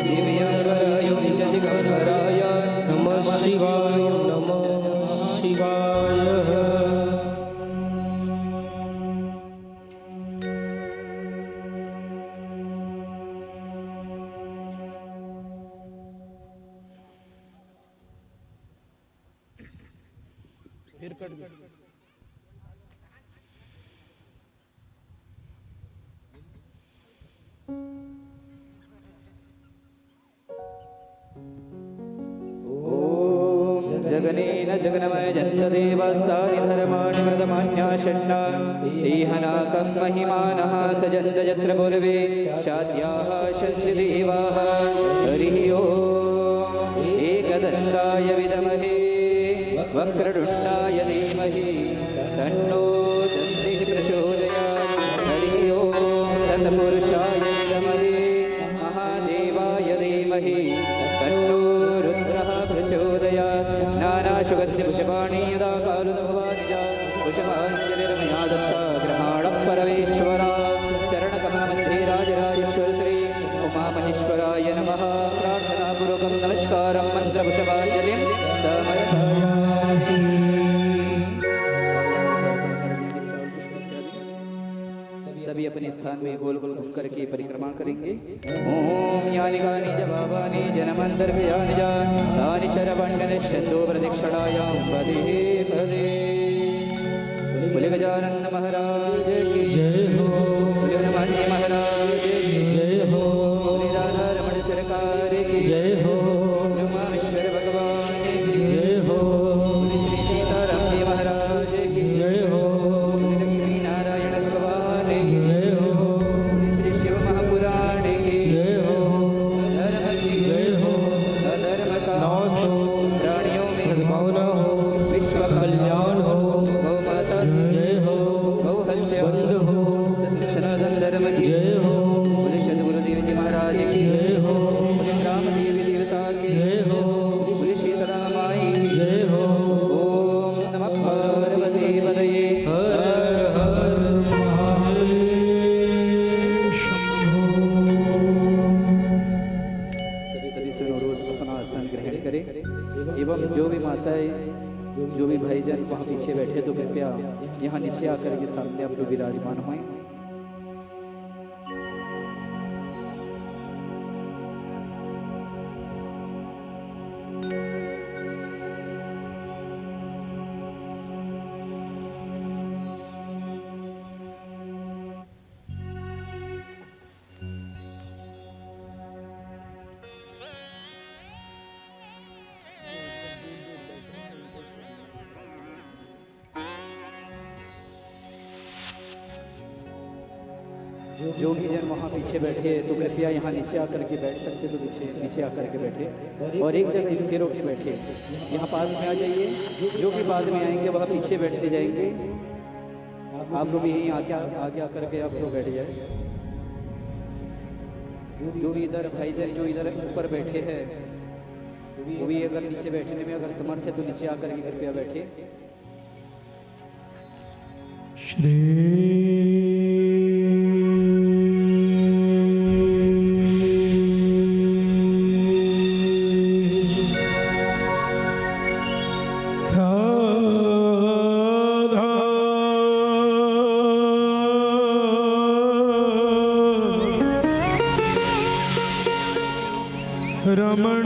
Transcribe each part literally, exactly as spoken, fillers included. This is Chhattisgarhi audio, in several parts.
दिव्यंबराय दिव्यंबराय नमः शिवाय, नमः शिवाय। ॐ जगनेन जगनमयजन्तदेवस्तानि धर्माणि व्रतमान्याषण्ण इह नाकं महिमानः सजन्त यत्र पूर्वे चाद्याः सन्ति देवाः। हरिः ॐ एकदन्ताय विद्महे वक्रतुण्डाय धीमहि तन्नो दन्तिः प्रचोदयात्। हरिः ॐ तत्पुरुषाय विद्महे महादेवाय धीमहि तन्नो रुद्रः प्रचोदयात्। नानासुगन्धिपुष्पाणि यदा कारुदभवानि च पुष्पाञ्जलिर्मया दत्ता गृहाण परमेश्वर। चरणकमलमध्ये राजराजेश्वर श्री उमामहेश्वराय नमः। प्रार्थनापूर्वकं नमस्कारं मन्त्रपुष्पाञ्जलिं समर्पयामि। सभी अपने स्थान में गोल गोल घूम करके परिक्रमा करेंगे। ॐ यानि कानि च पापानि जन्मान्तरकृतानि च तानि सर्वाण्यनश्यन्तु प्रदक्षिणायां पदे पदे। बोले गजानन महाराज की जय हो। बोले हनुमान जी महाराज की जय हो। बोले राधा रमण सरकार की जय हो। बोले उमामेश्वर भगवान की जय हो। बोले श्री सीताराम जी महाराज की जय हो। बोले लक्ष्मी नारायण भगवान की जय हो। बोले श्री शिव महापुराण की जय हो। धर्म की जय हो। अधर्म का नौ सौ प्राणियों में सद्भावना हो, विश्व कल्याण हो, गौ माता की जय हो, गौ हत्या बंद हो, सनातन धर्म की जय हो, बोले सदगुरुदेव जी महाराज की जय हो, बोले ग्राम देवी देवता की जय हो, बोले शीतला माई की जय हो। ओम नमः पार्वती पतये। हर हर महादेव शंभो। सभी सभी से अनुरोध, अपना आसन ग्रहण करें एवं जो भी माताएं, जो भी भाईजन वहाँ पीछे बैठे, तो कृपया यहाँ नीचे आकर के सामने आप लोग विराजमान हों। जो भी जन वहाँ पीछे बैठे हैं, तो कृपया यहाँ नीचे आकर के बैठ सकते, तो नीचे, नीचे आकर के बैठे और एक जगह स्थिर होकर बैठे। यहाँ पास में आ जाइए, जो भी बाद में आएंगे वह पीछे बैठते जाएंगे। आप लोग भी यहीं आके, आगे आकर के आप लोग बैठ जाए। जो भी इधर भाईजन जो इधर ऊपर बैठे हैं, वो भी अगर नीचे बैठने में अगर समर्थ है तो नीचे आकर के कृपया बैठे। श्री राधा रमण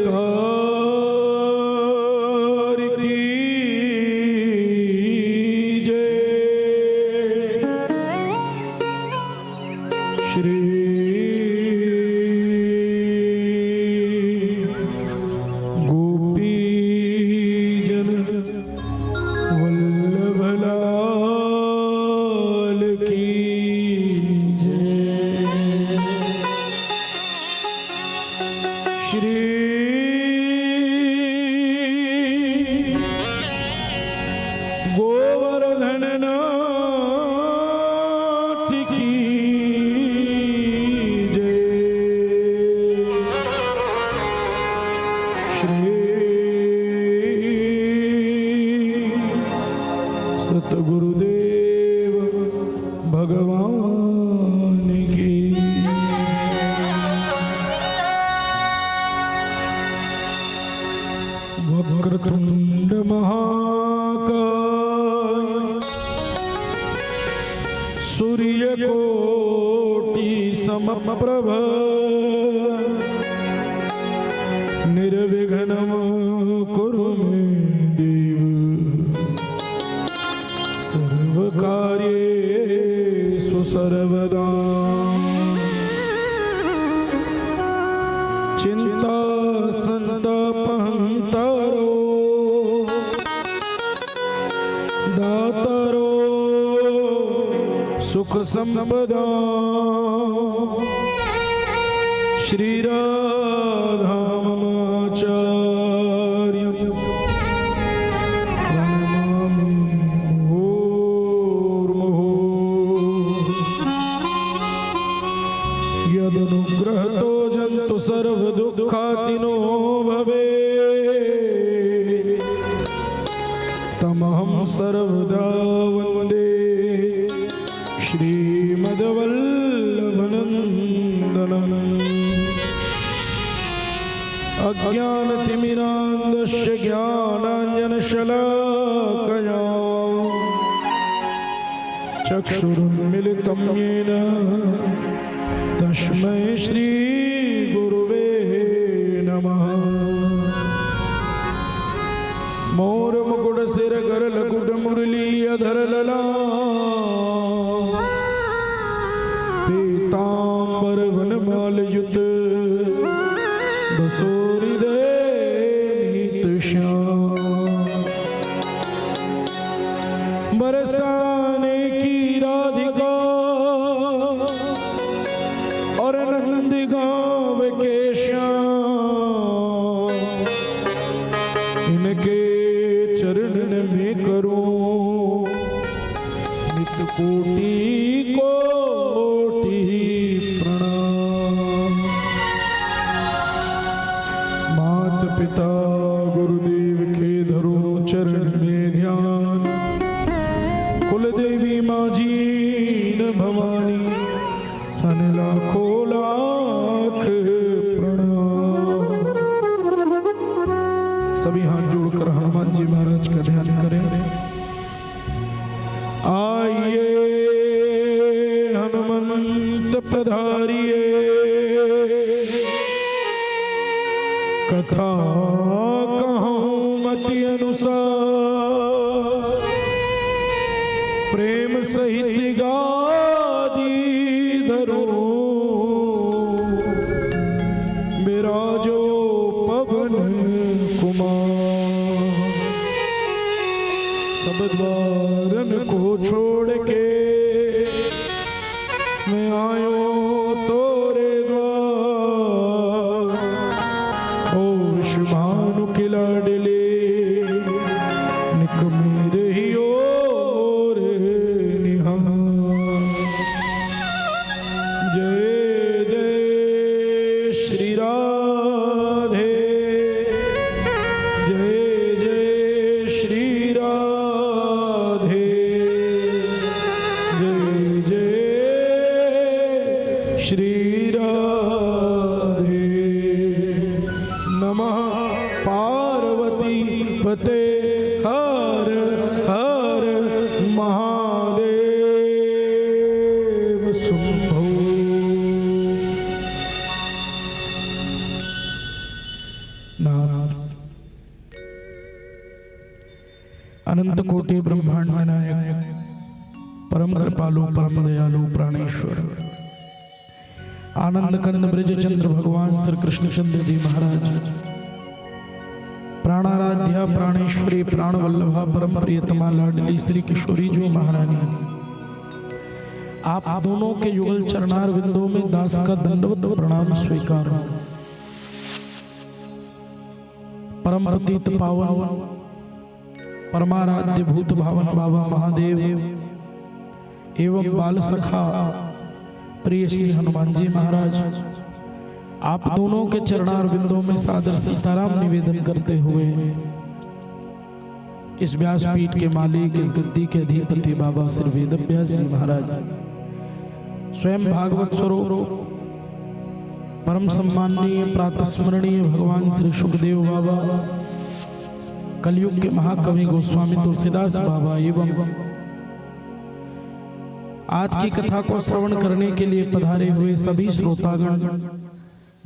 सरकार की जय। श्री गोपीजन वल्लभ लाल की जय। श्री गोवर्धन नाथ की जय। श्री सतगुरुदेव भगवान कोटि समप्रभ निर्विघ्नं कुरु मे देव। सर्वकार्येषु सर्वदा चिंता संताप हंतारो दातारो सुख संपदा श्री राधा ममाचार्य प्रणमामि मुहुर्मुहुः। यदनुग्रहतो जन्तु सर्वदुःखातिनो भवे। तमहं सर्वदा वन्दे श्रीमद्वल्लभनन्दनम्। अज्ञानतिमिरान्धस्य ज्ञानाञ्जनशलाकया चक्षुरुन्मिलितं येन तस्मै श्री गुरुवे नमः। मोर मुकुट सिर कर लकुट मुरली अधर लला पीतांबर वनमाल युत बसोरी दे नीत श्याम। बरसाने की राधिका और नंद गाँव के श्याम, इनके चरणन में करूं नित कोटि कोटि प्रणाम। मात पिता गुरुदेव के धरूं चरण में ध्यान, कुलदेवी माँ जीन भवानी अन लाखों लाख प्रणाम। सभी हाथ जोड़कर हनुमान जी महाराज का ध्यान करें। आइए हनुमंत पधारिए, कथा कहूँ मति अनुसार, प्रेम सहित गादी धरूं बिराजो पवन कुमार। सब द्वारन को छोड़ के मैं आयो तोरे द्वार। ओ वृषभानु के लाडले निकमे रहियो रे निहार। जय जय श्री राधे, जय जय श्री राधे, जय जय श्री राधे। नमः पार्वती पते हर हर महादेव शंभो। नाम अनंत कोटि ब्रह्मांड नायक, परम कृपालु, परम दयालु, प्राणेश्वर, आनंद कंद ब्रज चंद्र भगवान श्री कृष्णचंद्र जी महाराज, प्राणाराध्या प्राणेश्वरी प्राण वल्लभा परम प्रियतमा लाडली श्री किशोरी जो महारानी, आप दोनों के युगल चरणार विंदों में दास का दंडवत प्रणाम स्वीकार हो। परम पतित पावन परमाराध्य भूत भावन बाबा महादेव एवं बाल सखा प्रिय श्री हनुमान जी महाराज, आप दोनों के चरणार विंदों में सादर सीताराम निवेदन करते हुए इस व्यासपीठ के मालिक, इस गद्दी के अधिपति बाबा श्री वेद व्यास जी महाराज, स्वयं भागवत स्वरूप परम सम्माननीय प्रातस्मरणीय भगवान श्री सुखदेव बाबा, कलयुग के महाकवि गोस्वामी तुलसीदास बाबा एवं आज की कथा को श्रवण करने के लिए पधारे हुए सभी श्रोतागण,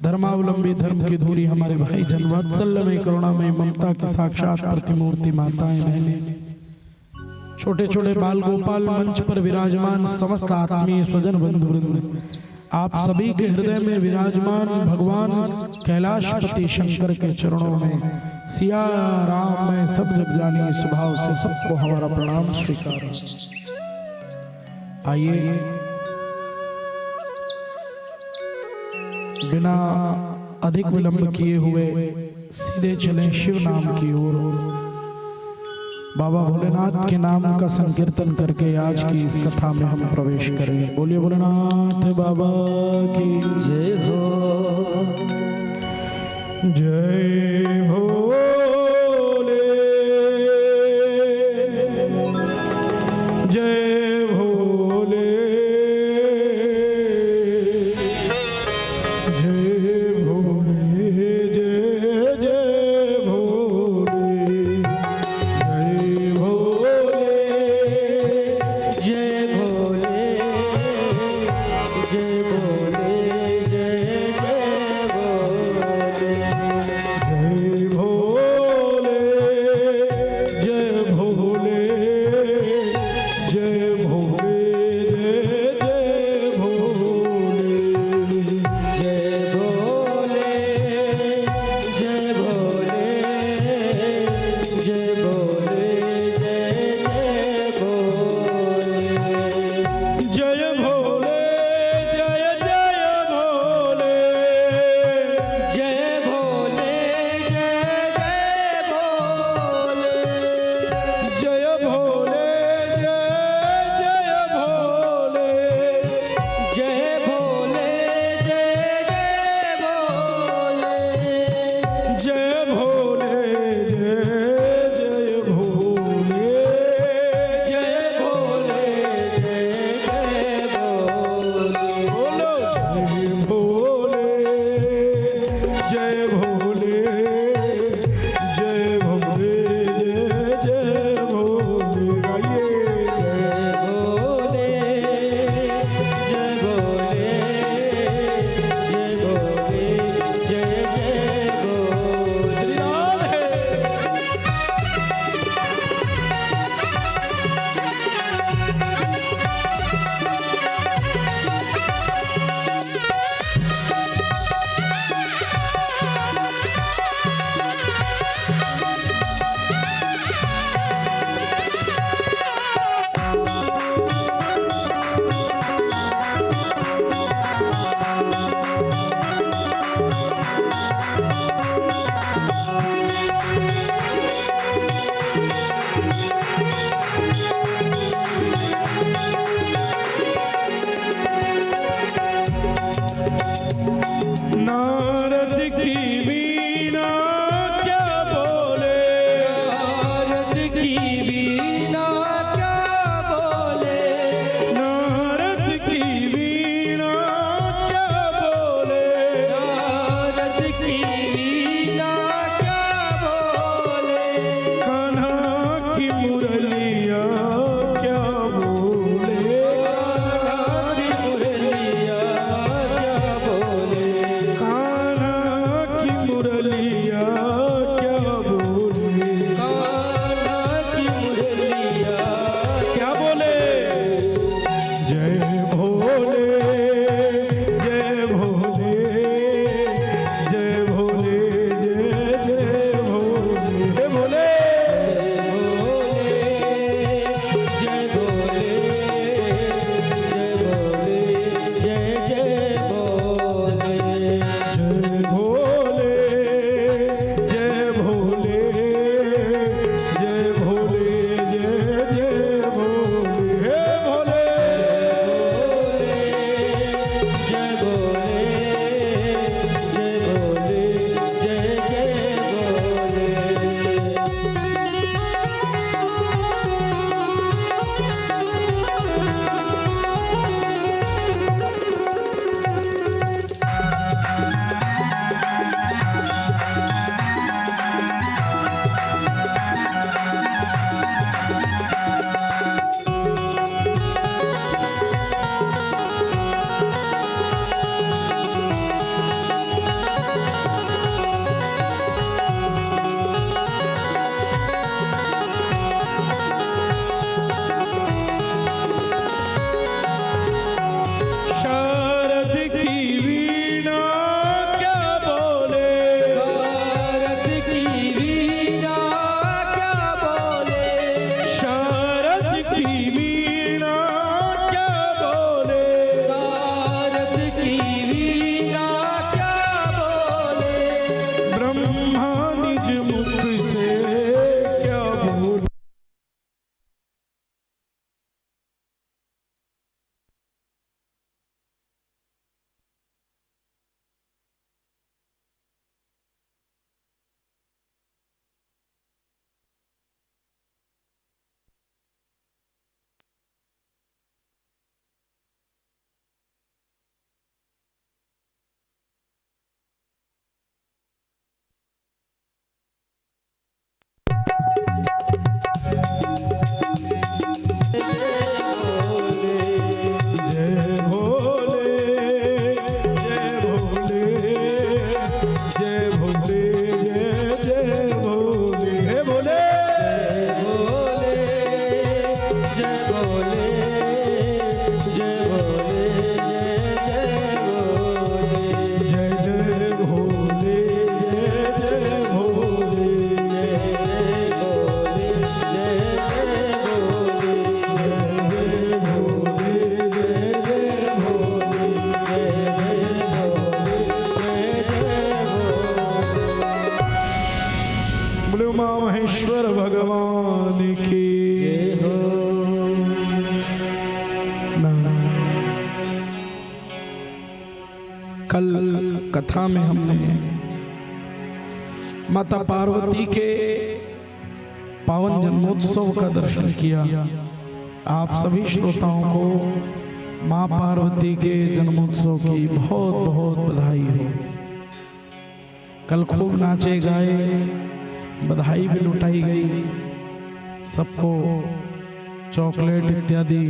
धर्मावलंबी, धर्म की धूरी, हमारे भाई जन, वात्सल्य में, करुणा में, ममता की साक्षात प्रतिमूर्ति माताएं, बहनें, छोटे छोटे बाल गोपाल, मंच पर विराजमान समस्त आत्मीय स्वजन बंधुवृंद, आप सभी के हृदय में विराजमान भगवान कैलाशपति शंकर के चरणों में सिया राम मैं सब जग जानी इस भाव से सबको हमारा प्रणाम स्वीकार। आइए, बिना अधिक विलंब किए हुए सीधे चलें शिव नाम की ओर। बाबा भोलेनाथ के नाम का संकीर्तन करके आज की इस कथा में हम प्रवेश करें। बोलिए भोलेनाथ बाबा की जय हो। जय भोले, जय भोले, जय भोले, जय जय भोले, जय भोले, जय भोले, जय भोले, जय जय भोले, जय ब्रह्मा निज मुख से क्या बोले। जय भोले, जय भोले, जय भोले, जय जय भोले, हे भोले। जय भोले, जय भोले, जय भोले, जय जय भोले। जय जय भोले, जय जय भोले, जय जय भोले, जय जय भोले, जय जय भोले, जय जय भोले, जय जय भोले, जय जय भोले। बोले उमा महेश्वर भगवान की। जय हो। नारायण। कल कथा में हमने माता पार्वती के पावन जन्मोत्सव का दर्शन किया। आप सभी श्रोताओं को माँ पार्वती के जन्मोत्सव की बहुत बहुत बधाई हो। कल खूब नाचे गाए, बधाई भी लुटाई गई, सबको चॉकलेट इत्यादि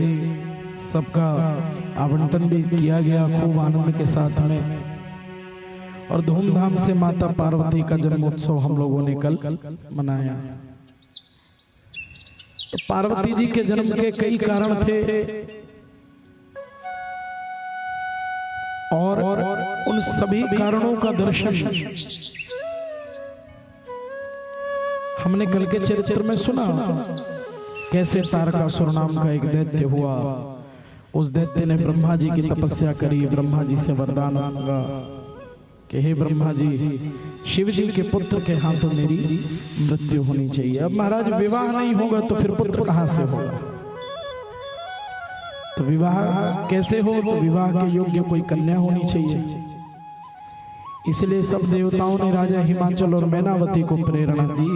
सबका आवंटन भी किया गया खूब आनंद के साथ में। और धूमधाम से माता पार्वती का जन्मोत्सव हम लोगों ने कल मनाया। तो पार्वती जी के जन्म के कई कारण थे और उन सभी कारणों का दर्शन हमने कल के चरित्र में सुना, कैसे तारकासुर नाम का एक दैत्य हुआ। उस दैत्य ने ब्रह्मा जी की तपस्या करी, ब्रह्मा जी से वरदान मांगा कि हे ब्रह्मा जी, शिव जी के पुत्र के हाथों मेरी मृत्यु होनी चाहिए। अब महाराज, विवाह नहीं होगा तो फिर पुत्र कहाँ से होगा? तो विवाह कैसे हो? तो विवाह के योग्य कोई कन्या होनी चाहिए। इसलिए सब देवताओं ने राजा हिमाचल और मैनावती को प्रेरणा दी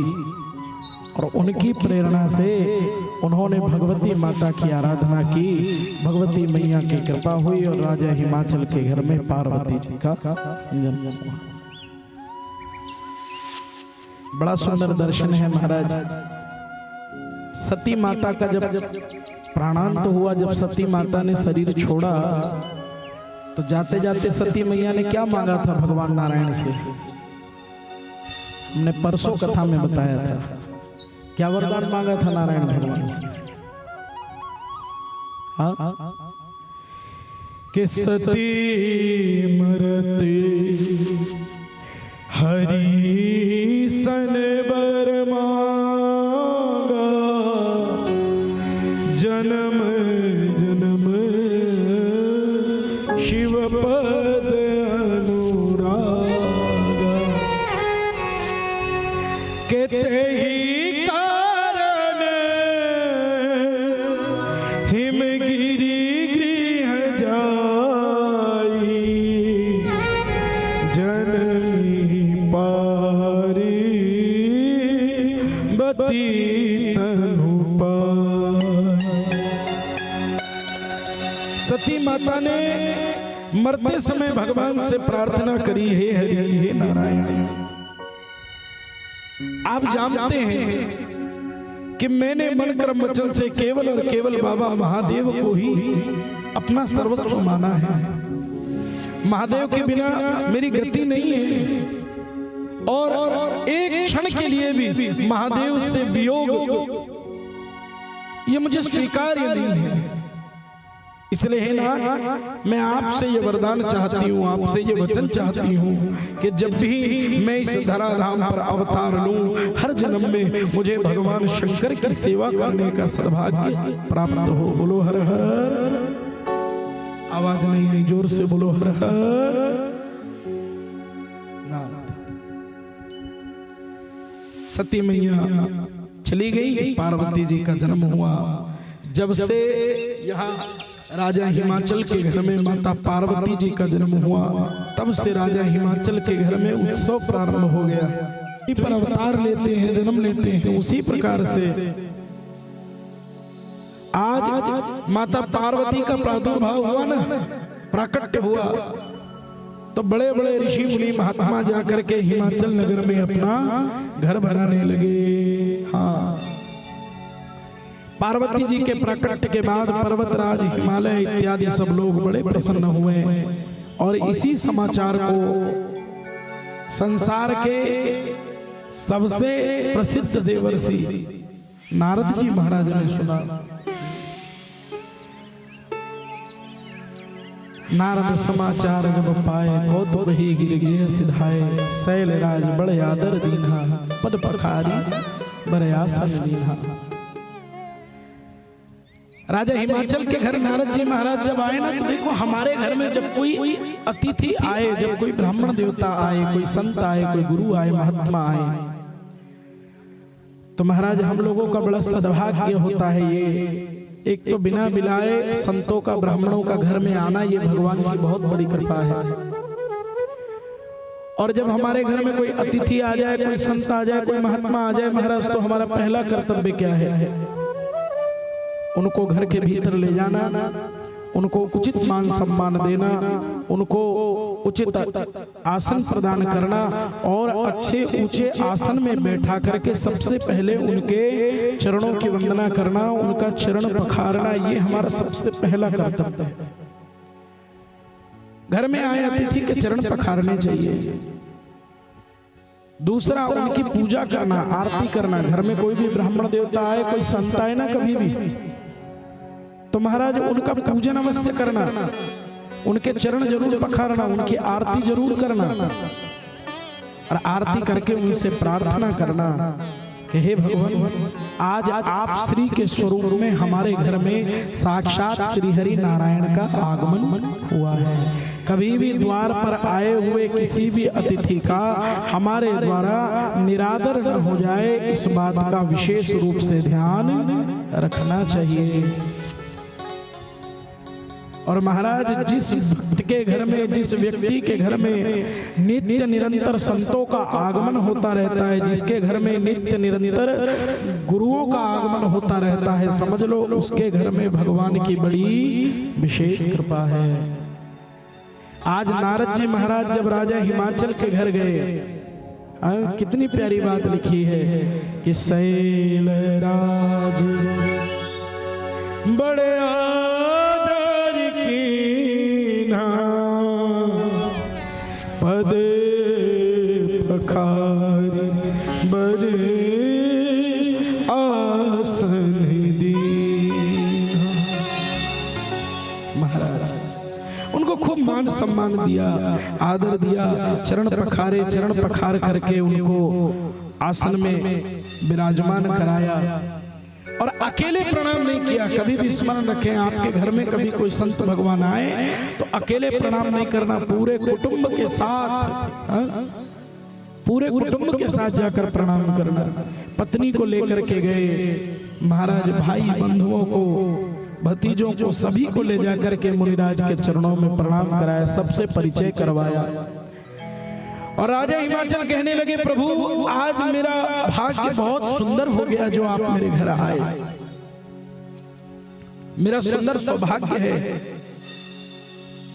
और उनकी प्रेरणा से उन्होंने भगवती माता की आराधना की। भगवती मैया की कृपा हुई और राजा हिमाचल के घर में पार्वती जी का जन्म हुआ। बड़ा सुंदर दर्शन है महाराज। सती माता का जब प्राणांत हुआ, जब सती माता ने शरीर छोड़ा, तो जाते जाते सती मैया ने क्या मांगा था भगवान नारायण से? हमने परसों कथा में बताया था, क्या वरदान मांगा था नारायण भगवान से? हाँ, कि सती मरत हरि सन बर मांगा, जन्म जन्म शिव पद अनुरागा। के तेहि कारण हिमगिरि गृह जाई, जननी पार्वती तनु पाई। सती माता ने मरते समय भगवान से प्रार्थना करी, हे हरि, हे नारायण, आप जानते हैं कि मैंने मन कर्म वचन से केवल और केवल बाबा महादेव को ही अपना सर्वस्व माना है। महादेव के बिना मेरी गति नहीं है और एक क्षण के लिए भी महादेव से वियोग ये मुझे स्वीकार्य नहीं है। इसलिए हे नाथ, मैं आपसे ये वरदान चाहती हूँ, आपसे ये वचन चाहती हूँ कि जब भी मैं इस धराधाम पर अवतार लूं, हर जन्म में मुझे भगवान शंकर की सेवा करने का सद्भाग्य प्राप्त हो। बोलो हर हर। आवाज नहीं आई, जोर से बोलो हर हर नाथ। सती मैया चली गई, पार्वती जी का जन्म हुआ। जब से यहाँ राजा हिमाचल के घर में माता पार्वती जी का जन्म हुआ, तब से राजा हिमाचल के घर में उत्सव प्रारंभ हो गया। पर अवतार लेते हैं, जन्म लेते हैं, उसी प्रकार से आज माता पार्वती का प्रादुर्भाव हुआ ना, प्राकट्य हुआ, तो बड़े बड़े ऋषि मुनि महात्मा जाकर के हिमाचल नगर में अपना घर बनाने लगे। हाँ, पार्वती जी के प्राकट्य के बाद पर्वतराज हिमालय इत्यादि सब लोग बड़े प्रसन्न हुए और इसी समाचार को संसार के सबसे प्रसिद्ध देवर्षि नारद जी महाराज ने सुना। नारद समाचार जब पाए, कौतुक ही गिर गए सिधाए। शैल राज बड़ आदर दीन्हा, पद पखारी बर आसन दीन्हा। राजा हिमाचल के घर नारद जी महाराज जब आए ना, तो देखो, हमारे घर में जब कोई अतिथि आए, जब कोई ब्राह्मण देवता आए, कोई संत आए, कोई गुरु आए, महात्मा आए, तो महाराज, हम लोगों का बड़ा सद्भाग्य होता है ये। एक तो बिना बिलाए संतों का, ब्राह्मणों का घर में आना, ये भगवान की बहुत बड़ी कृपा है। और जब हमारे घर में कोई अतिथि आ जाए, कोई संत आ जाए, कोई महात्मा आ जाए महाराज, तो हमारा पहला कर्तव्य क्या है? उनको घर के भीतर ले जाना, उनको उचित मान सम्मान देना, उनको उचित आसन प्रदान करना और अच्छे ऊंचे आसन में बैठा करके सबसे पहले उनके चरणों की वंदना करना, उनका चरण पखारना, ये हमारा सबसे पहला कर्तव्य है। घर में आए अतिथि के चरण पखारने चाहिए। दूसरा, उनकी पूजा करना, आरती करना। घर में कोई भी ब्राह्मण देवता आए, कोई संत आए ना कभी भी, तो महाराज, उनका पूजन अवश्य करना, उनके चरण जरूर पखारना, उनकी आरती जरूर करना। और आरती करके उनसे प्रार्थना करना कि हे भगवान, आज आप श्री के स्वरूप में हमारे घर में साक्षात श्री हरि नारायण का आगमन हुआ है। कभी भी द्वार पर आए हुए किसी भी अतिथि का हमारे द्वारा निरादर न हो जाए, इस बात का विशेष रूप से ध्यान रखना चाहिए। और महाराज, जिस भक्त के घर में, जिस व्यक्ति के घर में नित्य निरंतर संतों का आगमन होता रहता है, जिसके घर में नित्य निरंतर गुरुओं का आगमन होता रहता है, समझ लो, उसके घर में भगवान की बड़ी विशेष कृपा है। आज नारद जी महाराज जब राजा हिमाचल के घर गए, हाँ, कितनी प्यारी बात लिखी है कि शैल राज बड़ आदर कीन्हा, पद पखारी बर आसन दीन्हा। महाराज, उनको खूब मान सम्मान दिया, आदर दिया, चरण पखारे, चरण पखार करके उनको आसन में विराजमान कराया। और अकेले प्रणाम नहीं किया। कभी भी स्मरण रखें, आपके घर में कभी कोई संत भगवान आए तो अकेले प्रणाम नहीं करना, पूरे कुटुंब के साथ, हाँ? पूरे कुटुंब के साथ जाकर प्रणाम करना। पत्नी को लेकर के गए महाराज, भाई बंधुओं को, भतीजों को, सभी को ले जाकर के मुनिराज के चरणों में प्रणाम कराया, सबसे परिचय करवाया। और राजा हिमाचल कहने लगे, प्रभु, आज मेरा भाग्य बहुत सुंदर हो गया जो आप मेरे घर आए। मेरा सुंदर सौभाग्य है,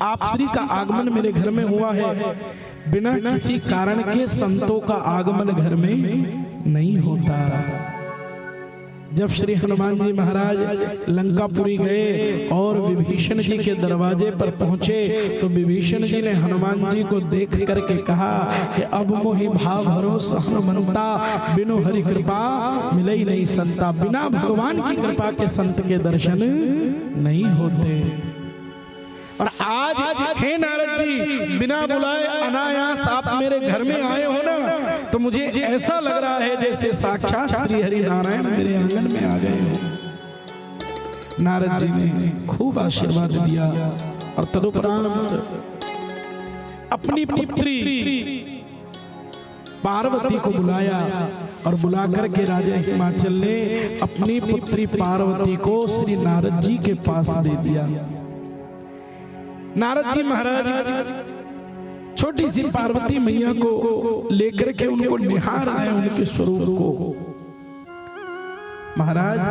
आप श्री का आगमन मेरे घर में हुआ है। बिना किसी कारण के संतों का आगमन घर में नहीं होता। जब श्री हनुमान जी महाराज लंकापुरी गए और विभीषण जी के दरवाजे पर पहुंचे, तो विभीषण जी ने हनुमान जी को देख करके कहा कि अब मोहि भा भरोस हनुमंता, बिनु हरि कृपा मिलई नहीं संता। बिना भगवान की कृपा के संत के दर्शन नहीं होते। और आज, हे नारद जी, बिना बुलाए अनायास आप मेरे घर में आए हो ना, तो मुझे ऐसा लग रहा है जैसे साक्षात श्री हरि नारायण मेरे आंगन में आ गए हो। नारद जी ने खूब आशीर्वाद दिया। और तदुपरांत अपनी पुत्री पार्वती को बुलाया और बुला करके राजा हिमाचल ने अपनी पुत्री पार्वती को श्री नारद जी के पास दे दिया। नारद जी महाराज छोटी सी पार्वती मैया को लेकर के उनको निहार रहे, उनके स्वरूप को। महाराज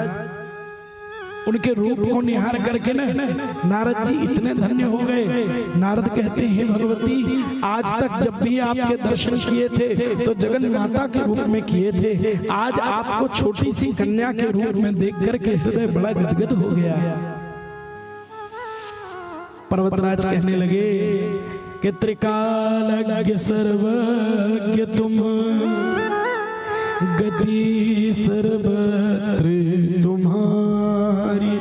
उनके रूप को निहार करके ना नारद जी इतने धन्य हो गए। नारद कहते हैं, भगवती, आज तक जब भी आपके दर्शन किए थे तो जगन माता के रूप में किए थे, आज आपको छोटी सी कन्या के रूप में देख करके हृदय बड़ा गदगद हो गया। पर्वतराज कहने लगे कि त्रिकालज्ञ सर्वज्ञ तुम, गति सर्वत्र तुम्हारी।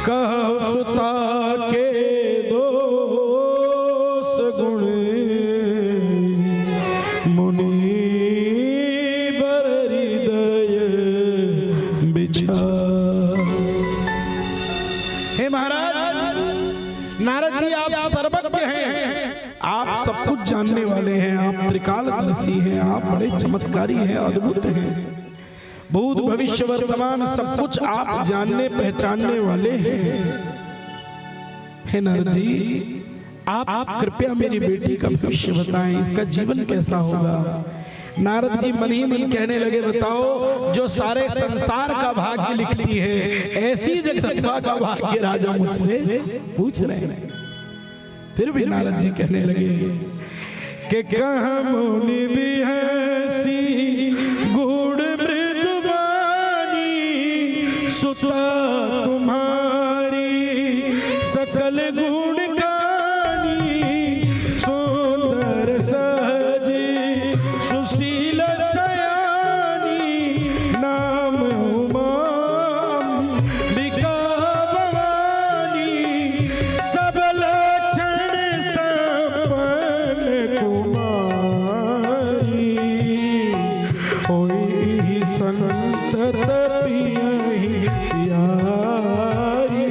कहो सुता के दोष गुण, मुनि बर हृदय बिचार। हे महाराज, नारद जी, आप सर्वज्ञ हैं, आप सब कुछ जानने वाले हैं, आप त्रिकालदर्शी हैं, आप बड़े चमत्कारी हैं, अद्भुत हैं। भूत भविष्य वर्तमान सब कुछ आप जानने पहचानने वाले हैं। हे नारद जी, आप कृपया मेरी बेटी का भविष्य बताएं, इसका जीवन कैसा होगा। नारद जी मन ही मन कहने लगे, बताओ, जो सारे संसार का भाग्य लिखती है, ऐसी जगदम्बा का भाग्य राजा मुझसे पूछ रहे हैं। फिर भी नारद जी कहने लगे कि कह मुनि बिहसी गूढ़ मृदुबानी, सुता तुम्हारी सकल गुण गानी, सुंदर सहज सुशील सयानी, नाम उमा अंबिका भवानी, सब लक्षण संपन्न कुमारी, होई संतत पियहि प्यारी।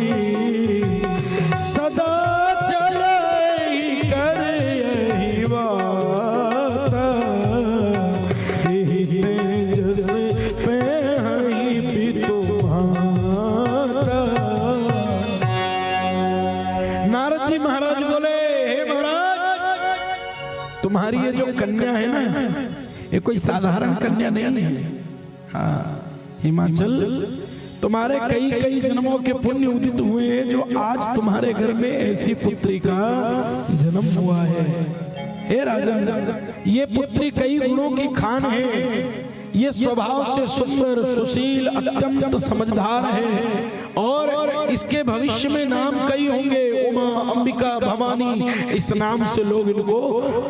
सदा चलई कर यही वाता, यही तेजस पेहई पितु माता। नारद जी महाराज बोले, हे महाराज, तुम्हारी ये जो कन्या है ना, ये कोई साधारण कन्या नहीं है। हाँ, हिमाचल, तुम्हारे कई कई जन्मों के पुण्य उदित हुए हैं जो आज तुम्हारे घर में ऐसी पुत्री का जन्म हुआ है। हे राजन, ये पुत्री कई गुणों की खान है। ये स्वभाव से सुंदर, सुशील, अत्यंत समझदार है और इसके भविष्य में नाम कई होंगे, उमा, अंबिका, भवानी, इस नाम से लोग इनको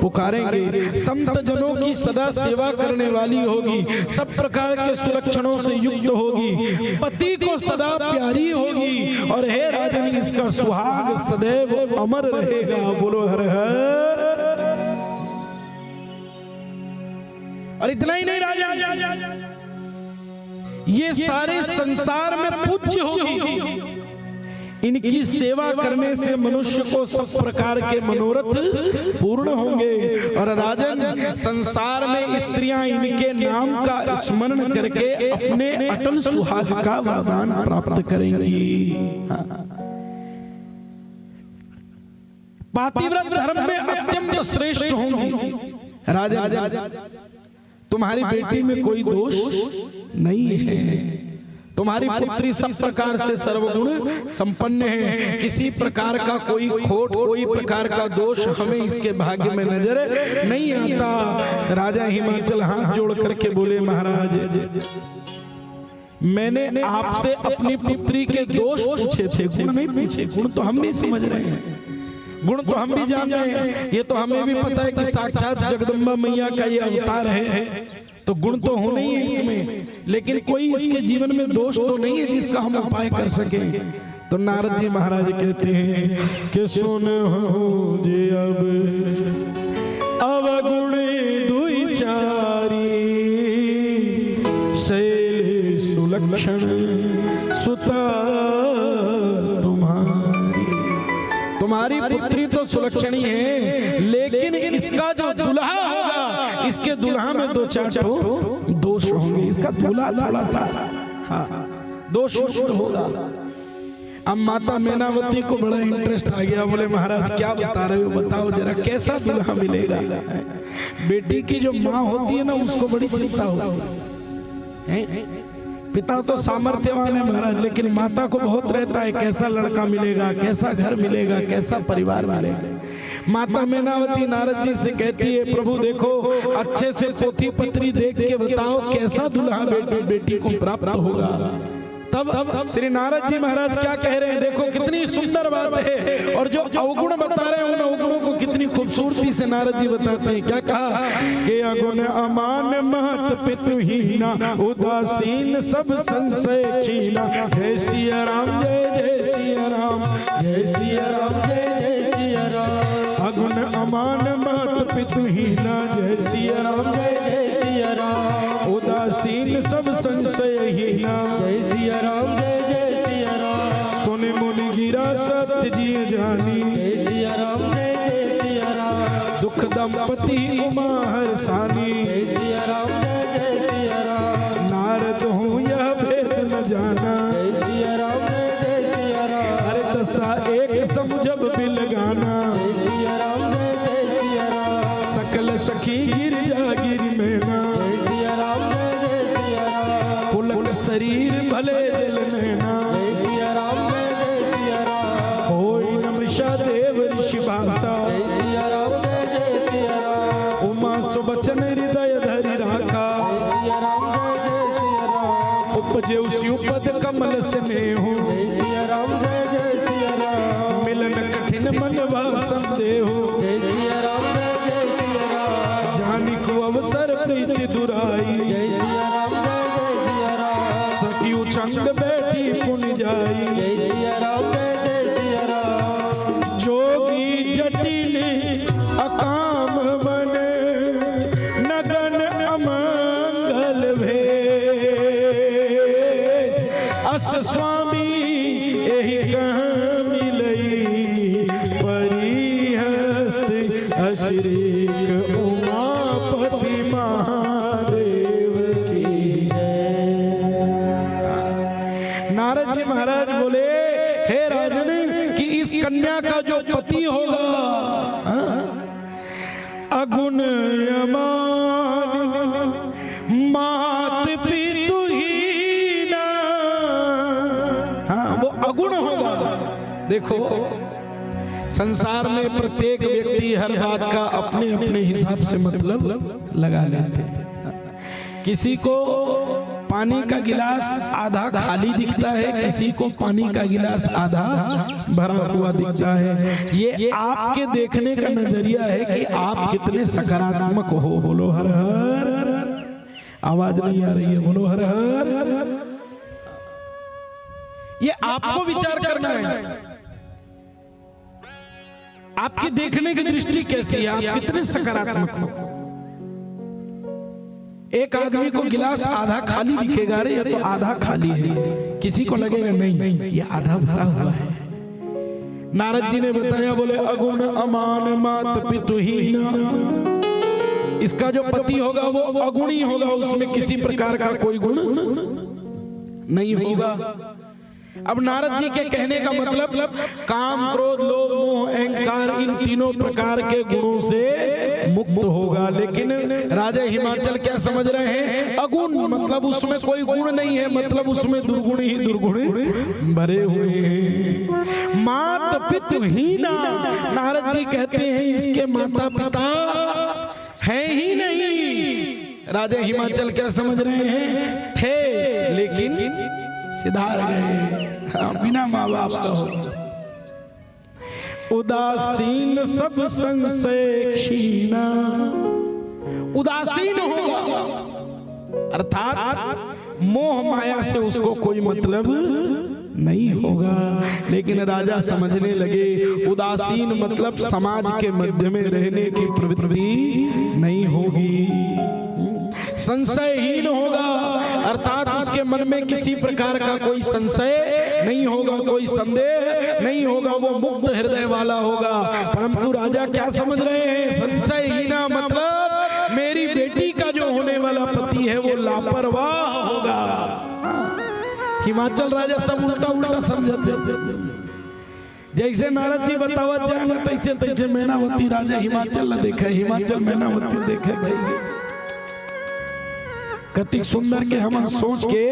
पुकारेंगे। संत जनों की सदा सेवा करने वाली होगी, सब प्रकार के सुलक्षणों से युक्त होगी, पति को सदा प्यारी होगी और हे राजन, इसका सुहाग सदैव अमर रहेगा। बोलो हर हर। और इतना ही नहीं राजन, ये सारे संसार में पूज्य होगी। इनकी सेवा करने से मनुष्य को सब प्रकार के मनोरथ पूर्ण होंगे। और राजन, संसार में स्त्रियां इनके नाम का स्मरण करके अपने अटल सुहाग का वरदान प्राप्त करेंगी। हाँ। पातिव्रत धर्म में अत्यंत श्रेष्ठ होंगी। राजन, तुम्हारी बेटी में कोई दोष नहीं है। तुम्हारी पुत्री सब प्रकार से सर्वगुण संपन्न है। किसी प्रकार का कोई खोट, कोई प्रकार का दोष हमें इसके भाग्य में नजर नहीं आता। राजा हिमाचल हाथ जोड़ करके बोले, महाराज, मैंने आपसे अपनी पुत्री के दोष पूछे थे, गुण नहीं पूछे। गुण तो हम भी समझ रहे हैं, गुण तो हम भी जान रहे हैं। ये तो हमें भी पता है कि साक्षात जगदम्बा मैया का ये अवतार है, तो गुण तो होने ही है इसमें, लेकिन कोई इसके जीवन में दोष तो नहीं है जिसका हम उपाय कर सकें। तो नारद जी महाराज कहते हैं कि सुन हो जे अब अवगुण दुई चारी, शैल सुलक्षण सुता तुम्हारी। तो है, लेकिन इसका जो दूल्हा होगा, इसके दूल्हा में दो चार ठो दोष होंगे। इसका दूल्हा थोड़ा सा, हाँ, दोष युक्त होगा। अब माता मैनावती को बड़ा इंटरेस्ट आ गया, बोले, महाराज, क्या बता रहे हो, बताओ जरा, कैसा दूल्हा मिलेगा? बेटी की जो माँ होती है ना, उसको बड़ी चिंता होती है। हैं? पिता तो सामर्थ्यवान है महाराज, लेकिन माता को बहुत रहता है, कैसा लड़का मिलेगा, कैसा घर मिलेगा, कैसा परिवार मिलेगा। माता मैनावती नारद जी से कहती है, प्रभु देखो, अच्छे से पोथी पत्री देख के बताओ, कैसा दूल्हा बेटी, बेटी को प्राप्त होगा। तब श्री नारद जी महाराज क्या कह रहे हैं, देखो कितनी सुंदर बात है। और जो अवगुण बता रहे हैं, उन अवगुणों को कितनी खूबसूरती से नारद जी बताते हैं। क्या कहा कि अगुण अमान मात पितु हीना, उदासीन सब संशय खीना। जय सिया राम, जय जय सिया राम, जय सिया राम, जय जय सिया राम। अगुण अमान मात पितु हीना, जय सिया राम, जय जय सिया राम। उदासीन सब संशय हीना। जय सिया राम, जय जय सिया राम। सुनि मुनि गिरा सत्य जिय जानी। जय सिया राम, जय जय सिया राम। दुख दंपति उमा हरसानी। जय सिया राम, जय जय सिया राम। नारद हूँ यह भेद न जाना। जय सिया राम, जय जय सिया राम। अरे दशा एक सम जब बिलगाना। जय सिया राम, जय जय सिया राम। सकल सखी गिर जा गिर मैना। जय सिया राम, जय जय सिया राम। पुलक शरीर भले जल नैना। जय सिया राम, जय जय सिया राम। होई न मृषा देव ऋषि भाषा। जय सिया राम, जय जय सिया राम। उमा सुवचन हृदय धरि राखा। जय सिया राम, जय जय सिया राम। उपजे उसी उपद कमल स्नेहु। जय सिया राम, जय जय सिया राम। मिलन कठिन मन भा संदेहु। जय सिया राम, जय जय सिया राम। जानिक अवसर प्रीति दुराई। जय सिया राम, जय जय सिया राम। सखी उछंग बैठी पुनि जाई। जय सिया राम, जय जय सिया राम। जोगी जटिल अकाम बन नगन अमंगल भेष। अस स्वामी एहि कहाँ मिलई परी हस्त असिरेक उमापति महादेव की जय। नारद जी महाराज बोले, हे राजन, कि इस कन्या का जो पति होगा, हाँ, अगुण अमान मात पितु हीना। हाँ, वो अगुण होगा। देखो, संसार में प्रत्येक व्यक्ति हर बात का अपने अपने हिसाब से मतलब लगा लेते हैं। किसी को पानी का गिलास आधा खाली दिखता है, किसी को पानी का गिलास आधा भरा हुआ दिखता है। ये आपके देखने का नजरिया है कि आप कितने सकारात्मक हो। बोलो हर हर। आवाज नहीं आ रही है, बोलो हर हर। ये आपको विचार करना है। आपके देखने की दृष्टि कैसी है, आप कितने सकारात्मक हो। एक आदमी को गिलास आधा खाली दिखेगा, अरे ये तो आधा खाली है, किसी को लगेगा नहीं, ये आधा भरा हुआ है। नारद जी ने बताया, बोले अगुण अमान मात पितु हीना। इसका जो पति होगा वो अगुणी होगा, उसमें किसी प्रकार का कोई गुण नहीं होगा। अब नारद जी के कहने का मतलब, काम, क्रोध, लोभ, मोह, अहंकार, इन तीनों प्रकार के गुणों से मुक्त होगा। लेकिन राजा हिमाचल क्या समझ रहे हैं? अगुण, मतलब उसमें कोई गुण नहीं है, मतलब उसमें दुर्गुण ही दुर्गुण भरे हुए हैं। मात पितु हीना, नारद जी कहते हैं, इसके माता पिता हैं ही नहीं। राजा हिमाचल क्या समझ रहे हैं? थे, लेकिन सिधार गए। हाँ, बिना माँ बाप का हो। उदासीन सब संशय क्षीणा। उदासीन होगा, अर्थात मोह माया से उसको कोई मतलब नहीं होगा। लेकिन राजा समझने लगे, उदासीन मतलब समाज के मध्य में रहने की प्रवृत्ति नहीं होगी। संशयहीन होगा, अर्थात उसके मन में किसी प्रकार का कोई संशय नहीं होगा, कोई संदेह नहीं होगा, वो मुक्त हृदय वाला होगा। परंतु राजा क्या समझ रहे हैं, संशयहीना मतलब मेरी बेटी का जो होने वाला पति है वो लापरवाह होगा। हिमाचल राजा सब उल्टा उल्टा समझत हे। जैसे नारद जी बतावत जाए ना, तैसे तैसे मैनावती राजा हिमाचल ला देखे, हिमाचल मैनावती देखे भाई। कतिक सुंदर के हमन सोच के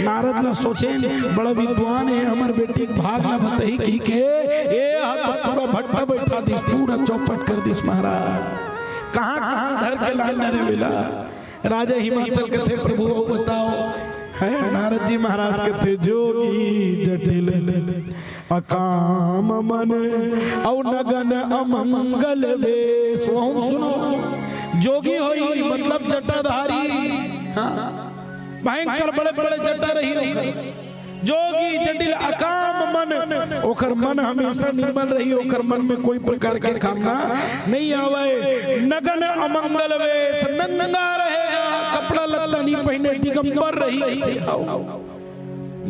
नारद ला सोचे, बड़ा विद्वान हे, हमर बेटी के भाग ला बताही कहिके, ए हाथ पूरा भट्टा बैठा दिस, पूरा चौपट कर दिस महाराज। कहाँ कहाँ धर के लान रे बेला। राजा हिमाचल कथे, प्रभु अउ बताओ। है नारद जी महाराज कथे, जोगी जटिल अकाम मन अउ नगन अमंगल वेश। वहू सुनो, जोगी होई मतलब जटाधारी, हाँ, भयंकर बड़े बड़े जटा रही ओकर। जोगी जटिल अकाम मन, ओकर मन हमेशा निर्मल रही, ओकर मन में कोई प्रकार के कामना नहीं आवे। नगन अमंगल वेश, नंगा रहेगा, कपड़ा लत्ता नहीं पहने, दिगंबर रही।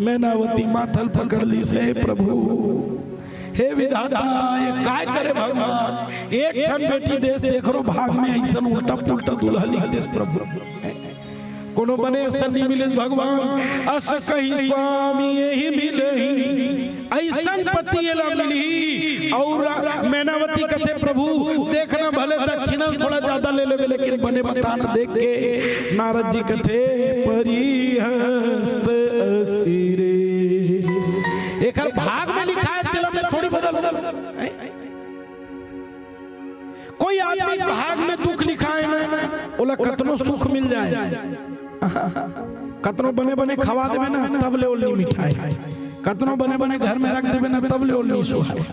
मैनावती माथल पकड़ लिस, हे प्रभु, हे विधाता, ये काय करे भगवान? एक ठन बेटी देस, देख रो भाग में अइसन उल्टा पुल्टा दूल्हा लिख देस प्रभु। कोनो बने असन नहीं मिले भगवान, अस कही स्वामी यही मिलही, अइसन पति एला मिलही। अउ मैनावती कथे, प्रभु देखना भले दक्षिणा थोड़ा ज्यादा ले लेबे, लेकिन बने बताना। देख के नारद जी कथे, परिहस्त असिरे। एकर भाग में लिखा हे, तेला मैं थोड़ी बदल। कोई आदमी के भाग में दुख लिखा हे ना, ओला कतनो सुख मिल जाए, कतनो बने बने खवा देबे ना, तब ले ओला नहीं मिठाए। कतनो बने बने घर में रख देबे ना, तब ले ओला नहीं सुहाए।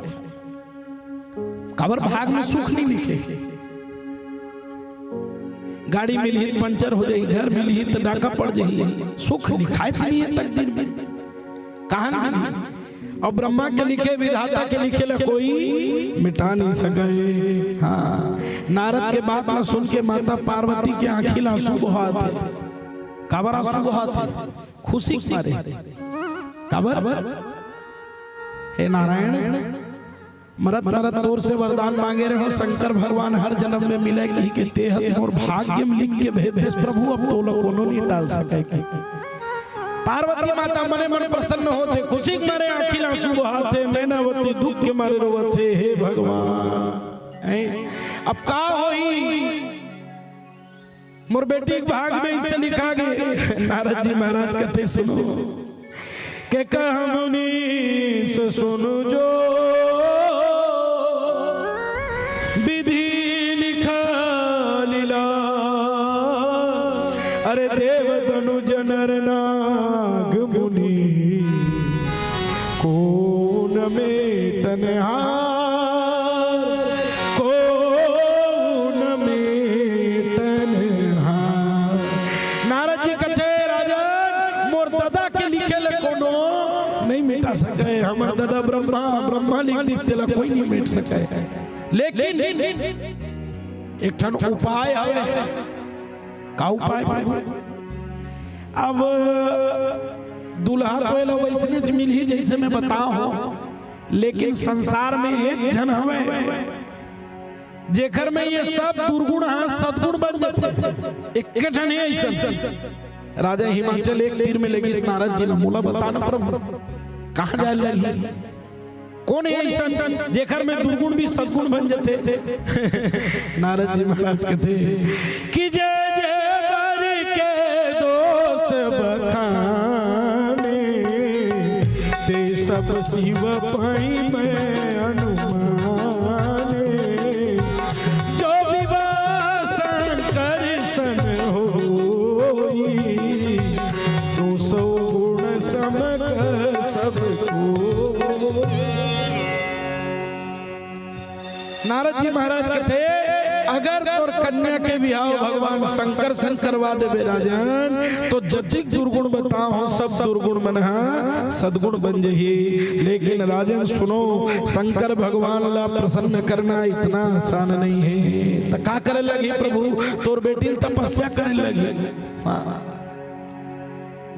काबर भाग में सुख नहीं लिखे। गाड़ी मिलही त पंचर हो जाही, घर मिलही त डाका पड़ जाही। सुख लिखाए च नहीं हे तकदीर में। कहाँ मिलही? अउ ब्रह्मा के लिखे, विधाता के लिखे ला कोई मिटा नहीं सके। हाँ, नारद के बात ला सुन के माता पार्वती के आँखी ला आंसू बहात हे। काबर आंसू बहात हे? खुशी के मारे। काबर? हे नारायण, मरत मरत तोर से वरदान मांगे रहे हों, शंकर भगवान हर जन्म में मिले कहिके, तेह त मोर भाग्य में लिख के भेज देस प्रभु, अब तोला कोनो नहीं टाल सके। पार्वती माता मने मन प्रसन्न होथे, खुशी के मारे आंखी ला आंसू बहाथे, मैनावती दुख के मारे रोवथे, हे भगवान, हैं? अब का होही? मोर बेटी के भाग में अइसे लिखा गे। नारद जी महाराज कथे, सुनो, के कह मुनीस सुनु जो विधि लिखा लीला। अरे देव तनु जनर नाग मुनि कोन में तनहार, कोन में तनहार। नारद जी कथे, राजन, मोर ददा के लिखे ले कोनो नहीं मिटा सके। हमर ददा ब्रह्मा, ब्रह्मा लिख दिस, तेला कोई नहीं मिट सके। लेकिन एक ठन उपाय हवे। का उपाय प्रभु? अब दूल्हा तो एला वैसने च मिलही जैसे मैं बताओ हूँ, लेकिन संसार में एक झन हवे जेकर में ये सब दुर्गुण ह सद्गुण बन जाथे। एक ठन हे अइसन। राजा हिमाचल एक तीर में लेगिस नारद जी ला, मोला बता ना प्रभु, कहाँ जाए लगही? कोन हे अइसन जेकर में दुर्गुण भी सद्गुण बन जथे? नारद जी महाराज कथे कि जे जे बर के दोष बखाने, ते सब शिव पाई मैं अनुमाने। जो विवाह शंकर सन होई, दो सौ गुण समक सबको। नारद जी महाराज कथे, अगर तोर कन्या के बिहाव भगवान शंकर संग करवा देबे राजन, तो जतिक दुर्गुण बताओ, सब दुर्गुण मन ह सद्गुण बन जही। लेकिन राजन सुनो, शंकर भगवान ला प्रसन्न करना इतना आसान नहीं है। त का करे लगही प्रभु? तोर बेटी ल तपस्या करे लगही। हाँ।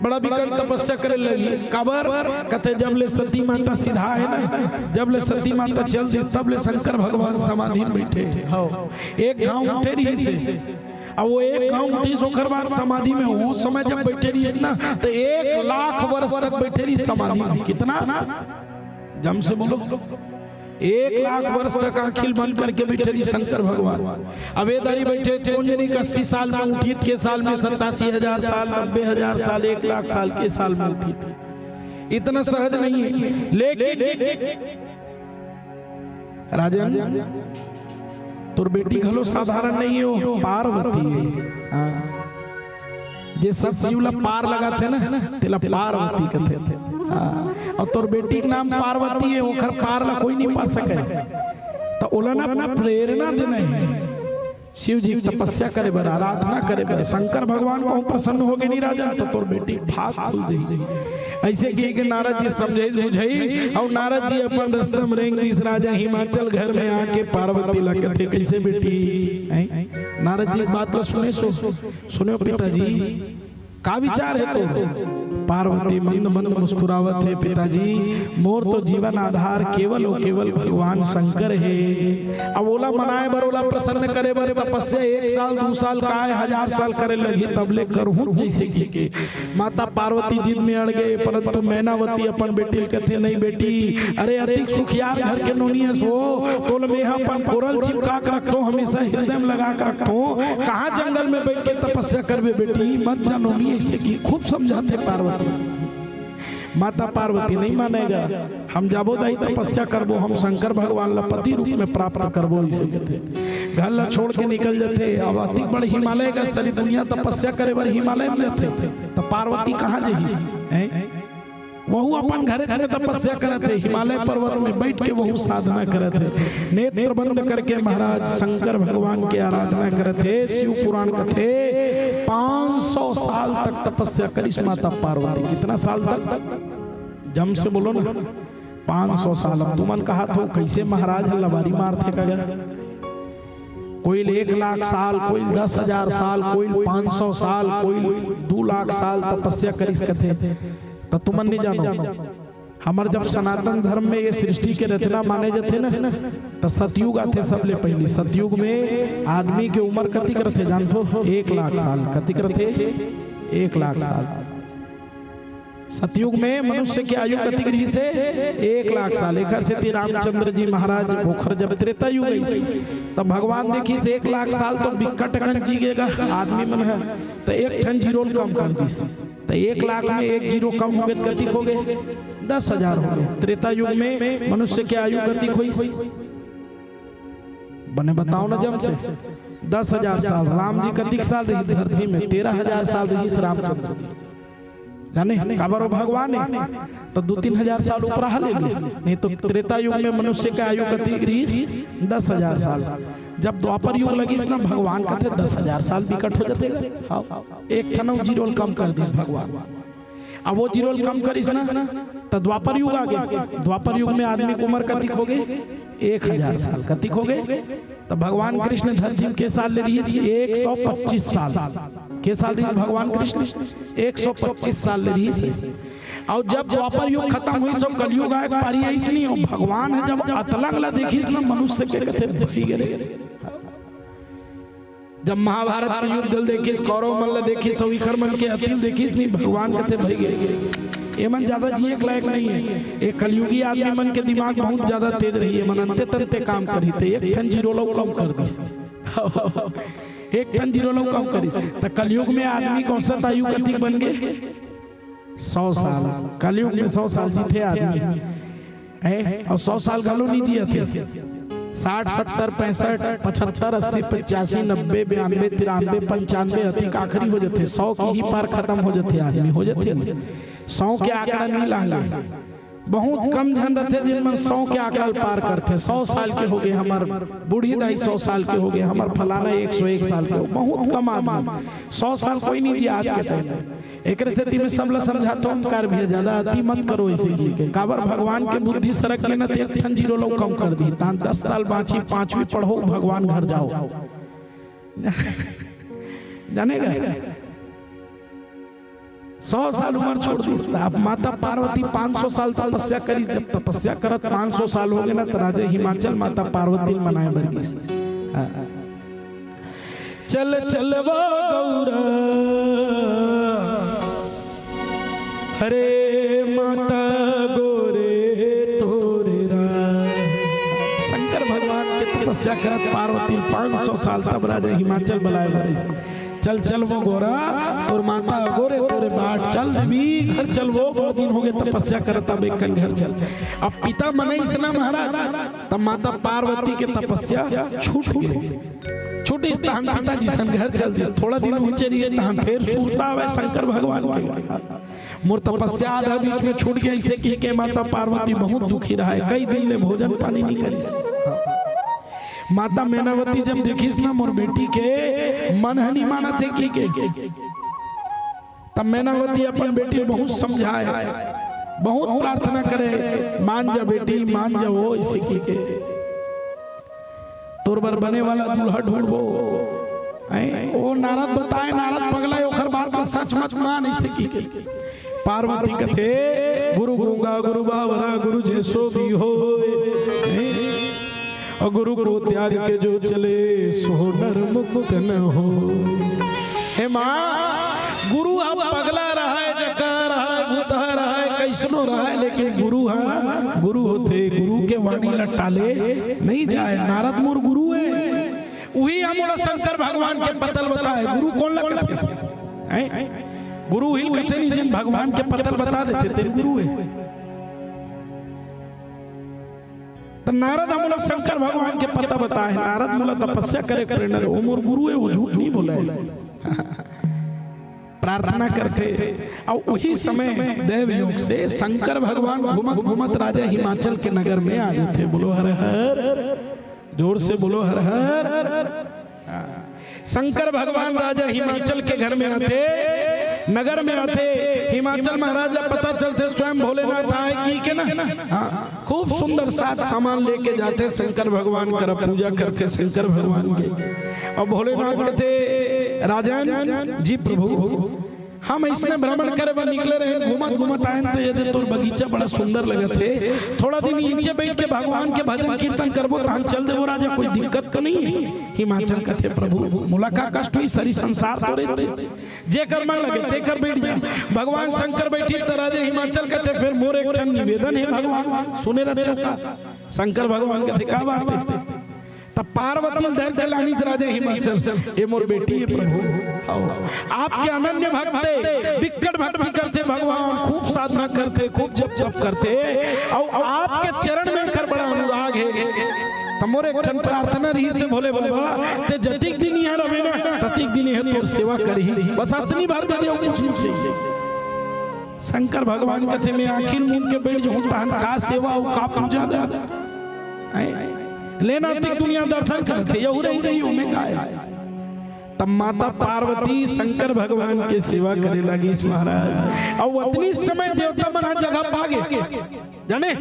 बड़ा बिकट तपस्या करे लगही। काबर? कथे, जब ले सती माता सिधा हे ना, जब ले सती माता चल दिस, तब ले शंकर भगवान समाधि में बैठे हे। हव, एक घांव उठे रहिस हे। अब वो एक घांव उठिस, ओकर बाद समाधि में, वो समय जब बैठे रहिस ना, त एक लाख वर्ष तक बैठे रहिस समाधि में। कितना? जम से बोलो। एक लाख वर्ष तक आंखी ल बंद करके बैठे रहिस शंकर भगवान। अब ए दारी बैठे, कोन जनी के अस्सी साल में उठित, के साल में सत्तासी हजार साल, नब्बे हजार साल, एक लाख साल, के साल में उठित। इतना सहज नहीं है। लेकिन राजन, तोर बेटी घलो साधारण नहीं हो, पार्वती है। हाँ। जे सब जीव ला पार लगाथे ना, तेला पार्वती कथे। हाँ। अउ तोर बेटी के नाम पार्वती हे, ओखर पार ला कोई नहीं पा सके। त ओला ना प्रेरणा देना हे। शिव जी के तपस्या करे बर, आराधना करे बर, शंकर भगवान कहूँ प्रसन्न होगे नहीं राजन, त तोर बेटी के भाग खुल जाही। अइसे कहिके नारद जी समझाइस बुझाइस, अउ नारद जी अपन रस्ता म रेंग दिस। राजा हिमाचल घर में आके पार्वती ला कथे, "कइसे बेटी?" हैं? नारद जी के बात ला सुने सो, सुने हो पिताजी, का विचार हे तोर? पार्वती मंद मंद मुस्कुरावत हे, "पिताजी, मोर तो जीवन आधार केवल अउ केवल भगवान शंकर हे।" अब ओला मनाए बर, ओला प्रसन्न करे बर तपस्या एक साल, दू साल, काय हजार साल करे लगही, तब ले करहूं जइसे कहिके। माता पार्वती जिद में अड़ गे, परंतु मैनावती अपन बेटी ल कथे, "नहीं बेटी, अरे अतिक सुखियार घर के नोनी हस हो, तोल मेंहा अपन कोरा ल चिपका के रखथों, हमेशा हृदय में लगा के रखथों। कहाँ जंगल में बैठ के तपस्या करबे बेटी, मत जा नोनी।" अइसे कहि खूब समझाथे पार्वती। माता पार्वती नहीं मानेगा, "हम जाबो दाई, तपस्या करबो, हम शंकर भगवान ला पति रूप में प्राप्त करबो," अइसे कथे। घर ला छोड़ के निकल जाथे। अब अतिक बड़ हिमालय का सारी दुनिया तपस्या करे बर हिमालय में जाथे, त पार्वती कहाँ जही? हैं? वहू अपन घरेच में तपस्या करत हे, हिमालय पर्वत में बैठ के वहू साधना करत हे। नेत्र बंद करके महाराज शंकर भगवान के आराधना करत हे। शिव पुराण कथे, पाँच सौ साल तक तपस्या करिस माता पार्वती। कितना साल तक? जम से बोलो ना, पाँच सौ साल। अब तुमन कहत हो, "कइसे महाराज ह लबारी मारथे का गा?" कोई एक लाख साल, कोई दस हजार साल, कोई पाँच सौ साल, कोई दू लाख साल तपस्या करिस कथे, त तुमन नहीं जानो। हमर जब सनातन धर्म में ये सृष्टि के रचना माने जाथे ना, त सतयुग आथे सबले पहिली। सतयुग में आदमी के उमर कतिक रथे जानथो? एक लाख साल। कतिक रथे? एक लाख साल। सतयुग में मनुष्य के आयु कतिक रिहिस हे? एक लाख साल। एखर सेती रामचंद्र जी महाराज ओखर जब त्रेता युग आइस, तब भगवान देखिस एक लाख साल तो बिकट अकन जी गे गा आदमी मन ह, त एक ठन जीरो ल कम कर दिस। त एक लाख में एक जीरो कम होगे त कतिक होगे? दस हजार होगे। त्रेता युग में मनुष्य के आयु कतिक होइस? बने बताओ ना जम से। दस हजार साल। राम जी कतिक साल रहिस धरती में? तेरह हजार साल रहिस रामचंद्र जी। जाने काबर? वो भगवान हे, त दू तीन हजार साल ऊपर ले लिस। नहीं तो त्रेता युग में मनुष्य के आयु कतिक रिहिस? दस हजार साल। जब द्वापर युग लगिस ना, भगवान कथे, "दस हजार साल बिकट हो जाथे गा।" हाँ, एक ठन अउ जीरो ल कम कर दिस भगवान। अब वो जीरो ल कम करिस ना, त द्वापर युग आगे। द्वापर युग में आदमी के उमर कतिक होगे? एक हजार साल। कतिक होगे? त भगवान कृष्ण धरती में के साल ले रिहिस? एक सौ पच्चीस साल। के साल रिहिस भगवान कृष्ण? एक सौ पच्चीस साल ले रिहिस। अउ जब द्वापर युग खतम होइस, कलयुग आए के पारी आइस नहीं, अउ भगवान ह जब अतलंग ला देखिस ना, मनुष्य के कथे, "भई गे रे।" जब महाभारत के युद्ध ल देखिस, कौरव मन ल देखिस, अउ इखर मन के अति ल देखिस नहीं, भगवान कथे, "भई गे, ये मन ज्यादा जिए के लायक नहीं हे।" ये कलयुगी आदमी मन के दिमाग बहुत ज्यादा तेज रही, ये मन अंते तंते काम करही, त एक ठन जीरो ल अउ कम कर दिस। एक ठन जीरो ल अउ कम करिस। त कलयुग में आदमी के औसत आयु कतिक बन गे? सौ साल। कलयुग में सौ साल जीथे आदमी, हैं? अउ सौ साल घलो नहीं जियत हे। साठ, सत्तर, पैंसठ, पचहत्तर, अस्सी, पचासी, नब्बे, बयानबे, तिरानबे, पंचानबे, अतिक आखिरी हो जाथे। सौ के ही पार खतम हो जाथे आदमी, हो जाथे नहीं। सौ के आंकड़ा नहीं लांगे। बहुत कम झन रथे, जिन मन सौ के आंकड़ा ल पार करथे। सौ साल के होगे हमर बूढ़ी दाई, सौ साल के होगे हमर फलाना, एक सौ एक साल के हो, बहुत कम आदमी। सौ साल कोई नहीं जी आज के टाइम में। एकरे सेती मैं सबला समझाथों, ओमकार भैया, ज्यादा अति मत करो इसे जी के। काबर भगवान के बुद्धि सरक के न, ते एक ठन जीरो लो कम कर दी, तान दस साल बाँची, पाँचवीं पढ़ो, भगवान घर जाओ। जाने का? सौ साल उम्र छोड़ दिस। त अब माता पार्वती पाँच सौ साल तपस्या करी। जब तपस्या करत पाँच सौ साल होगे ना, त राजा हिमाचल माता पार्वती ल मनाए बर गिस। हाँ। चल चल वो गौरा, अरे माता गोरे तोरे रा। शंकर भगवान के तपस्या करत पार्वती ल पाँच सौ साल तब राजा हिमाचल बलाए बर आइस। चल चल वो गौरा, तोर माता गोरे तोरे बाट, चल देवी घर चल वो, बहुत दिन होगे तपस्या करत, अब एक कन घर चल। अब पिता मनइस ना महाराज, तब माता पार्वती के तपस्या छूट गे। छूटिस तहन पिताजी सन घर चल दिस। थोड़ा दिन उंचे रहिए, तहन फेर सुरता आवय शंकर भगवान के, मोर तपस्या आधा बीच में छूट गे, अइसे कहिके माता पार्वती बहुत दुखी रहय, कई दिन ले भोजन पानी नहीं करिस। माता मैनावती जब देखिस ना मोर बेटी के, मन ह नहीं मानत हे कहिके, तब मैनावती अपन बेटी ल बहुत समझाय, बहुत प्रार्थना करे, मान जा बेटी, मान जा वो, अइसे कहिके। तोर बर बने वाला दूल्हा ढूंढबो। हैं? ओ नारद बताय, नारद पगला हे, ओखर बात ल सच मत मान, अइसे कहिके। पार्वती कथे, गुरु गूंगा, गुरु बावरा, गुरु जैसो भी होय। हैं? और गुरु को त्याग के जो चले, सो नर मुक्त न होय। हे माँ, गुरु ह पगला रहय, जका रहय, भूतहा रहय, कइसनो रहय, लेकिन गुरु ह गुरु होथे। गुरु के वाणी ल टाले नहीं जाय। नारद मोर गुरु हे, उही ह मोला शंकर भगवान के पता ल बताय। गुरु कोन ल कथे? हैं? गुरु उही ल कथे नहीं, जेन भगवान के पता ल बता देथे, तेन गुरु हे। त नारद ह मोला शंकर भगवान के पता बताय हे, नारद मोला तपस्या करे के प्रेरणा दे, ओ मोर गुरु हे, ओ झूठ नहीं बोलय। प्रार्थना करथे, अउ उही समय दैव योग से शंकर भगवान घूमत घूमत राजा हिमाचल के नगर में आ जाथे। बोलो हर हर, जोर से बोलो हर हर। हाँ। शंकर भगवान राजा हिमाचल के घर में आथे, नगर में आथे। हिमाचल महाराज ला पता चलथे स्वयं भोलेनाथ आए कहिके ना। हाँ, खूब सुंदर साज सामान लेके जाथे शंकर भगवान करा, पूजा करथे शंकर भगवान के। अउ भोलेनाथ कथे, राजन जी प्रभु, हम अइसने भ्रमण करे बर निकले रहेन, घूमत घूमत आएन त ये दे तोर बगीचा बड़ा सुंदर लगत हे, थोड़ा दिन इहिंचे बइठ के भगवान के भजन कीर्तन करबो, तहन चल देबो राजा, कोई दिक्कत तो नहीं हे? हिमाचल कथे, प्रभु मोला का कष्ट होही, सरी संसार तोरे चे, जेकर मन लगे तेकर बइठ जा। भगवान शंकर बइठिन त राजा हिमाचल कथे, फेर मोर एक ठन निवेदन हे भगवान, सुने रहिथव का? शंकर भगवान कथे, का बात हे? तब पार्वती ल धर के लानिस राजा हिमाचल, ए मोर बेटी हे प्रभु, आओ। आपके अनन्य भक्त हे, बिकट भक्ति करथे भगवान, खूब साधना करथे, खूब जप तप करथे, अउ आपके चरण में एकर बड़ा अनुराग हे। त मोर एक ठन प्रार्थना रहिस हे भोले बाबा, ते जतिक दिन इहाँ रहे ना, ततिक दिन इहाँ तोर सेवा करही। बस अतनी भर दे दे, अउ कुछ नहीं चाहिए। शंकर भगवान कथे, मैं आँखी ल मूंद के बइठ जाहूँ, तहन का सेवा अउ का पूजा कर? हैं? लेना तिक दुनिया दर्शन करथे, यहू रही रही, ओमे का हे? तब माता पार्वती शंकर भगवान के सेवा करे लागिस महाराज। अउ अतनी समय देवता मन ह जगह पा गे। जाने?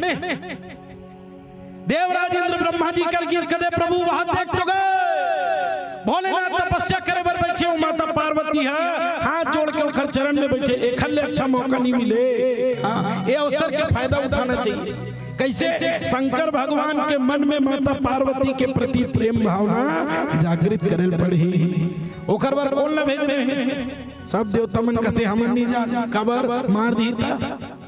देवराज इंद्र ब्रह्मा जी कर गिस कथे, प्रभु वहां देख तो गे, भोलेनाथ तपस्या करे बर बइठे हे, माता पार्वती ह हाथ जोड़ के ओखर चरण में बइठे, एखर ले अच्छा मौका नहीं मिले। हाँ, ये अवसर के फायदा उठाना चाहिए। कइसे? शंकर भगवान के मन में माता पार्वती के प्रति प्रेम भावना जागृत करे ल पड़ही। ओखर बर कोन ला भेजने हे? सब देवता मन कथे, हमन नहीं जान, काबर मार दिही त।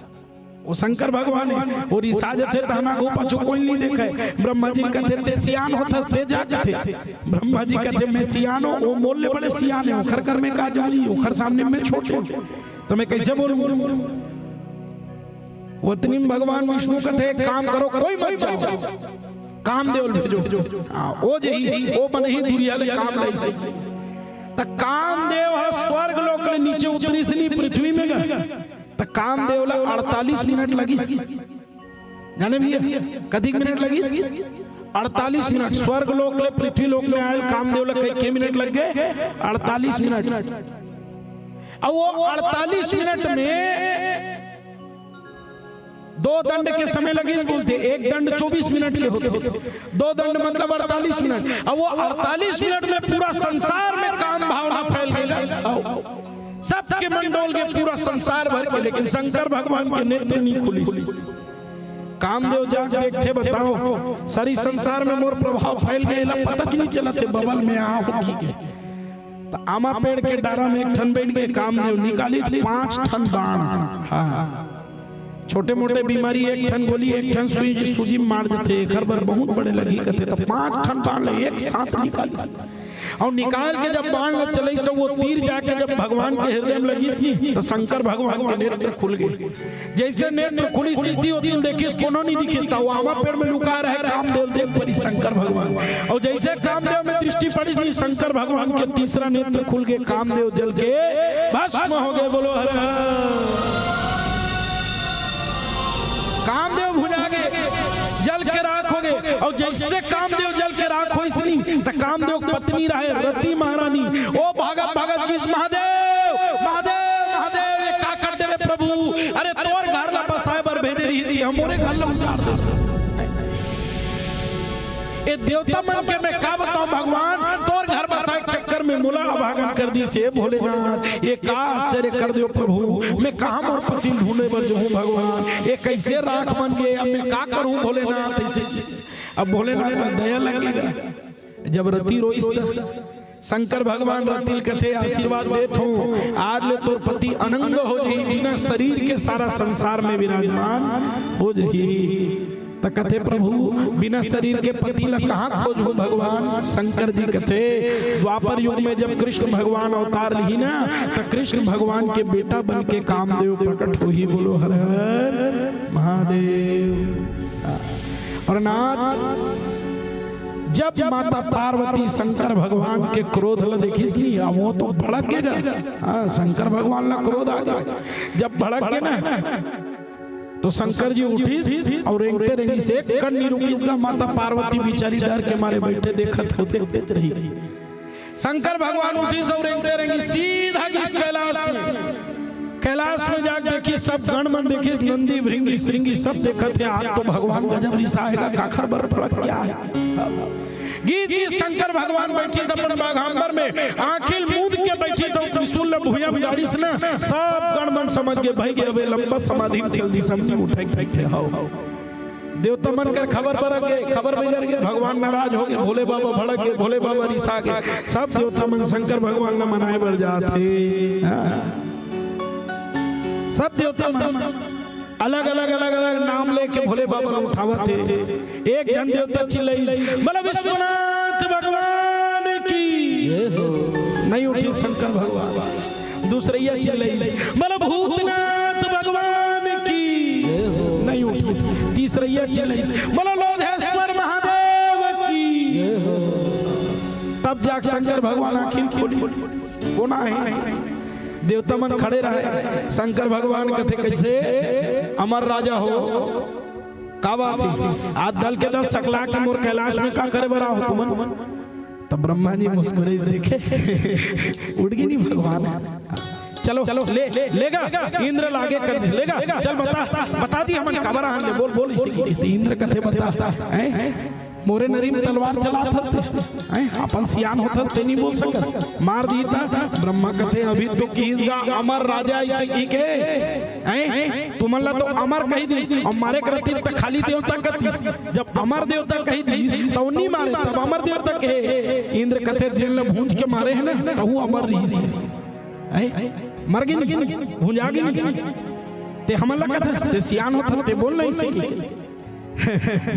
ओ शंकर भगवान हे, ओ रिसा जथे, तहन आगू पाछू कोई नहीं देखे। ब्रह्मा जी कथे, ते सियान होथस, ते जा, कथे। ब्रह्मा जी कथे, मैं सियान हों, ओ मोर ले बड़े सियान हे, ओखर कर में का जाऊं जी, ओखर सामने मैं छोटे हों, त मैं कइसे बोलूं? ओतनी में भगवान विष्णु कथे, एक काम करो, कोई मत जाओ, कामदेव ल भेजो। हाँ, ओ जही, ओ बनही दुरिहा ले काम लइसे। त कामदेव ह स्वर्ग लोक ले नीचे उतरिस नहीं, पृथ्वी में गा। त कामदेव ला अड़तालीस मिनट लगिस। जाने भैया, कतिक मिनट लगिस? अड़तालीस मिनट। स्वर्ग लोक ले पृथ्वी लोक में आयल कामदेव ला कई, के मिनट लग गए? अड़तालीस मिनट। अब वो अड़तालीस मिनट में दो दंड के समय लगिस बोलथे, एक दंड चौबीस मिनट के होथे, दो दंड मतलब अड़तालीस मिनट। अब वो अड़तालीस मिनट में पूरा संसार में काम भावना फैल गई। सबके मन डोल गए, पूरा संसार भर के, लेकिन शंकर भगवान के नेत्र नहीं खुलिस। कामदेव जाग देखथे, बताओ, सारी संसार में मोर प्रभाव फैल गए, एला पता कि नहीं चलत हे, बबल में आ हो की के। त आमा पेड़ के डारा में एक ठन बैठ के कामदेव निकालिस पांच ठन बाण। हाँ, छोटे मोटे बीमारी एक ठन गोली, एक ठन सुई, सूजी मार देथे, एकर बर बहुत बड़े लगी कथे, त पांच ठन बाण ले एक साथ निकालिस। अउ निकाल के जब बाण ल चलइस, त वो तीर जाके जब भगवान के हृदय में लगिस नी, त शंकर भगवान के नेत्र खुल गए। जइसे नेत्र खुलिस, सीधी ओती ल देखिस, कोनो नहीं दिखिस, त वो आमा पेड़ में लुका रहे कामदेव, देख परिस शंकर भगवान। अउ जइसे कामदेव में दृष्टि पड़िस नी, शंकर भगवान के तीसरा नेत्र खुल गए, कामदेव जल के भस्म हो गए। बोलो हर हर। कामदेव भुंजा गए, जल के राख हो गए। अउ जइसे कामदेव जल के राख होइस नी, त कामदेव के पत्नी रहे रति महारानी, ओ भागत भागत गिस, "महादेव, महादेव, महादेव, ये का कर देवे प्रभु? अरे तोर घर ला बसाए बर भेजे रहिस, हमरे घर ला उजाड़ दे।" ए देवता मन के मैं का बताऊं भगवान, तोर घर बसाए के चक्कर में मोला अभागन कर दिस हे भोलेनाथ। ये का आश्चर्य कर देव प्रभु, मैं कहां मोर पति ढूंढे बर जाहूं भगवान, ये कइसे राख बन गए, अब मैं का करूं भोलेनाथ? ऐसे अब भोलेनाथ ला दया लगेगा। जब रति रोइस त शंकर भगवान रति ल कथे, आशीर्वाद देत हों, आज ले तोर पति अनंग हो जही, बिना शरीर के सारा संसार में विराजमान हो जही। त कथे, "प्रभु, बिना शरीर के पति ला कहां खोजहूं भगवान?" शंकर जी कथे, द्वापर युग में जब कृष्ण भगवान अवतार लिही ना, त कृष्ण भगवान के बेटा बन के कामदेव प्रकट होही। बोलो हर हर महादेव। और नाथ, जब माता पार्वती शंकर भगवान के क्रोध ल देखिस नी, अब वो तो भड़क गे गा। हाँ, शंकर भगवान ला क्रोध आ गया। जब भड़क गे ना, तो शंकर जी उठिस अउ रेंगते रेंगिस, एक कन नी रुकिस गा। माता पार्वती बिचारी डर के मारे बइठे देखत होते, देखत रही। शंकर भगवान उठिस अउ रेंगते रेंगिस सीधा गिस कैलाश में। कैलाश में जाके देखिस, सब गण मन देखिस, नंदी भृंगी श्रृंगी सब देखत हे, आज तो भगवान गजब रिसाए गा, काखर बर भड़क गे हे। गिस गिस शंकर भगवान बइठिस अपन बाघांबर में, आंखी ल मूंद के बइठिस त त्रिशूल ल भुइयां म गाड़िस ना, सब गण मन समझ गे, भई गे, अब ए लंबा समाधि म चल दिस, अब नी उठय, ठीक हे। हव। देवता मन कर खबर बरक गे, खबर बिगड़ गे, भगवान नाराज हो गे, भोले बाबा भड़क गे, भोले बाबा रिसा गे, सब देवता मन शंकर भगवान ला मनाए बर जात हे। हाँ। सब देवता मन अलग-अलग, अलग-अलग नाम लेके भोले बाबा ला उठावत हे। एक झन देवता चिल्लाइस, "बोलो विश्वनाथ भगवान की।" जय हो। नहीं उठिस शंकर भगवान। दूसरइया चिल्लाइस, "बोलो भूतनाथ भगवान की।" जय हो। नहीं उठिस। तीसरइया चिल्लाइस, "बोलो लोधेश्वर महादेव की।" जय हो। तब जाके शंकर भगवान आंखी ल खोलिस, कोन हे? देवता मन खड़े रहे। शंकर भगवान कथे, "कइसे अमर राजा हो, का बात हे? आज दल के दस सकला के मोर कैलाश में का करे बर आए हो तुमन?" तब ब्रह्मा जी मुस्कुराइस, देखे, उठ गे नी भगवान। चलो, चलो, ले, ले गा, इंद्र ला आगे कर दिस, ले गा, चल बता, बता दिस हमन काबर आन ले, बोल, बोल, अइसे कहिथे। इंद्र कथे, "बता, हैं? मोरे नरी में तलवार चलात हस ते, हैं? अपन सियान होत हस ते नी बोल सकस, मार दिही त।" ब्रह्मा कथे, "अभी तो किहिस गा अमर राजा अइसे कहिके, हैं? तुमन ला तो अमर कहि दिस, अउ मारे के रहितिस त खाली देवता कहितिस। जब अमर देवता कहि दिस, त ओ नी मारे, तब अमर देवता कहे।" इंद्र कथे, "जेन ला भूंज के मारे हे ना, तहू अमर रिहिस हे। हैं? मर गे नी, भुंजा गे नी। ते हमन ला कथस, ते सियान होत हस, ते बोल नहीं सके।"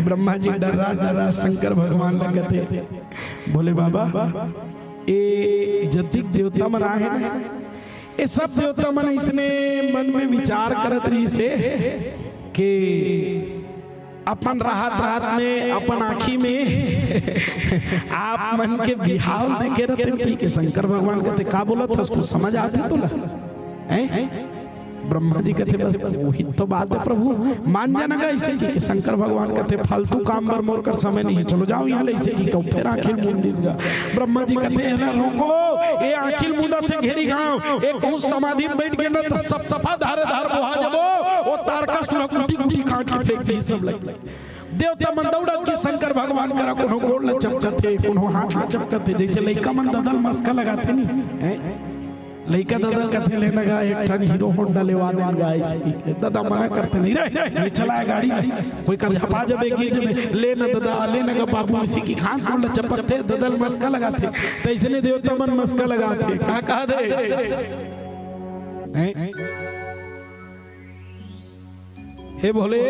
ब्रह्मा जी डर्रा डर्रा शंकर भगवान ला कथे, "भोले बाबा, ए जतिक देवता मन आए हे ना, ए सब देवता मन अइसने मन में विचार करत रहिस हे कि अपन रहत रहत में अपन आंखी में आप मन के बिहाव देखे रहितेन कहिके।" शंकर भगवान कथे, "का बोलत हस, कुछ समझ आथे तोला? हैं?" ब्रह्मा जी कथे, "बस वही तो बात है प्रभु, मान जाना गा।" ऐसे कि शंकर भगवान कथे, "फालतू काम बर मोर कर समय नहीं है, चलो जाओ यहाँ ले।" ऐसे कि कहूँ, फिर आँखी ल मूंद दिस गा। ब्रह्मा जी कथे, "एला रोको, ये आँखी ल मूंदत हे घेरी घांव, ये कहूँ समाधि में बैठ गे ना तो सब सफा धारे धार बोहा जबो, वो तारकासुर कुटी कुटी काट के फेंक दिही सब लगे।" देवता मन दौड़त के शंकर भगवान करा, कोनो गोड़ ल चपकत हे, कोनो हाथ ल चपकत हे, जैसे लइका मन ददा ल मस्का लगाथे नी, हैं? लइका ददा ल कथे, "ले न गा, एक ठन हीरो होंडा लेवा दे न गा।" ऐसे ददा मना करथे, "नहीं रे, ले चला गाड़ी ल, कोई कर झपा जबे, गिर जबे, ले न ददा, ले न गा बाबू।" ऐसे कि हाथ गोड़ ल चपकथे, ददा ल मस्का लगाथे, तैसने देवता मन मस्का लगाथे, का कहा दे? हैं? हे भोले,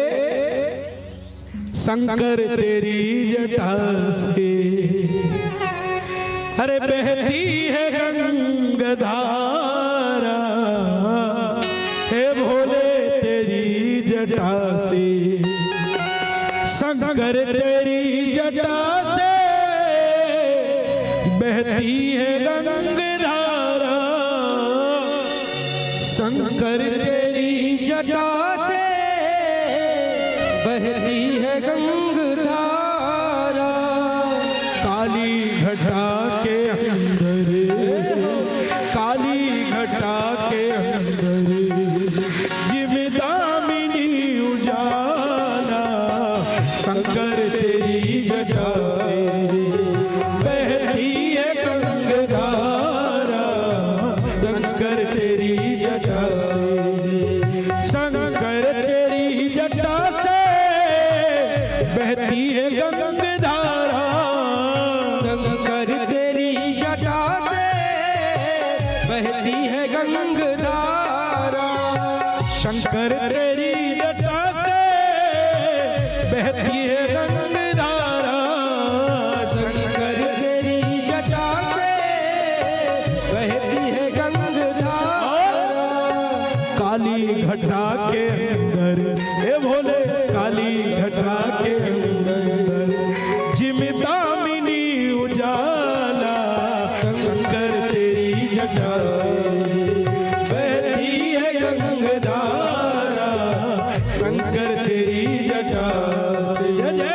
शंकर तेरी जटा से, अरे बहती है गंग धारा। हे भोले, तेरी जटा से, शंकर तेरी जटा से बहती है गंग धारा। शंकर तेरी जटा से बहती है गंग धारा। काली घटा के अंदर, काली घटा के अंदर जिमदामिनी उजाला। शंकर तेरी जटा से बहती है गंग धारा। शंकर तेरी जटा से, शंकर तेरी जटा से बहती है गंग धारा। शंकर तेरी जटा से बहती है गंग धारा। शंकर तेरी जटा से बहती है गंग धारा। शंकर तेरी जटा से बहती है गंग धारा। काली घटा के अंदर, हे भोले, काली घटा के अंदर जिमदामिनी उजाला। शंकर तेरी जटा से बहती है गंग धारा। शंकर तेरी जटा से, जय जय।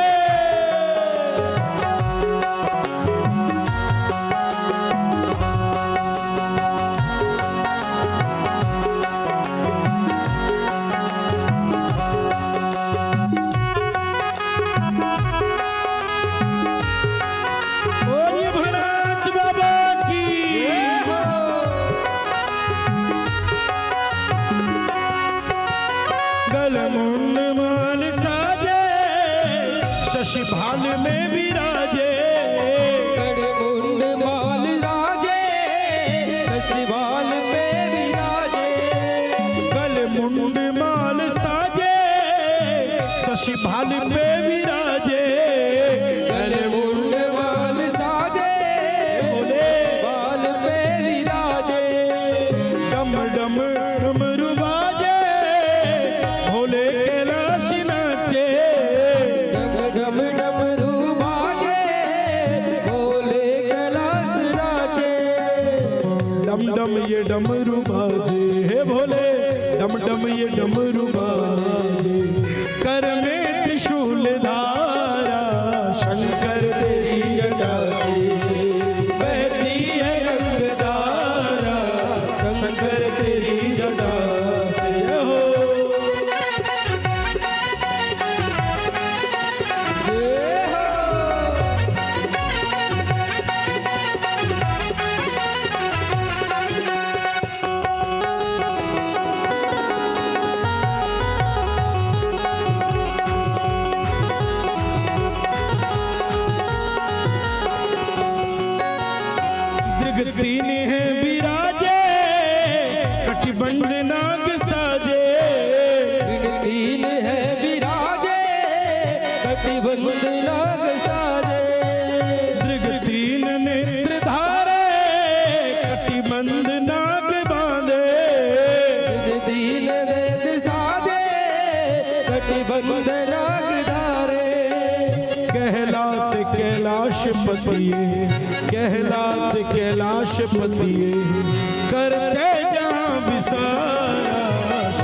बोलिए भोलेनाथ बाबा की। गल मुंड माल साजे, शशि भाल में विराजे। गल मुंड माल राजे, शशि भाल में विराजे। गल मुंड माल साजे, शशि भाल पे विराजे। गल मुंड माल साजे, भोले। भाल पे विराजे। डम डम डमरू बाजे, भोले कैलाश नाचे। डम डम डमरू बाजे, भोले कैलाश नाचे। डम डम ये डमरू बाजे, हे भोले, डम डम ये डमरू बाजे। कर में त्रिशूल धारा, शंकर तेरी जटा से बहती है गंग धारा। शंकर तेरी जटा से हो। दृग तीन है विराजे, कटिबंध नाग साजे। दृग तीन है विराजे, कटिबंध नाग साजे। दृग तीन नेत्र धारे, कटिबंध नाग बांधे। दृग तीन नेत्र साजे, कटिबंध नाग धारे। कहलात कैलाशपति, कहलात कैलाशपति, करते जहाँ विसारा।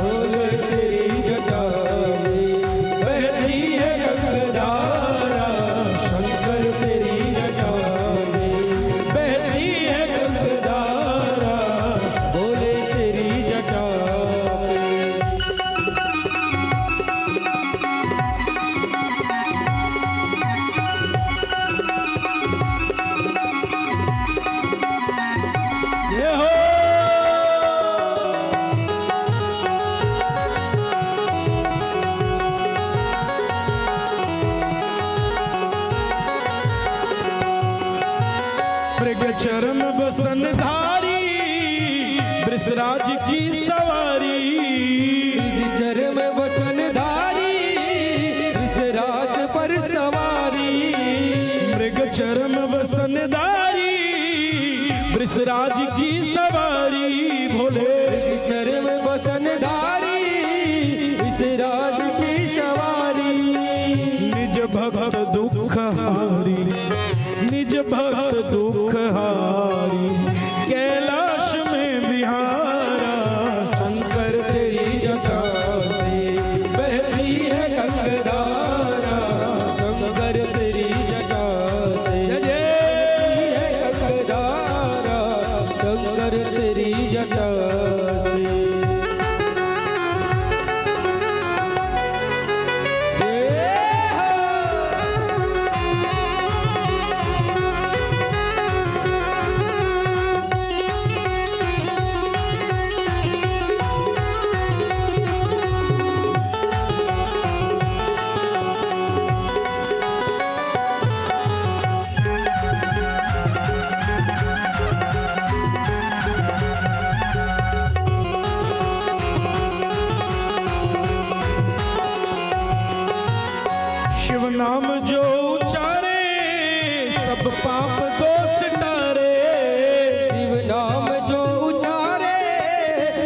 चरम बसन धारी, वृषराज की सवारी। निज चरम बसन धारी, वृषराज पर सवारी। मृग चरम बसन धारी, वृषराज की सवारी। भोले चरम बसन धारी, वृषराज की सवारी। निज भक्त दुख हारी, निज भक्त दुख हारी, कैलाश में विहारा। शंकर तेरी जटा से बहती है गंगधारा। शंकर तेरी जटा से बहती है गंगधारा। शंकर तेरी जटा से। शिव नाम जो उचारे, सब पाप दोष टारे। शिव नाम जो उचारे,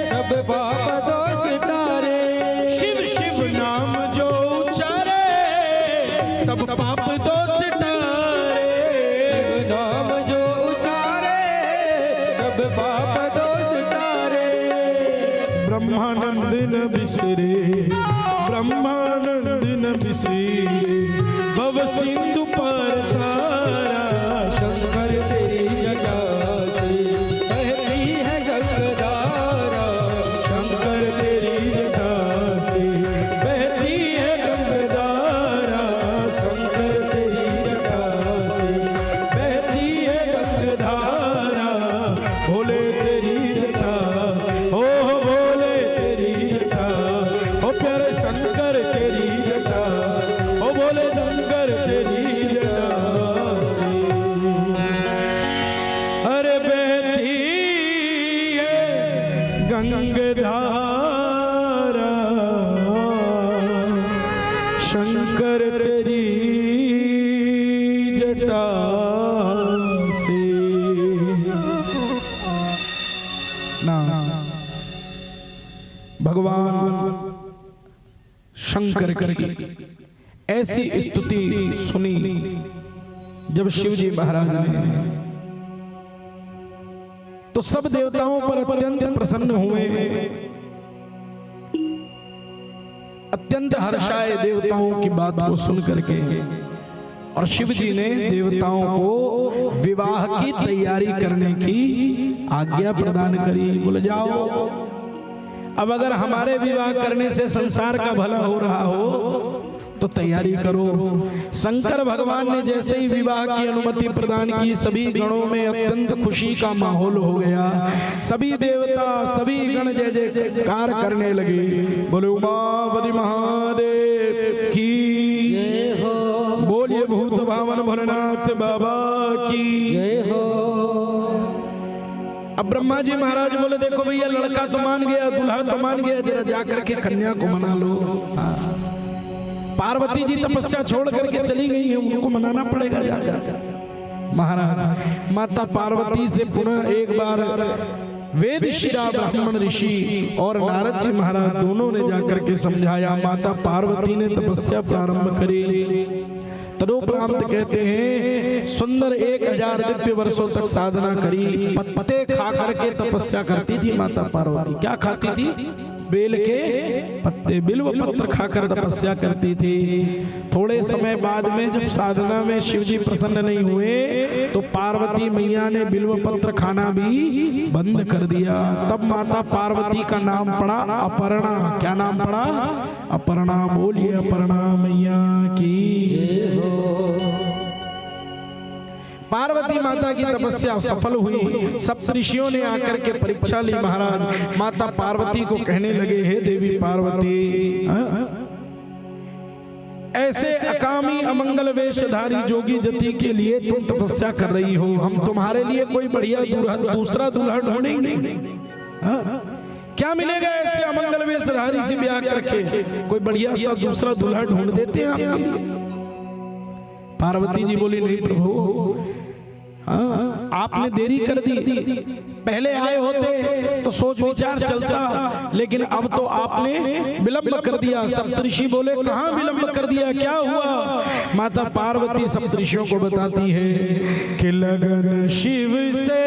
सब पाप दोष टारे। शिव शिव नाम जो उचारे, सब पाप दोष टारे। शिव नाम जो उचारे, सब पाप दोष टारे। ब्रह्मानंद न बिसरे, ब्रह्मानंद न बिसरे, भव सिंधु पार तारा। शंकर तेरी जटा से बहती है गंगधारा। शंकर तेरी जटा से बहती है गंगधारा। शंकर तेरी जटा से बहती है गंगधारा। भोले तेरी जटा, ओ हो भोले तेरी जटा, ओ प्यारे शंकर तेरी जटा, ओ भोले शंकर तेरी जटा। अरे बहती है गंगधारा, शंकर तेरी जटा से। ना, भगवान शंकर की ऐसी स्तुति सुनी जब शिव जी महाराज ने, तो सब देवताओं पर अत्यंत प्रसन्न हुए, अत्यंत हर्षाए देवताओं की बात को सुन करके। और शिव जी ने देवताओं को विवाह की तैयारी करने की आज्ञा प्रदान करी। बोले, जाओ, अब अगर हमारे विवाह करने से संसार का भला हो रहा हो तो तैयारी करो। शंकर भगवान ने जैसे ही विवाह की अनुमति प्रदान की, सभी गणों में अत्यंत खुशी का माहौल हो गया। सभी देवता, सभी गण जय जयकार करने लगे। बोले, उमापति महादेव की जय हो। बोलिए भूत भावन भोलेनाथ बाबा की जय हो। अब ब्रह्मा जी महाराज बोले, देखो भैया, लड़का तो मान गया, दूल्हा तो मान गया, जरा जा करके कन्या को मना लो। हाँ। पार्वती जी तपस्या छोड़ करके चली गई है, उनको मनाना पड़ेगा जाकर। महाराज, माता पार्वती से पुनः एक बार वेद शिरा ब्राह्मण ऋषि और नारद जी महाराज दोनों ने जाकर के समझाया। माता पार्वती ने तपस्या प्रारंभ करी। तदोपरांत कहते हैं, सुंदर एक हजार दिव्य वर्षों तक साधना करी। पत्ते खा करके तपस्या करती थी माता पार्वती। क्या खाती थी? बेल के पत्ते, बिल्व पत्र खाकर तपस्या करती थी। थोड़े समय बाद में जब साधना में शिव जी प्रसन्न नहीं हुए, तो पार्वती मैया ने बिल्व पत्र खाना भी बंद कर दिया। तब माता पार्वती का नाम पड़ा अपर्णा। क्या नाम पड़ा? अपर्णा। बोलिए अपर्णा मैया की जय हो। पार्वती माता की तपस्या सफल हुई। सप्तऋषियों ने आकर के परीक्षा ली महाराज। माता पार्वती को कहने लगे, हे देवी पार्वती, हाँ? ऐसे अकामी अमंगल वेशधारी जोगी जति के लिए तुम तपस्या कर रही हो, हम तुम्हारे लिए कोई बढ़िया दूल्हा, दूसरा दूल्हा ढूंढेंगे। हाँ? क्या मिलेगा ऐसे अमंगल वेशधारी से ब्याह करके? कोई बढ़िया सा दूसरा दूल्हा ढूंढ देते हैं आपके लिए। पार्वती जी बोली, नहीं प्रभु, हाँ, आपने देरी कर दी। पहले आए होते तो सोच विचार चलता, लेकिन अब तो आपने विलंब कर दिया। सप्तऋषि बोले, कहाँ विलंब कर दिया, क्या हुआ? माता पार्वती सप्तऋषियों को बताती है कि लगन शिव से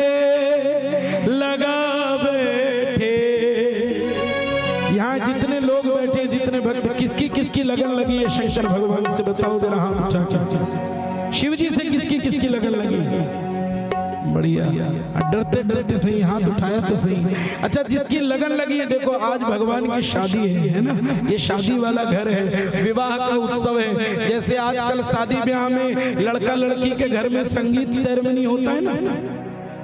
लगा बैठे। यहाँ जितने लोग बैठे, जितने भक्त, किसकी किसकी लगन लगी है शंकर भगवान से, बताओ जरा हाथ उठा के। शिव जी से किसकी किसकी लगन लगी? बढ़िया। डरते डरते सही, हाथ उठाया तो सही। अच्छा, जिसकी लगन लगी है, देखो आज भगवान की शादी है, है ना? ये शादी वाला घर है, विवाह का उत्सव है। जैसे आजकल शादी ब्याह में लड़का लड़की के घर में संगीत सेरेमनी होता है ना,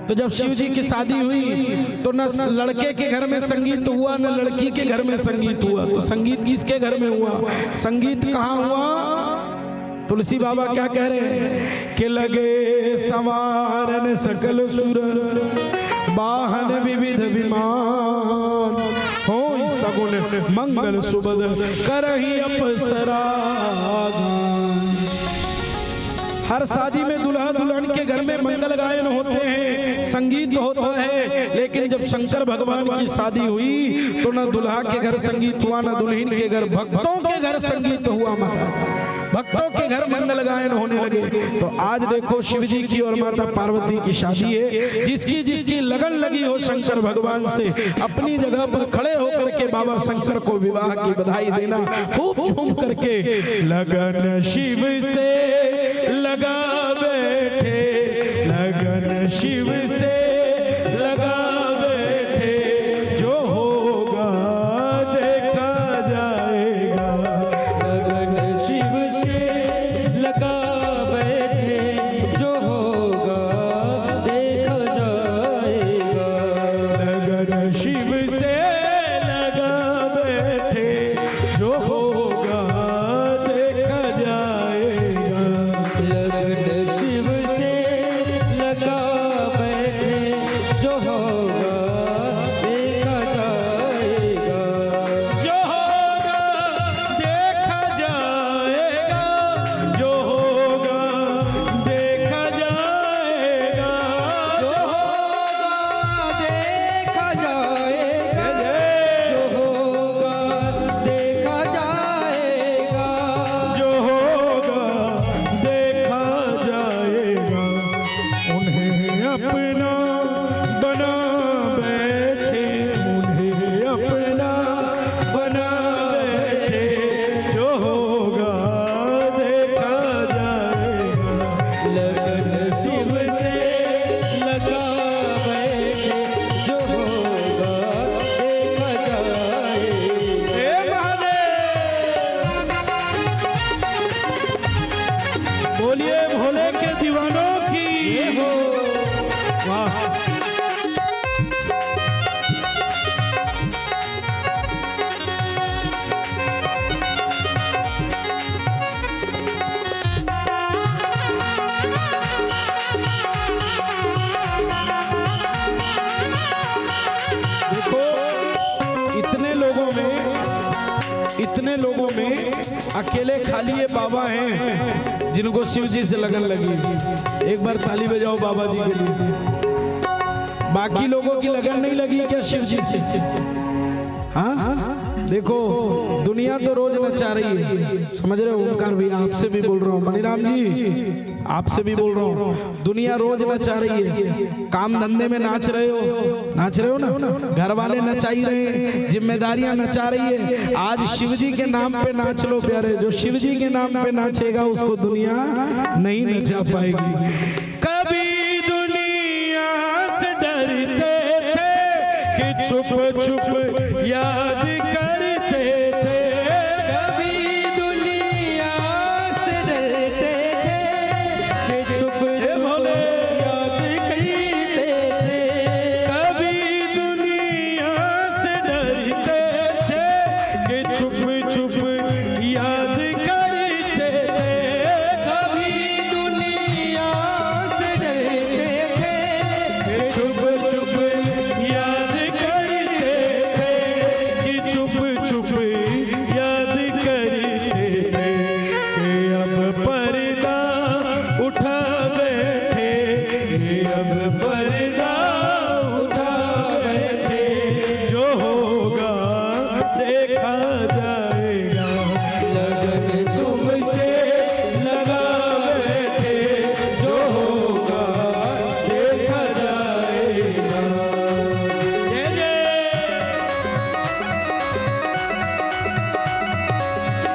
तो जब शिव जी की शादी हुई तो न लड़के के घर में संगीत हुआ, न लड़की के घर में संगीत हुआ। तो संगीत किसके घर में हुआ? संगीत कहाँ हुआ? तुलसी बाबा क्या कह रहे हैं कि लगे संवारन सकल सुर, वाहन विविध विमान, होई सगुन मंगल सुबद करही अप्सरा। हर शादी में दूल्हा दुल्हन के घर में मंगल गायन होते हैं, संगीत होता है, लेकिन जब शंकर भगवान की शादी हुई तो ना दूल्हा के घर संगीत हुआ, ना दुल्हन के घर, भक्तों के घर संगीत हुआ। महाराज, भक्तों के घर मंगल गायन होने लगे। तो आज देखो शिव जी की और माता पार्वती की शादी है, जिसकी जिसकी लगन लगी हो शंकर भगवान से, अपनी जगह पर खड़े होकर के बाबा शंकर को विवाह की बधाई देना, खूब झूम करके। लगन शिव से लगा बैठे, लगन शिव से लगा बैठे, जो होगा देखा जाएगा। लगन शिव से लगा बैठे, जो होगा देखा जाएगा। लगन शिव से लगा बैठे, जो होगा देखा जाएगा। लगन शिव से लगा बैठे, जो होगा देखा जाएगा। जो होगा देखा जाएगा, जो होगा देखा जाएगा। जो होगा देखा जाएगा, जो होगा देखा जाएगा। जो होगा देखा जाएगा। उन्हें अपना बना बैठे, उन्हें अपना बना बैठे, जो होगा देखा जाएगा। लगन शिव से लगा बैठे, जो होगा देखा जाएगा। हे महादेव, बोलिए भोले के दीवानों की। वाह। देखो, इतने लोगों में, इतने लोगों में अकेले खाली ये बाबा हैं जिनको शिव जी से लगन लगी। एक बार ताली बजाओ बाबा जी के लिए। बाकी लोगों की लगन नहीं लगी क्या शिव जी से? हाँ, देखो, दुनिया तो रोज नचा रही है, समझ रहे हो? ओमकार भैया, आपसे भी बोल रहा हूँ, मणिराम जी, आपसे भी बोल रहा हूँ, दुनिया रोज नचा रही है। काम धंधे में नाच रहे हो, नाच रहे हो ना, घर वाले नचा ही रहे हैं, जिम्मेदारियां नचा रही है। आज शिव जी के नाम पे नाच लो प्यारे, जो शिव जी के नाम पे नाचेगा उसको दुनिया नहीं नचा पाएगी। कभी दुनिया से डरते थे कि छुप छुप याद करते थे। कभी दुनिया से डरते थे कि छुप छुप याद करते थे। कभी दुनिया से डरते थे कि छुप छुप याद करते छुप छुप याद करते थे, कि छुप छुप याद करते थे, कि अब पर्दा उठा बैठे, कि अब पर्दा उठा बैठे। जो होगा देखा जाएगा, लगन तुमसे लगा बैठे। जो होगा देखा जाएगा। जय जय।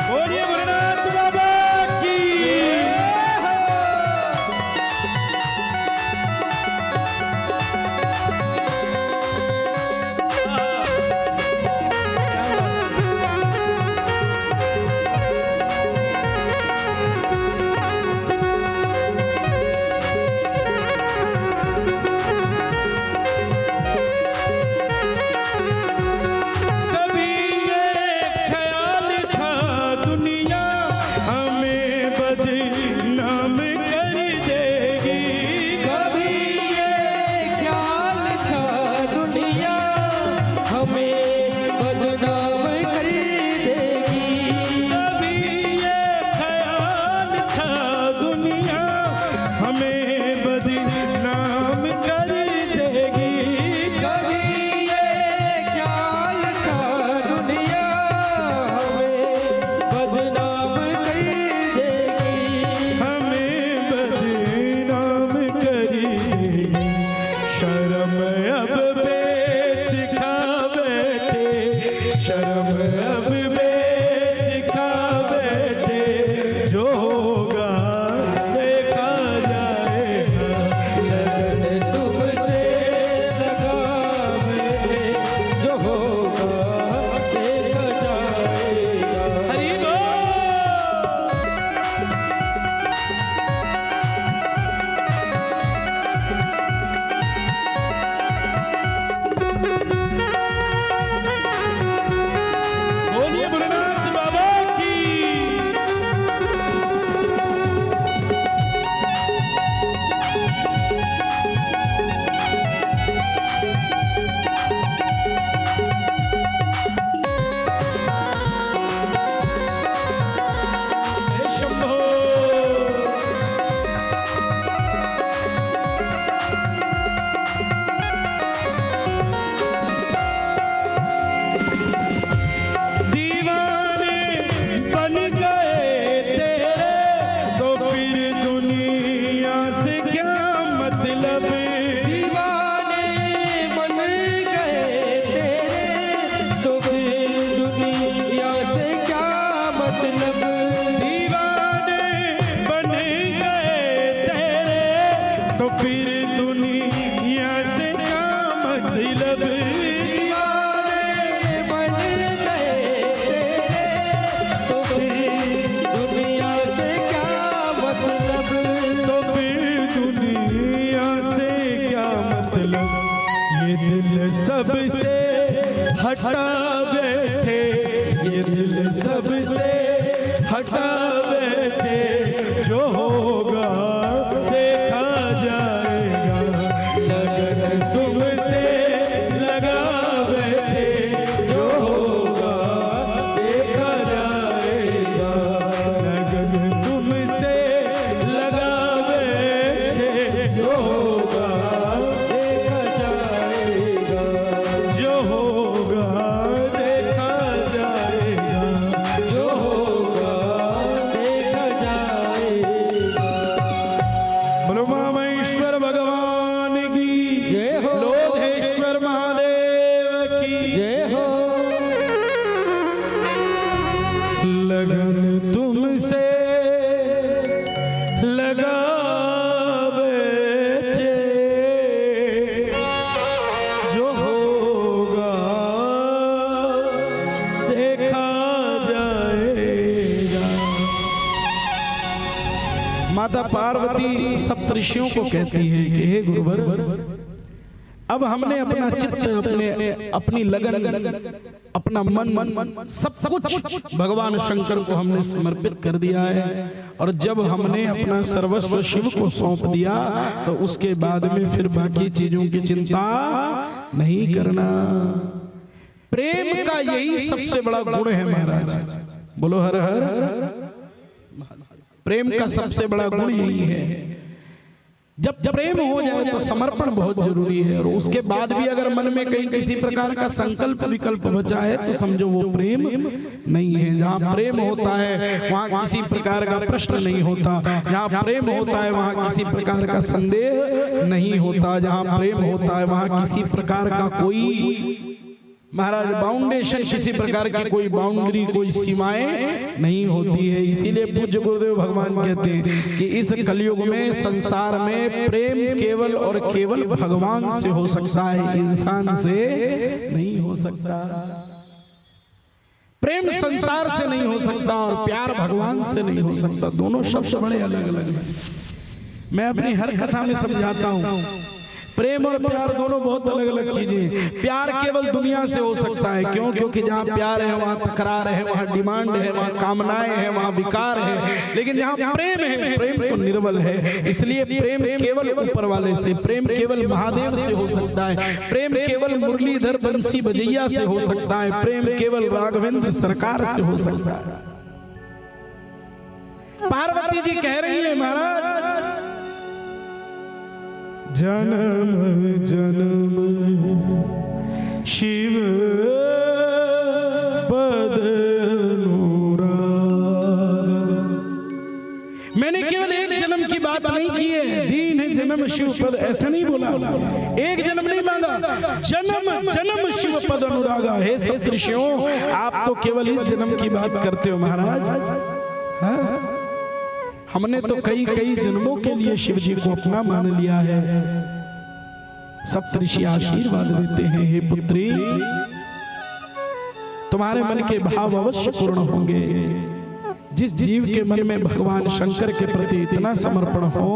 बोलिए भोलेनाथ बाबा की। कभी ये ख्याल था दुनिया हमें बदनाम कर देगी। कभी ये ख्याल था दुनिया हमें बदनाम कर देगी। कभी ये ख्याल था दुनिया हमें बदनाम कर देगी। कभी ये ख्याल था दुनिया हमें बदनाम कर देगी। हमें बदनाम कर देगी। शर्म अब बेच खा बैठे, शर्म अब बेच खा बैठे। जो होगा देखा जाएगा, लगन तुमसे लगा बैठे। जो होगा देखा जाएगा। हरि बोल। बोलिए भोलेनाथ बाबा की। हे शंभो। दीवाने बन गए तेरे, तो फिर दुनिया से क्या मतलब? दीवाने बन गए तेरे, तो फिर दुनिया से क्या मतलब? दीवाने बन गए तेरे, तो फिर दुनिया से क्या मतलब? दीवाने बन गए तेरे, तो फिर दुनिया से क्या मतलब? तो फिर दुनिया से क्या मतलब? ये दिल सबसे हटा बैठे, ये दिल सबसे हटा बैठे। जो होगा देखा जाएगा, लगन तुमसे लगा बैठे। जो होगा देखा जाएगा, लगन तुमसे लगा बैठे। जो होगा देखा जाएगा, जो होगा देखा जाएगा, जो होगा देखा जाएगा। बोलो महामहेश्वर भगवान की जय हो। लोधेश्वर महादेव की जय हो। लगन तुमसे लगा बैठे, जो होगा देखा जाएगा। माता पार्वती सप्तऋषियों को कहती है कि हे गुरुवर, अब हमने अपना चित्त, अपने, अपनी लगन, अपना मन, सब कुछ भगवान शंकर को हमने समर्पित कर दिया है। और जब हमने अपना सर्वस्व शिव को सौंप दिया, तो उसके बाद में फिर बाकी चीजों की चिंता नहीं करना। प्रेम का यही सबसे बड़ा गुण है महाराज। बोलो हर हर। प्रेम का सबसे बड़ा गुण यही है। जब प्रेम हो जाए तो समर्पण बहुत जरूरी है, और उसके बाद भी अगर मन में कहीं किसी प्रकार का संकल्प विकल्प बचा है, तो समझो वो प्रेम नहीं है। जहाँ प्रेम होता है, वहाँ किसी प्रकार का प्रश्न नहीं होता। जहाँ प्रेम होता है, वहाँ किसी प्रकार का संदेह नहीं होता। जहाँ प्रेम होता है, वहाँ किसी प्रकार का कोई, महाराज, बाउंडेशन, किसी प्रकार की कोई बाउंड्री, कोई सीमाएं नहीं होती है। इसीलिए पूज्य गुरुदेव भगवान कहते हैं कि इस कलयुग में, संसार में प्रेम केवल और केवल भगवान से हो सकता है, इंसान से नहीं हो सकता। प्रेम संसार से नहीं हो सकता और प्यार भगवान से नहीं हो सकता। दोनों शब्द बड़े अलग अलग हैं। मैं अपनी हर कथा में समझाता हूँ, प्रेम और प्यार दोनों बहुत अलग अलग चीजें हैं। प्यार केवल दुनिया से हो सकता है। क्यों? क्योंकि जहाँ प्यार है, वहाँ तकरार है, वहाँ डिमांड है, वहाँ कामनाएं हैं, वहाँ विकार है। लेकिन जहाँ प्रेम है, प्रेम तो निर्मल है। इसलिए प्रेम केवल ऊपर वाले से, प्रेम केवल महादेव से हो सकता है। प्रेम केवल मुरलीधर बंसी बजैया से हो सकता है। प्रेम केवल राघवेंद्र सरकार से हो सकता है। पार्वती जी कह रही है, महाराज, जन्म जन्म शिव पद अनुराग। मैंने केवल एक जन्म की बात नहीं की है, दीन जन्म शिव पद, ऐसा नहीं बोला। एक जन्म नहीं मांगा, जन्म जन्म शिव पद अनुरागा। हे सप्तऋषियों, आप तो केवल इस जन्म की बात करते हो महाराज। हाँ? हमने तो कई कई जन्मों के लिए शिव जी को अपना मान लिया है। सप्तऋषि आशीर्वाद देते हैं, हे पुत्री, तुम्हारे मन के भाव अवश्य पूर्ण होंगे। जिस जीव के मन में भगवान शंकर के प्रति इतना समर्पण हो,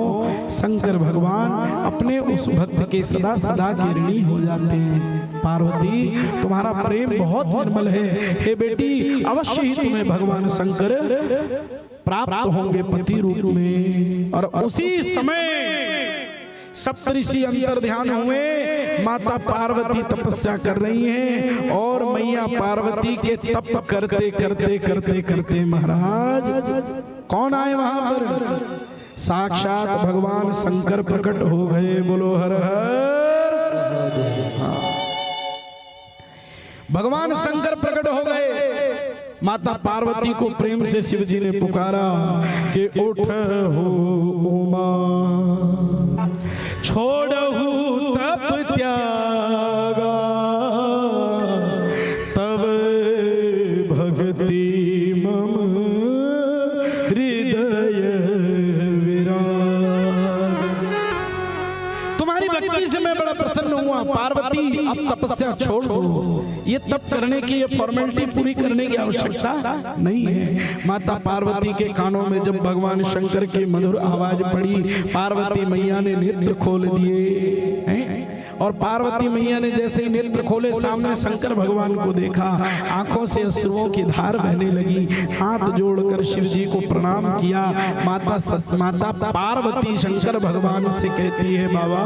शंकर भगवान अपने उस भक्त के सदा सदा के ऋणी हो जाते हैं। पार्वती, तुम्हारा प्रेम बहुत निर्मल है। हे बेटी, अवश्य ही तुम्हें भगवान शंकर प्राप्त होंगे पति रूप में। और उसी समय सप्तऋषि अंतर ध्यान हुए, माता पार्वती तपस्या कर रही हैं और मैया पार्वती के तप करते करते करते करते महाराज, कौन आए वहां पर? साक्षात भगवान शंकर प्रकट हो गए। बोलो हर हर। हाँ। भगवान शंकर प्रकट हो गए। माता पार्वती को प्रेम से शिव जी ने पुकारा कि उठ हो उमा, छोड़हु तप त्यागा, तब भक्ति मम हृदय विराज। तुम्हारी भक्ति से मैं बड़ा प्रसन्न हुआ पार्वती, अब तपस्या छोड़ दो। ये तप करने की, ये फॉर्मेलिटी पूरी करने की आवश्यकता नहीं है। माता पार्वती के कानों में जब भगवान शंकर की मधुर आवाज पड़ी, पार्वती मैया ने नेत्र खोल दिए हैं। और पार्वती मैया ने जैसे ही नेत्र खोले, सामने शंकर भगवान को देखा, आंखों से अश्रुओं की धार बहने लगी। हाथ जोड़कर शिव जी को प्रणाम किया। माता सत-, माता पार्वती शंकर भगवान से कहती है, बाबा,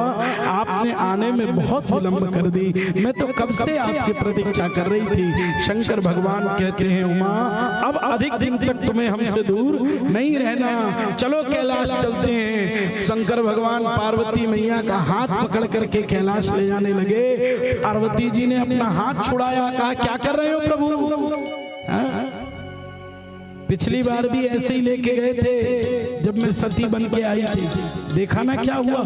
आपने आने में बहुत विलंब कर दी, मैं तो कब से आपकी प्रतीक्षा कर रही थी। शंकर भगवान कहते हैं, उमा, अब अधिक दिन तक तुम्हें हमसे दूर नहीं रहना, चलो कैलाश चलते हैं। शंकर भगवान पार्वती मैया का हाथ पकड़ करके कैलाश ले जाने लगे। पार्वती जी ने अपना हाथ छुड़ाया, कहा, क्या कर रहे हो प्रभु? हाँ? पिछली बार भी ऐसे ही लेके गए थे जब मैं सती बन के आई थी, देखा ना क्या हुआ।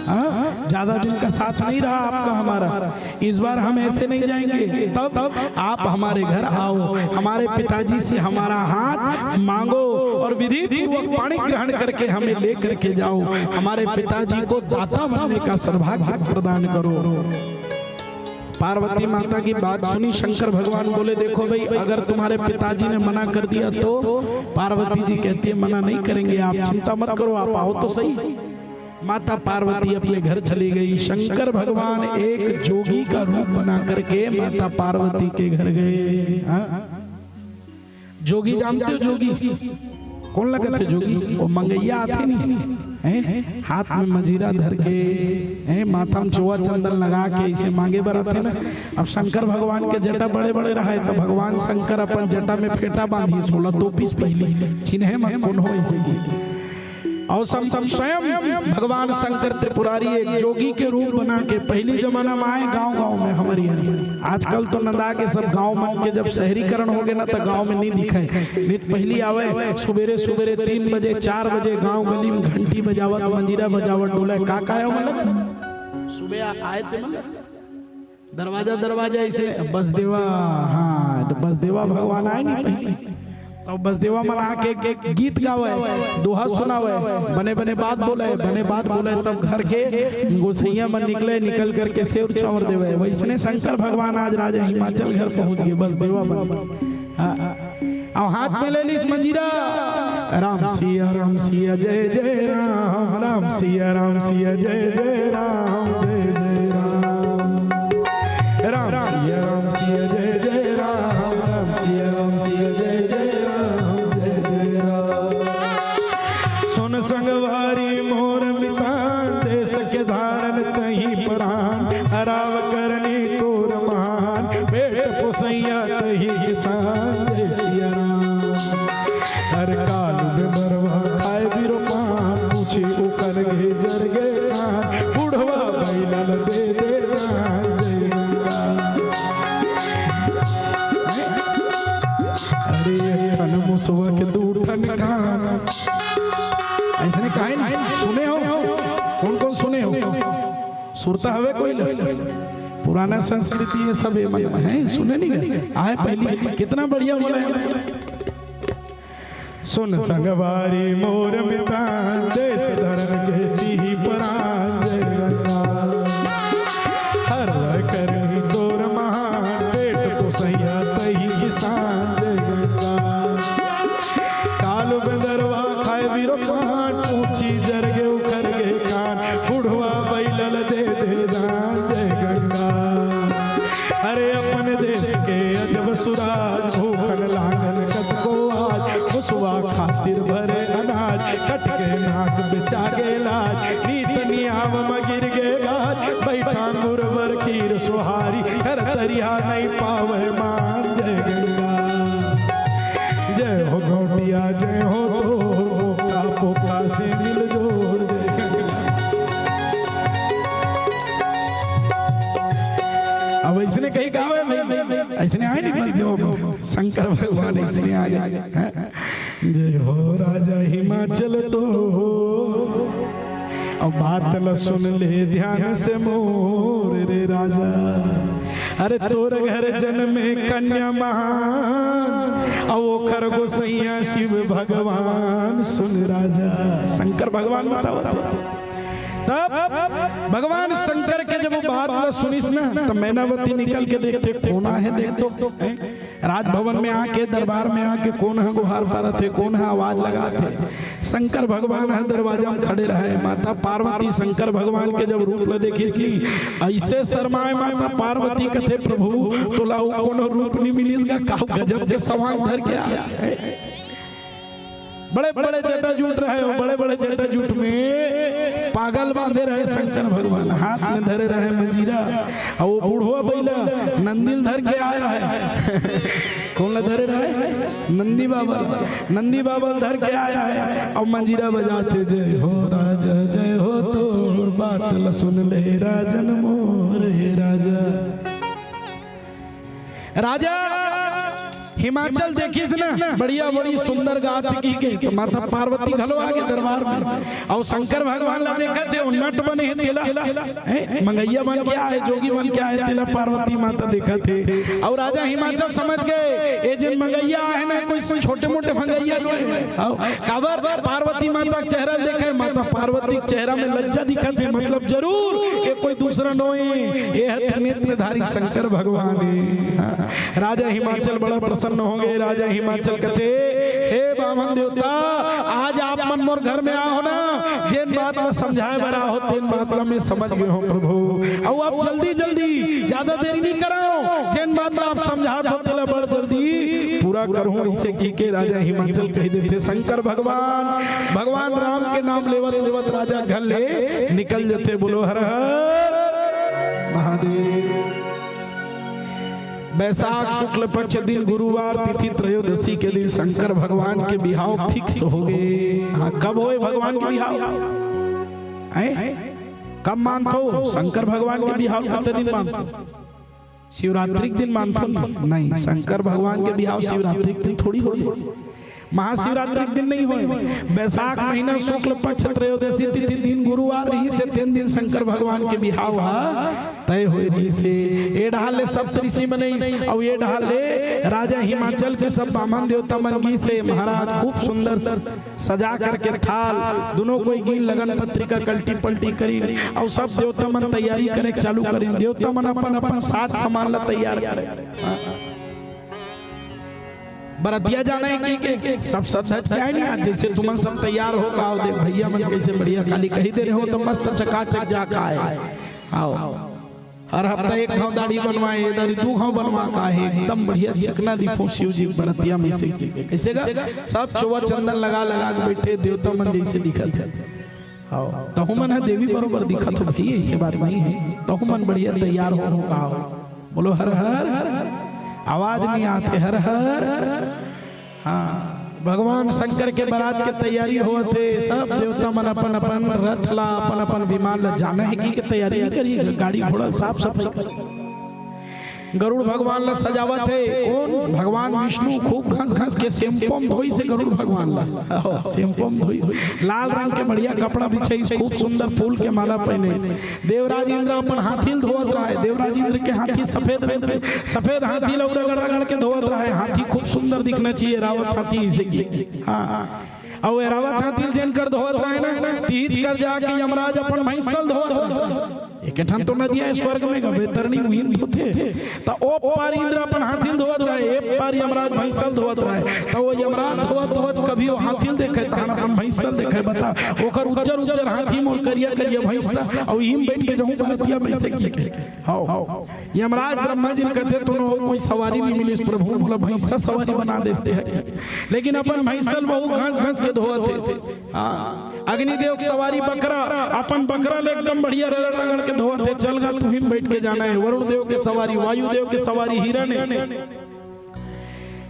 हाँ, ज्यादा दिन का साथ नहीं रहा आपका हमारा। इस बार हम ऐसे नहीं जाएंगे। तब आप हमारे घर आओ, हमारे पिताजी से हमारा हाथ मांगो और विधि पूर्वक पाणी ग्रहण करके हमें लेकर के जाओ। हमारे पिताजी को दाता बनने का सौभाग्य प्रदान करो। पार्वती माता की बात सुनी, शंकर भगवान बोले, देखो भाई, अगर तुम्हारे पिताजी ने मना कर दिया तो? पार्वती जी कहती है, मना नहीं करेंगे, आप चिंता मत करो, आप आओ तो सही। माता पार्वती अपने घर चली गई। शंकर भगवान एक जोगी का रूप बना करके माता पार्वती के घर गए। हाँ? जोगी जानते हो, जोगी? कोन लगथे जोगी? वो मंगइया आथे नहीं, हैं? हाथ में मजीरा धर के, हैं? माथा में चोवा चंदन लगा के इसे मांगे बर आथे ना। अब शंकर भगवान के जटा बड़े बड़े रहे, तो भगवान शंकर अपन जटा में फेटा बांधी, सोला तोपिस पहिली, चिन्हे मत कोन हो इसे की। और सब, सब स्वयं भगवान शंकर त्रिपुरारी एक जोगी के रूप बना के पहली जमाना में आए गांव गांव में हमर यहाँ। आजकल तो नंदा के सब गांव मन के जब शहरीकरण हो गए ना, तो गांव में नहीं दिखे। नहीं तो पहली आवे सुबेरे सुबेरे तीन बजे, चार बजे गांव गली में घंटी बजावत, मंजीरा बजावत डोले। का का है मतलब? सुबह आए थे मतलब दरवाजा दरवाजा इसे बसदेवा, हाँ, तो बसदेवा भगवान आए नहीं पहले, तो बसदेवा मन आके गीत गावे, दोहा सुनावे, बने बने बात बोले, बने बात बोले, तब घर के गोसैया मन निकले, निकल करके सेव चावर देवे। वैसने शंकर भगवान आज राजा हिमाचल घर पहुंच गए बसदेवा मन। हाँ। अउ हाथ में ले लिस मंजीरा। राम सिया राम सिया जय जय राम, राम सिया राम सिया जय जय राम, जय जय राम। राम सिया राम सिया जय जय राम, राम सिया राम सिया जय जय राम, जय जय राम। सुन संगवारी मोर मितान, देश के धारन तही प्रान, अराव करनी तोर महान, पेट पोसैया तही किसान, जय सिया राम। हर काल बेमरवा खाए बिरो पान, पूछे ओकर गे जर गे कान, बुढ़वा बैलन दे दे दान, जय राम। अरे एक ठन मुसवा के दू ठन कान। ऐसने काहे नहीं सुने हो? कौन कौन सुने हो? सुरता हवे कोई ना? पुराना संस्कृति ये सब ये मन में है, सुने नहीं गए? आए पहली, कितना बढ़िया बोले हैं। सुन संगवारी मोर मितान, देश धर्म के तिही प्राण, जय गंगा। हर वह करनी तोर महान, पेट पोसैया तही किसान, जय गंगा। कालू बेंदरवा खाए बिरो पान, पूछी जर गे उखर गे कान, बुढ़वा बैलन दे दे दान, जय गंगा। अरे अपन देश के अजब सुराज, भूखन लागन कतको आज, मुसवा खातिर भरे अनाज, कट के नाक बेचा गे लाज, नीत नियाम म गिर गे गाज, बैठा गुरबर कीर सुहारी, कर तरिया नहीं पावे मान, जय गंगा। जय हो गौटिया, जय हो तोर, पोखा पोखा से मिल जोर, जय गंगा। अब ऐसने कहीं गावे भाई, ऐसने आए नहीं बस देव शंकर भगवान ऐसने आ गए, हैं? जय हो राजा हिमाचल तो। अब बात ल सुन ले ध्यान से मोर रे राजा, अरे तोर घर जनमे कन्या महान, अउ ओखर गोसैया शिव भगवान। सुन राजा, शंकर भगवान बतावत हे। तब भगवान शंकर के जब वो बात ल सुनिस ना, त मैनावती निकल के देखथे, कोन आहे देख तो, हैं? राजभवन में आके, दरबार में आके कोन ह गुहार पारत हे, कोन ह आवाज लगात हे? शंकर भगवान ह दरवाजा में खड़े रहे। माता पार्वती शंकर भगवान के जब रूप ल देखिस ली, ऐसे शर्माए माता पार्वती, कथे, "प्रभु, तोला अउ कोनो रूप नहीं मिलिस गा, का गजब के सवांग धर के आए।" बड़े बड़े जटा जूट रहे हो, बड़े बड़े जटा जूट में पागल बांधे रहे शंकर भगवान, हाथ में धरे रहे मंजीरा, अउ वो बुढ़वा बैला नंदी ल धर के आए रहे। कोन ल धरे रहे? नंदी बाबा ल, नंदी बाबा ल धर के आए रहे, अउ मंजीरा बजाथे, "जय हो राजा, जय हो तोर, बात ल सुन ले राजन मोर, हे राजा।" राजा हिमाचल देखिस ना, बढ़िया, बड़ी सुंदर गात कहिके, त माता पार्वती घलो आगे दरबार में, अउ शंकर भगवान ला देखत हे, वो नट बने हे तेला, हैं? मंगइया बन के आए, जोगी बन के आए, तेला पार्वती माता देखत हे। अउ राजा हिमाचल समझ गए, ये जेन मंगइया आहे ना, कोई छोटे मोटे मंगइया नोहे। अउ काबर? पार्वती माता के चेहरा देखे, माता पार्वती के चेहरा में लज्जा दिखत हे, मतलब जरूर ये कोई दूसरा नोहे, ये ह त्रिनेत्रधारी शंकर भगवान हे। हाँ। राजा हिमाचल बड़ा प्रसन्न हो गए। राजा हिमाचल कथे, "हे बामन देवता, आज आप मन मोर घर में आहो ना, जेन बात ला समझाए बर आहो, तेन बात ला मैं समझ गए हूँ प्रभु। अउ अब जल्दी जल्दी, ज्यादा देरी नहीं कराओ, जेन बात ला आप समझात हो, तेला बड़ जल्दी पूरा करहूँ। ऐसे की के राजा हिमाचल कह देते शंकर भगवान। भगवान राम के नाम लेवत लेवत राजा घर ले निकल जते। बोलो हर हर महादेव। बैसाख शुक्ल पक्ष दिन गुरुवार, तिथि त्रयोदशी के दिन शंकर भगवान के बिहाव fix हो गए। हाँ, कब होए भगवान के बिहाव? हैं? कब मानथो शंकर भगवान के बिहाव? कते दिन मानथो? शिवरात्रि के दिन मानथो न? नहीं, शंकर भगवान के बिहाव शिवरात्रि के दिन थोड़ी होए। महाशिवरात्रि के दिन नहीं होए। बैसाख महीना शुक्ल पक्ष त्रयोदशी तिथि दिन गुरुवार रहिसे, तेन दिन शंकर भगवान के बिहाव हा तय होए रहिसे। ए डहार ले सप्तऋषि मन आइस, अउ ए डहार ले राजा हिमाचल के सब बामन देवता मन गिसे। महाराज खूब सुंदर सजा करके थाल, दुनों कोई गिन, लगन पत्रिका कल्टी पल्टी करिन, अउ सब देवता मन तैयारी करे चालू करिन। देवता मन अपन अपन साज सामान ला तैयार करे। बरतिया जाना है कि के? सब सज धज के आए नहीं आज, जैसे तुमन सब तैयार हो का? देख भैया मन कैसे बढ़िया काली कही दे रहे हो, तो मस्त चकाचक जा का आए। आओ, हर हफ्ता एक घाव दाढ़ी बनवाए, ए दारी दू घाव बनवा का है, एकदम बढ़िया चिकना दिखो शिव जी बरतिया में से। कैसे का? सब चोवा चंदन लगा लगा के बैठे, देवता मन जैसे दिखत है। आओ, तहु मन ह देवी बरोबर दिखत हो भाई, ऐसे बात नहीं है। तहु मन बढ़िया तैयार हो, हो का हो। बोलो हर हर, आवाज नहीं आते, हर हर। हाँ, भगवान शंकर के बारात के तैयारी होत हे। सब देवता मन अपन अपन रथ ला, अपन अपन विमान ला, जाना है कि के तैयारी नहीं करी, गाड़ी घोड़ा साफ सफाई कर। गरुड़ भगवान ला सजावत हे। कौन? भगवान विष्णु खूब घस घस के shampoo म धोइस हे गरुड़ भगवान ला। shampoo म धोइस हे। लाल रंग के बढ़िया कपड़ा बिछाइस, खूब सुंदर फूल के माला पहनाइस। देवराज इंद्र अपन हाथी ल धोवत रहे। देवराज इंद्र के हाथी सफेद रंग के, सफेद हाथी ल रगड़ रगड़ के धोवत रहे। हाथी खूब सुंदर दिखना चाहिए, एरावत हाथी इसे की। हाँ, अउ एरावत हाथी ल जेन कर धोवत रहे ना, तीज कर जाके यमराज अपन भैंस ल धोवत रहे। एक ठन तो नदिया हे स्वर्ग में गा, बैतरणी उही म होथे। त ओ पार इंद्र अपन हाथी ल धोवत रहे, ए पार यमराज भैंस ल धोवत रहे। त ओ यमराज धोवत धोवत कभी ओ हाथी ल देखे, तहन अपन भैंस ल देखे। बता, ओकर उज्जर उज्जर हाथी मोर करिया करिया भैंस, अउ इही म बैठ के जहूँ बरतिया भैंस की के। हौ। यमराज ब्रह्मा जी ल कथे, तोनो कोई सवारी नहीं मिलिस प्रभु, मोला भैंसा सवारी बना देते हैं। लेकिन अपन भैंसा ल बहुत घस घस के धोवत हे। हाँ, अग्निदेव के सवारी बकरा, अपन बकरा ल एकदम बढ़िया रगड़ रगड़ के धोवत हे। चल गा, तुही म बैठ के जाना है। वरुण देव के सवारी, वायुदेव के सवारी हिरण हे।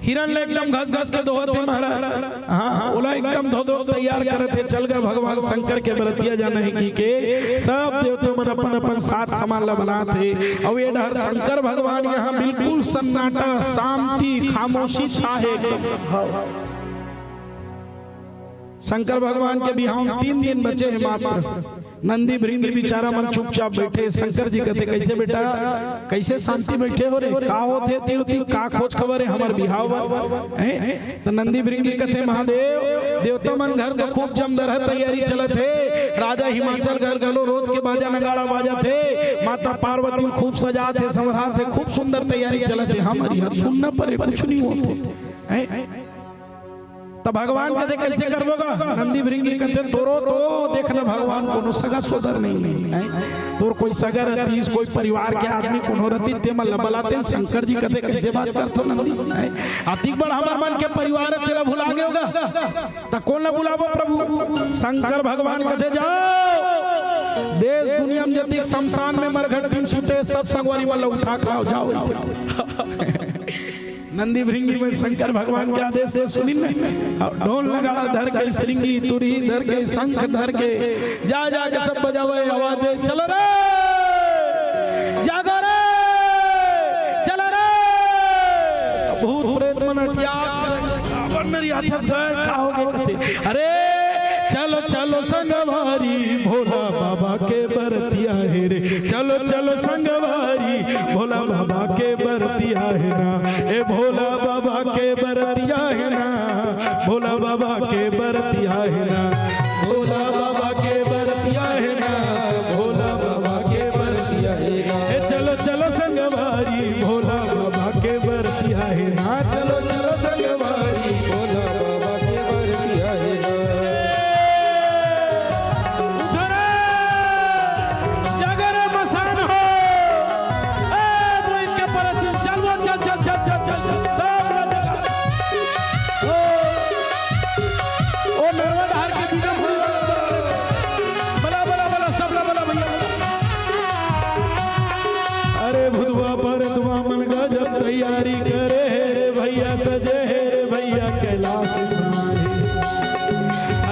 हिरण ल एकदम घस घस के धोवत हे महाराज। हाँ, ओला एकदम धो धो तैयार करत हे। चल गा, भगवान शंकर के बरतिया जाना है की के। सब देवता मन अपन अपन साज सामान ला बनात हे। अउ ए डहर शंकर भगवान यहाँ बिल्कुल सन्नाटा, शांति, खामोशी छा हे एकदम। शंकर भगवान के बिहाव म तीन दिन बचे हे मात्र। नंदी भृंगी बिचारा मन चुपचाप बैठे। शंकर जी कथे, "कैसे बेटा, कैसे शांति बैठे हो रे? का होत हे एती ओती? का खोज खबर हे हमर बिहाव बर?" हैं? त नंदी भृंगी कथे, "महादेव, देवता मन घर तो खूब जमदरहा तैयारी चलत हे, राजा हिमाचल घर घलो रोज के बाजा नगाड़ा बाजत हे, माता पार्वती ल खूब सजात हे, संवरात हे, खूब सुंदर तैयारी चलत हे, हमर इहाँ सुन्ना परे, कुछ नहीं होत हे।" हैं? त भगवान कथे, "कैसे करबो गा?" नंदी भृंगी कथे, "तोरो तो देखना भगवान कोनो सगा सोदर नहीं, नहीं, नहीं। तोर कोई सगा रहतीस, कोई परिवार के आदमी कोनो रहती, ते मन ला बलाते।" शंकर जी कथे, "कैसे बात करथो नंदी? हैं? अतिक बड़ हमर मन के परिवार हे, तेला भुला गेव गा? त कोन ला बुलाबो प्रभु?" शंकर भगवान कथे, "जाओ, देश दुनिया म जतिक शमशान में मरघट्टी म सुते, सब संगवारी मन ला उठा के लाओ, जाओ ऐसे।" नंदी भृंगी में शंकर भगवान के आदेश हे, सुनिन न। अउ ढोल नगाड़ा धर के, श्रृंगी तुरही धर के, शंख धर के, जा जा के सब बजावे, आवाज दे, "चलो रे, जागो रे, चलो रे।" भूत प्रेत मन अटिया, "अपन मेरी हाथस गए, का हो गे?" कथे, "अरे चलो चलो संगवारी, भोला बाबा के बरतिया हे रे, चलो चलो संगवारी, भोला बाबा के बरतिया हे ना, ए भोला बाबा के बरतिया हे ना, भोला बाबा के बरतिया हे ना, भोला बाबा के बरतिया हे ना, भोला बाबा के बरतिया हे ना, ए चलो चलो संगवारी, भोला बाबा के बरतिया हे ना, चलो चलो संगवारी, भोला बाबा के तैयारी करे हे रे भैया, सजे हे रे भैया कैलाश में आए।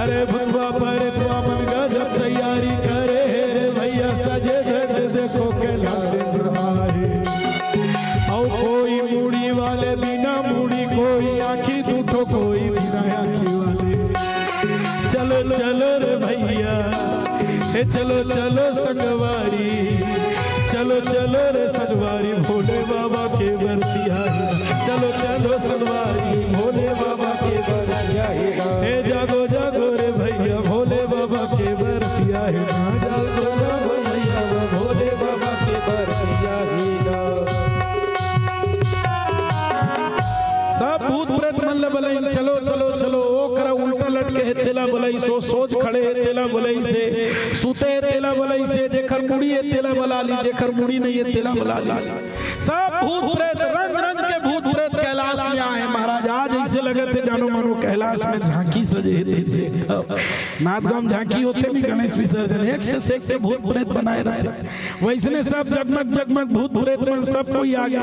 अरे भूतवा प्रेतवा मन गजब तैयारी करे हे रे भैया, सजे धजे देखो कैलाश में आए। अउ कोई मुड़ी वाले बिना मुड़ी, कोई आँखी दू ठो, कोई बिना आँखी वाले। चलो चलो रे भैया, हे चलो चलो संगवारी, चलो चलो रे संगवारी, भोले बाबा के बरतिया हे। चलो चलो संगवारी, भोले बाबा के बरतिया हे। हे जागो जागो रे भैया, भोले बाबा के बरतिया हे। जागो जागो भैया, भोले बाबा के बरतिया हे। सब भूत प्रेत मन ल बलाइन, चलो चलो चलो। ओ करा उल्टा लटके हे तेला बलाइस, ओ सोज खड़े हे तेला बलाइस, सुते हे तेला बलाइस, जेखर मुड़ी हे तेला बला ली, जेखर मुड़ी नहीं हे तेला बला ली। सब भूत प्रेत, रंग रंग के भूत प्रेत कैलाश में आए महाराज। आज ऐसे लगत हे जानो मानो कैलाश में झांकी सजे हे तैसे। नांदगांव में झांकी होथे भी गणेश विसर्जन, एक से सेक के भूत प्रेत बनाए रहथे। वैसने सब जगमग जगमग भूत प्रेत मन सब कोई आ गे।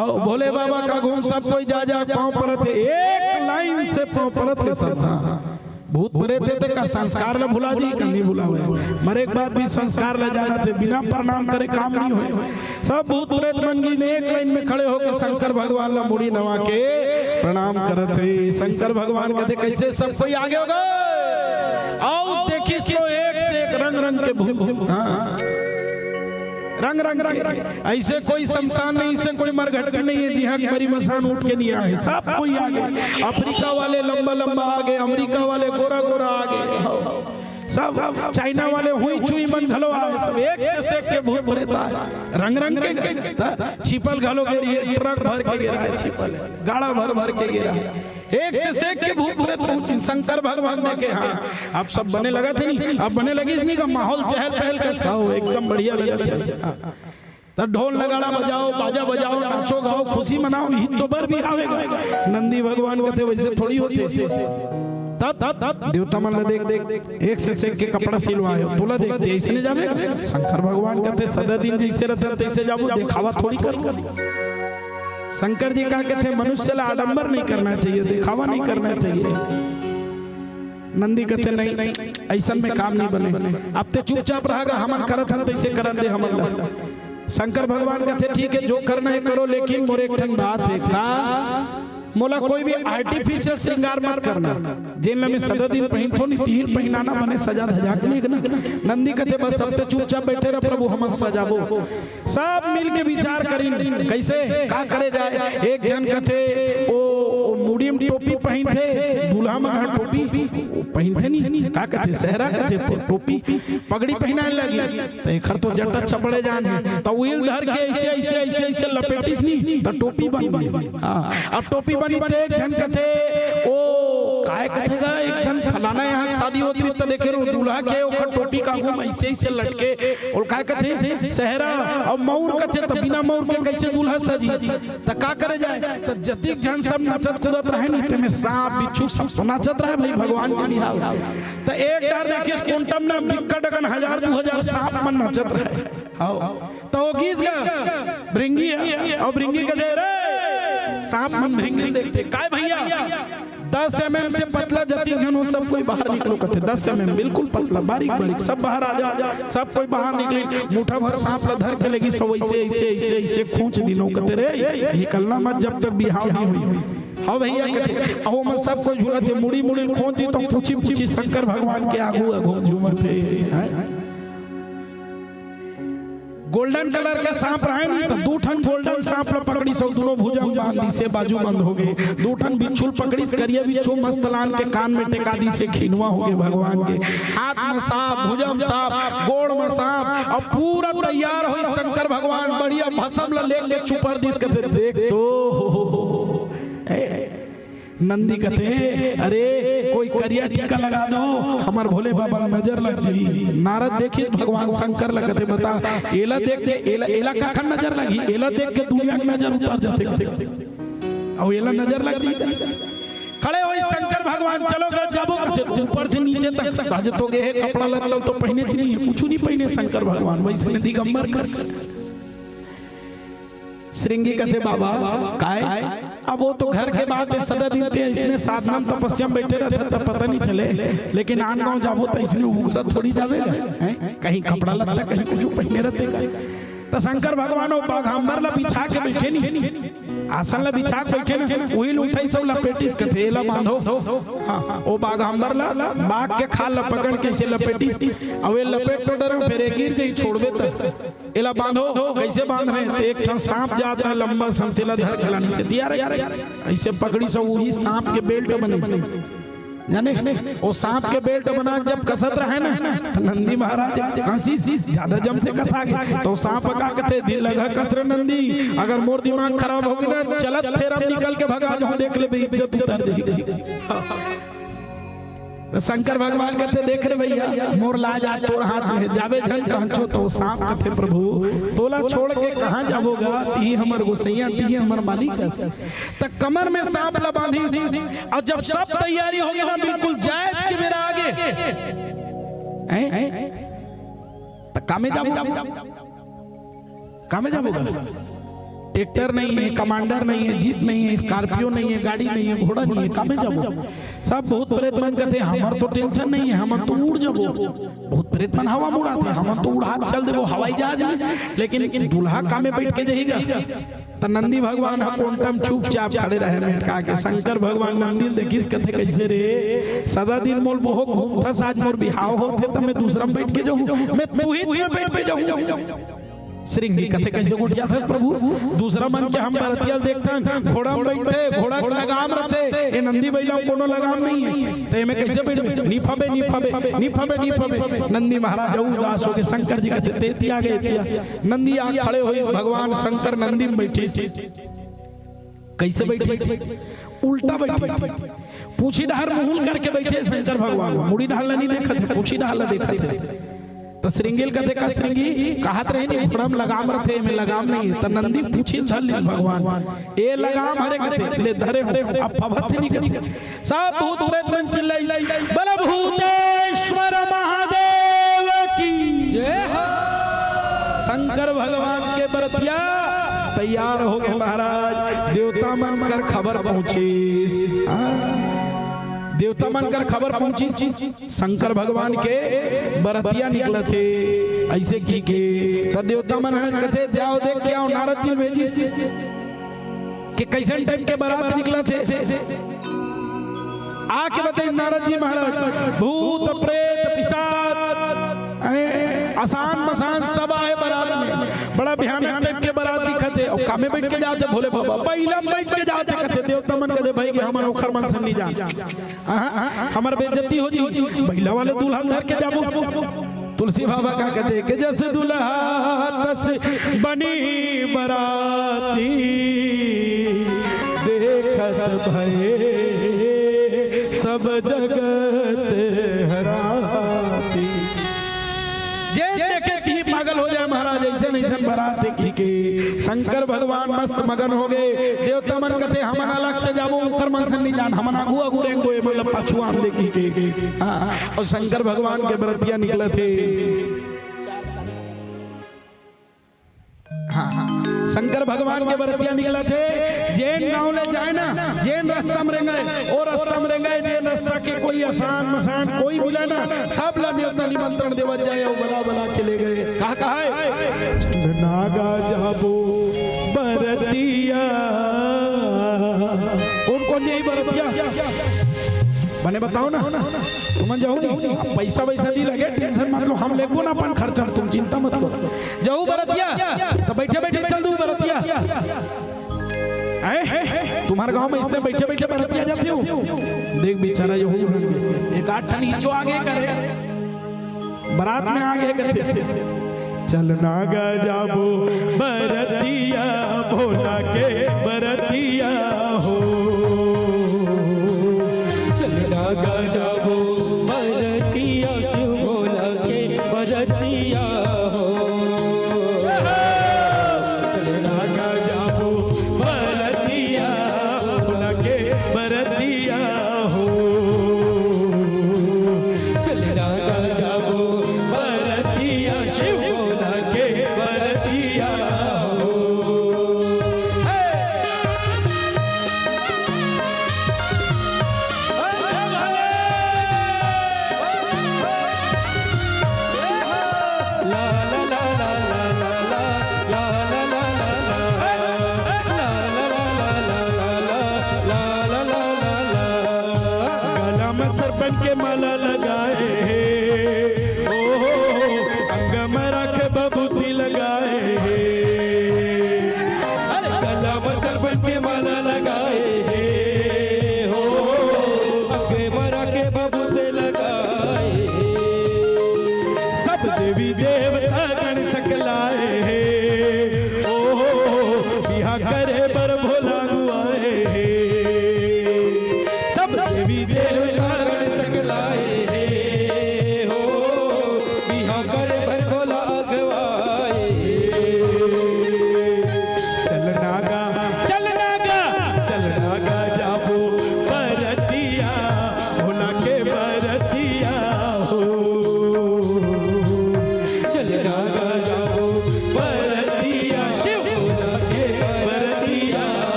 अउ भोले बाबा का घूम सब कोई जा जा पाँव परत हे, एक लाइन से पाँव परत हे सब। हाँ। भूत प्रेत हे ते का संस्कार ला भुला जी का नहीं भुलावे। मरे के बाद भी संस्कार ला जानथे, बिना प्रणाम करे काम नहीं होय। सब भूत प्रेत मन गिन एक लाइन में खड़े होके शंकर भगवान ला मुड़ी नवा के प्रणाम करत हे। शंकर भगवान कथे, "कैसे सब कोई आगे होगा?" अउ देखिस तो एक से एक रंग रंग के भूत। हाँ। रंग रंग के। ऐसे कोई शमशान नहीं, ऐसे कोई मरघट्टी नहीं हे जिहाँ मरी मसान उठ के नहीं आए। सब कोई आगे। अफ्रीका वाले लंबा लंबा आगे, अमेरिका वाले गोरा गोरा आगे। सब चाइना वाले हुई चुई मन घलो आए। सब एक से सेक के भूत प्रेत आए। रंग रंग के गए। त छिपल घलो गे रहे, ट्रक भर के गे रहे छिपल। गाड़ा भर भर के गे रहे। एक से सेक के भूत प्रेत पहुंचिन। शंकर भगवान देखे, हाँ, अब सब बने लगत हे नहीं, अब बने लगिस नहीं का माहौल चहल पहल का। हाँ, एकदम बढ़िया लगत हे। हाँ। त ढोल नगाड़ा बजाओ, बाजा बजाओ, नाचो गाओ, खुशी मनाओ, इही तो बर बिहाव हे। नंदी भगवान कथे, "वैसे थोड़ी होथे।" तब, तब, तब देवता मन ला देख, देख, एक से सेक के कपड़ा सिलवाए हो, तोला देख दे, ऐसे नहीं जाबे। शंकर भगवान कथे, "सदा दिन जैसे रहते हैं, तैसे जाबो, देखावा थोड़ी करो।" शंकर जी का कथे, "मनुष्य ला आडंबर नहीं करना चाहिए, देखावा नहीं करना चाहिए।" नंदी कथे, "नहीं, ऐसन में काम नहीं बने। अब ते चुपचाप रहा गा, हमन करत हन तैसे करन दे हमन ला।" शंकर भगवान कथे, "ठीक हे, जो करना हे करो, लेकिन मोर एक ठन बात हे।" "का?" "मोला कोई भी artificial श्रृंगार मत करना, जेन ला मैं सदा दिन पहिनथों नहीं, तिही ल पहिनाना, बने सजा धजा के नहीं ना।" नंदी कथे, "बस अब ते चुपचाप बैठे रह प्रभु, हमन सजाबो।" सब मिल के विचार करिन, कैसे का करे जाए। एक झन कथे, ओ, ओ मुड़ी में टोपी पहिनथे, दूल्हा मन ह टोपी पहिनथे नहीं, का कथे, सेहरा कथे, टो-, टोपी, पगड़ी पहिनाए लगी। त एखर तो जटा चपड़े जान हे, त उही ल धर के ऐसे, ऐसे, ऐसे, ऐसे लपेटिस नहीं, त टोपी बन गई। हाँ, अब टोपी बनी ते एक झन कथे, ओ, काय कथे गा, एक झन फलाना यहाँ शादी होत रही, त देखे रहो, दूल्हा के ओखर टोपी का घूम ऐसे, ऐसे लटके, ओला काय कथे? सेहरा। अउ मउर कथे, त बिना मउर के कइसे दूल्हा सजी? त का करे जाए? त जतिक झन सब नाचत कूदत रहे नी, तेमे सांप, बिच्छू सब तो नाचत रहे भई भगवान के बिहाव। त एक डार देखिस कुंटम न बिक्कट अकन हजार दू हजार सांप मन नाचत रहे। हव। त ओ गीस गा भृंगी हे, अउ भृंगी कथे, "रे सांप मन भृंगी ल देखथे, काय भइया?" दस एमएम से पतला जतिक झन हो, सब कोई बाहर निकलो कथे, दस एमएम बिल्कुल पतला, बारीक बारीक, सब बाहर आ जा। सब कोई बाहर निकली, मुठा भर सांप ला धर के लेगिस, सब ऐसे, ऐसे, ऐसे, ऐसे खूंच दिनो कथे, "रे, निकलना मत जब तक बिहाव नहीं होई।" हव भइया कथे, अहो में सब कोई झूलत हे, मुड़ी मुड़ी खूंच दी तो पूछी पूछी शंकर भगवान के आगू आगू झूमत हे। हैं? गोल्डन कलर के सांप रहे नी, त दू ठन गोल्डन सांप ल पकड़िस अउ दूनों भुजा म बांध दिस, बाजू बंद हो गे। दू ठन बिच्छू ल पकड़िस, करिया बिच्छू मस्त लान के कान में टेका दिस, खिनवा हो गे भगवान के। हाथ में सांप, भुजा म सांप, गोड़ में सांप, अउ पूरा तैयार होइस शंकर भगवान, बढ़िया भसम ल लेके चुपर दिस, कथे, "देख तो।" ए, नंदी कथे, "अरे, कोई करिया टीका लगा दो, हमर भोले बाबा ल नजर लग जाही।" नारद देखिस भगवान शंकर ल, कथे, "बता, एला देख के, एला, एला काखर नजर लगही? एला देख के दुनिया के नजर उतर जाथे।" अउ एला नजर लग जाही। खड़े होइस शंकर भगवान, "चलो घर जाबो," कथे, ऊपर से नीचे तक सज तो गे हे, कपड़ा लत्ता तो पहिने च नहीं हे, कुछू नहीं पहिने शंकर भगवान, वइसने दिगंबर कर श्रृंगी कथे, "बाबा, काय?" अब वो तो घर के बात हे, सदा दिन ते इसने साधना में तपस्या में बैठे रहता, तब पता नहीं चले, लेकिन आन गाँव जाबो तो इसने उघरा थोड़ी जावे, हैं? कहीं कपड़ा लत्ता, कहीं कुछ पहने रहते का। तो शंकर भगवान वो बाघांबर ला बिछा के बैठे नहीं, आसन ला बिछा के बैठे ना, वही उठाई सब लपेटिस, कथे, "एला बांधो।" हाँ, वो बाघांबर ला, बाघ के खाल ला पकड़ के इसे लपेटिस, अब ये लपेट तो डरे, फिर ये गिर जाई, छोड़बे तो एला बांधो, कैसे बांध रहे? तो एक ठन सांप जात रहे लंबा सन, तेला धर के लानी से दिया रे, ऐसे पकड़ी से वही सांप के बेल्ट बने, जाने, वो सांप के बेल्ट बना के जब कसत रहे ना, तो नंदी महाराज कांसी ज्यादा जम से कसा गए, तो सांप का कथे, "दिल लगा कस रे नंदी, अगर मोर दिमाग खराब हो गया ना, चलत फेरा में निकल के भगा जाऊं, देख ले, इज्जत उतर जाएगी।" शंकर भगवान कथे, "देख रे भैया, मोर लाज आज तोर हाथ में हे, जाबे झन कहंचो।" तो सांप कथे, "प्रभु, तोला छोड़ के कहाँ जाबो गा? तिही हमर गोसैया, तिही हमर मालिक हस।" त कमर में सांप ला बांधिस, अउ जब सब तैयारी हो गे ना, बिल्कुल जाए के बेरा आगे, हैं? त कामे जाबो? कामे जाबो? ट्रैक्टर नहीं है, कमांडर नहीं है, जीप नहीं है, स्कॉर्पियो नहीं है, गाड़ी नहीं है, घोड़ा नहीं है, कामे जाबो? सब भूत प्रेत मन कथे, "हमर तो टेंशन नहीं है, हमन तो उड़ जाबो।" भूत प्रेत मन हवा में उड़ाथे, "हमन तो उड़ात चल देबो हवाई जहाज में।" लेकिन दूल्हा कामे बैठ के जाही गा? त नंदी भगवान ह कोंटा म चुपचाप खड़े रहे मेटका के। शंकर भगवान नंदी ल देखिस, कथे, "कैसे रे, सदा दिन मोल बोहो घूमथस, आज मोर बिहाव होथे त मैं दूसरा म बैठ के जाहूं, मैं तुही में बैठ के जाहूं।" श्रृंगी कथे, "कैसे गोठियाथस प्रभु? दूसरा मन के हम बरतिया ल देखथन, घोड़ा म बैठथे, घोड़ा के लगाम रथे, ये नंदी बइला म कोनो लगाम नहीं है, त एमे कैसे बैठबे? नी फबे, नी फबे, नी फबे, नी फबे।" नंदी महाराज अउ उदास हो गे। शंकर जी कथे, "ते तिया गे तिया।" नंदी आ खड़े होइस, भगवान शंकर नंदी में बैठिस। कैसे बैठिस? उल्टा बैठिस। पूछी डहर मुहुल करके बैठे शंकर भगवान, मुड़ी डहर ला नहीं देखत हे, पूछी डहर ला देखत हे। त श्रृंगी ल कथे, "का श्रृंगी, कहत रहे नी घोड़ा में लगाम रथे, एमे लगाम नहीं है।" त नंदी पूछी ल धर लिस भगवान, "ए लगाम हरे?" कथे, "ले धरे हो, अब फबत नहीं।" कथे, सब भूत प्रेत मन चिल्लाइस, "बल भूतेश्वर महादेव की जय हो।" शंकर भगवान के बरतिया तैयार हो गे महाराज। देवता मन कर खबर पहुंचिस, हाँ, देवता मन कर खबर पहुंचिस, शंकर भगवान के बरतिया निकलत हे, ऐसे की के। त देवता मन ह कथे, "जाओ देख के आओ।" नारद जी ल भेजिस कि कैसन टाइप के बारात निकलत हे। आके बताइस नारद जी महाराज, भूत, प्रेत, पिशाच, ऐ, असान मसान सब आए बारात में। बड़ा भयानक टाइप के बारात दिखत हे। अउ कामे बैठ के जात हे भोले बाबा, बइला म बैठ के जात हे। कथे देवता मन कथे, "भाई, कि हमन ओखर मन से नहीं जान, अहाँ, हमर बेइज्जती हो जी, बइला वाले दूल्हा ल धर के जाबो।" तुलसी बाबा का कथे कि "जस दुल्हा तस बनी बराती, देखत भये सब जगत हराती।" जे देखे तिही पागल हो जाए महाराज, ऐसे नहीं सन बरात की के। शंकर भगवान मस्त मगन हो गे। देवता मन कथे, "हमन अलग से जाबो, ओखर मन से नहीं जान, हमन आगू आगू रेंगबो, ए मन ल पाछू आन दे" की के। हाँ, अउ शंकर भगवान के बरतिया निकलत हे। हाँ, हाँ, शंकर भगवान के बरतिया निकलत हे। जेन गांव ले जाए ना, जेन रास्ता में रेंगे, ओ रास्ता में रेंगे, जेन रास्ता के कोई असान मसान कोई मिले ना, सब ला नेवता निमंत्रण देवत जाए अउ बला बला के ले गए। कहा, कहा है? "चल नागा जाबो बरतिया।" कौन कौन जाही बरतिया? बने बताओ ना, तुमन जाहू नहीं? अब पैसा वैसा नहीं लगे, टेंशन मत लो, हम लेगबो ना अपन खर्चा, तुम चिंता मत करो। जाहू बरतिया, त बैठे बैठे चल दू बरतिया। हैं? तुम्हर गांव में इसने बैठे बैठे बरतिया जाथे हो? देख बेचारा, यहू एक आध ठन हिचो आगे करे, बरात में आगे करे। "चल नागा जाबो बरतिया, भोला के बरतिया हो।" चल नागा जाबो बरतिया, शिव भोला के बरतिया हो। चल नागा जाबो बरतिया, भोला के बरतिया हो। चल नागा जाबो बरतिया, शिव भोला के बरतिया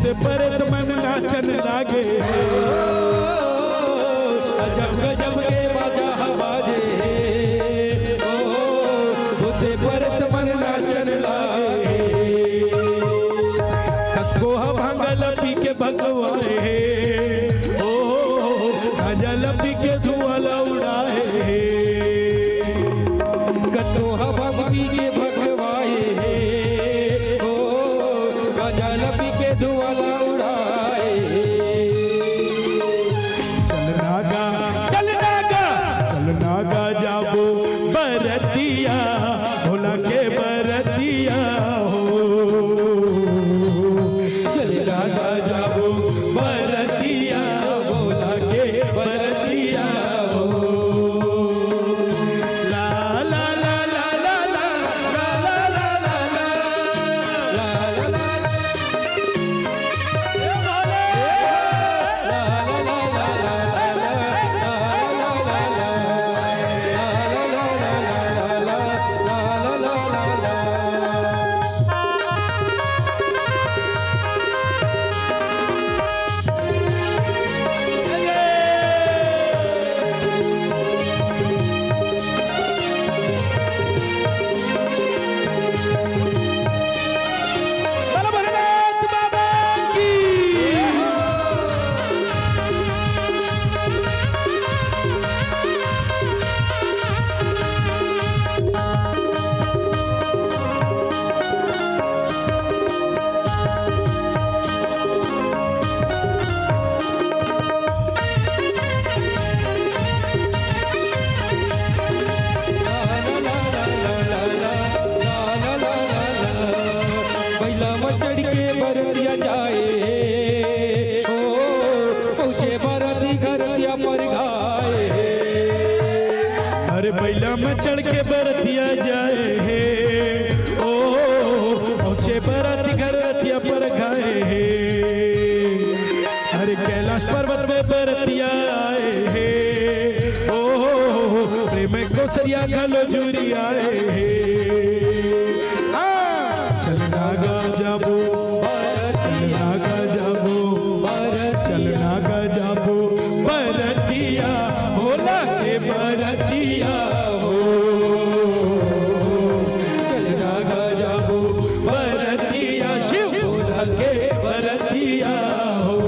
भूते प्रेत मन नाचन लागे। अजब गजब के बाजा ह बाजे। ओ, भूते प्रेत मन नाचन लागे। कतको ह भांग ल पी के भगवाए हे। ओ, गांजा ल पी के धुआं ल उड़ाए हे। कतको ह भांग पी के भगवाए हे। ओ, गांजा ल पी के धुआं ल उड़ाए हे। चल नागा, चल नागा, चल नागा जाबो बरतिया, भोला के बरतिया हो। चल नागा जाबो बरतिया, भोला के बरतिया हो। ला, ला, ला। बइला म चढ़ के बरतिया जाए हे, ओ, पहुँचे बरती घरतिया पर गाए हे। अरे बइला म चढ़ के बरतिया जाए हे, ओ, पहुँचे बरती घरतिया पर गाए हे। अरे कैलाश पर्वत में बरतिया आए हे, ओ, प्रेम कोसरिया घलो जुरी आए हे। हाँ। चल नागा जाबो, चल नागा जाबो, चल नागा जाबो बरतिया, भोला के बरतिया हो। चल नागा जाबो बरतिया, शिव भोला के बरतिया हो।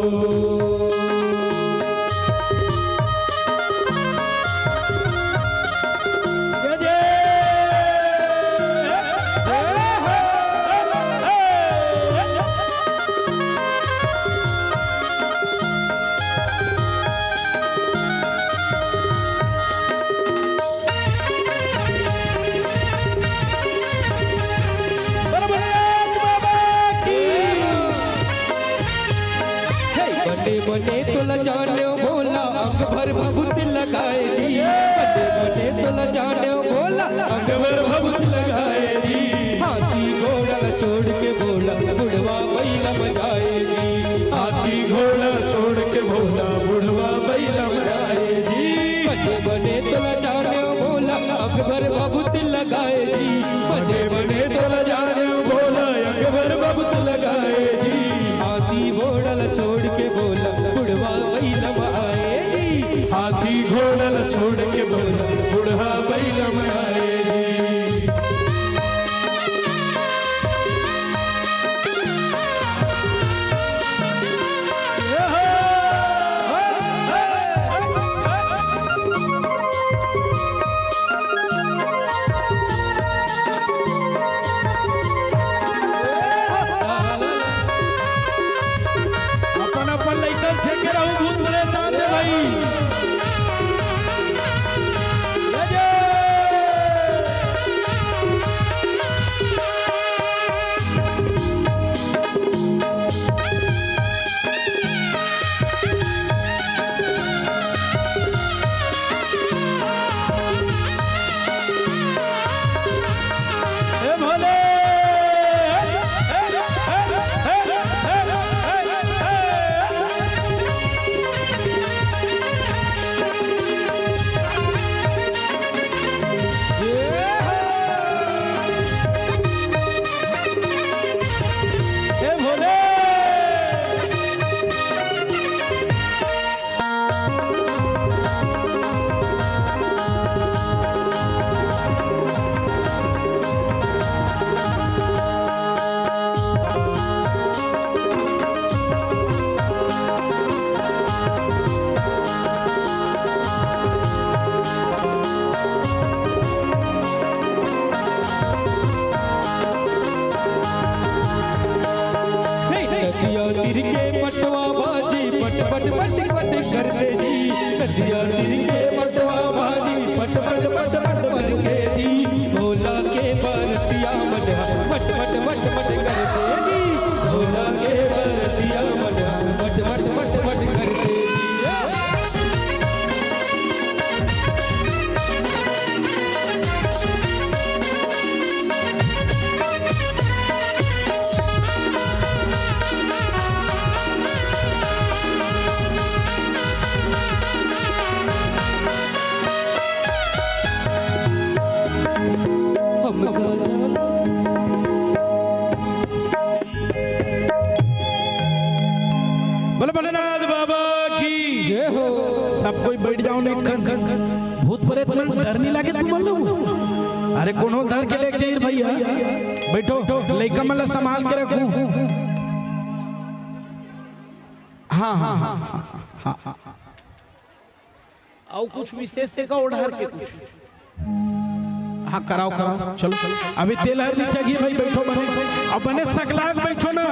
हे बने बने तोला जाने भोला, अंग भर भभूत लगाए जी। बने बने तोला जाने भोला, अंग भर भभूत लगाए जी। हाथी घोड़ा छोड़ के भोला, बुढ़वा बइला म जाए जी। हाथी घोड़ा छोड़ के भोला, बुढ़वा बइला म जाए जी। बने बने तोला जाने भोला, अंग भर भभूत लगाए जी। बने बने तोला जाने भोला, अंग भर भभूत लगाए जी। हाथी घोड़ा ल छोड़ के भोला, बुढ़वा बइला म आए जी। हाथी घोड़ा ल छोड़ के भोला, बुढ़वा बइला म आए जी। के पटवा बाजी पट पट पट पट करथे जी। नदिया तीर के पटवा बाजी पट पट पट पट करथे जी। भोला के बरतिया मन ह मट मट मट मट करथे जी। भोला के बरतिया मन ह मट मट मट मट करथे जी। हमका जाना। बोले भोलेनाथ बाबा की जय हो। सब कोई बैठ जाओ, नहीं कर भूत प्रेत मन डर नहीं लगे तुमन लोग। अरे कोनो धर के लेके जाइर भैया, बैठो, लइका मन ला संभाल के रखू। हाँ, हाँ, हाँ, हाँ, हाँ। अउ कुछ विशेष हे का ओ डहर के कुछ? हाँ, कराओ, कराओ, चलो। अभी तेल हरदी चघही भाई, बैठो बने, अब बने सकलाक बैठो ना।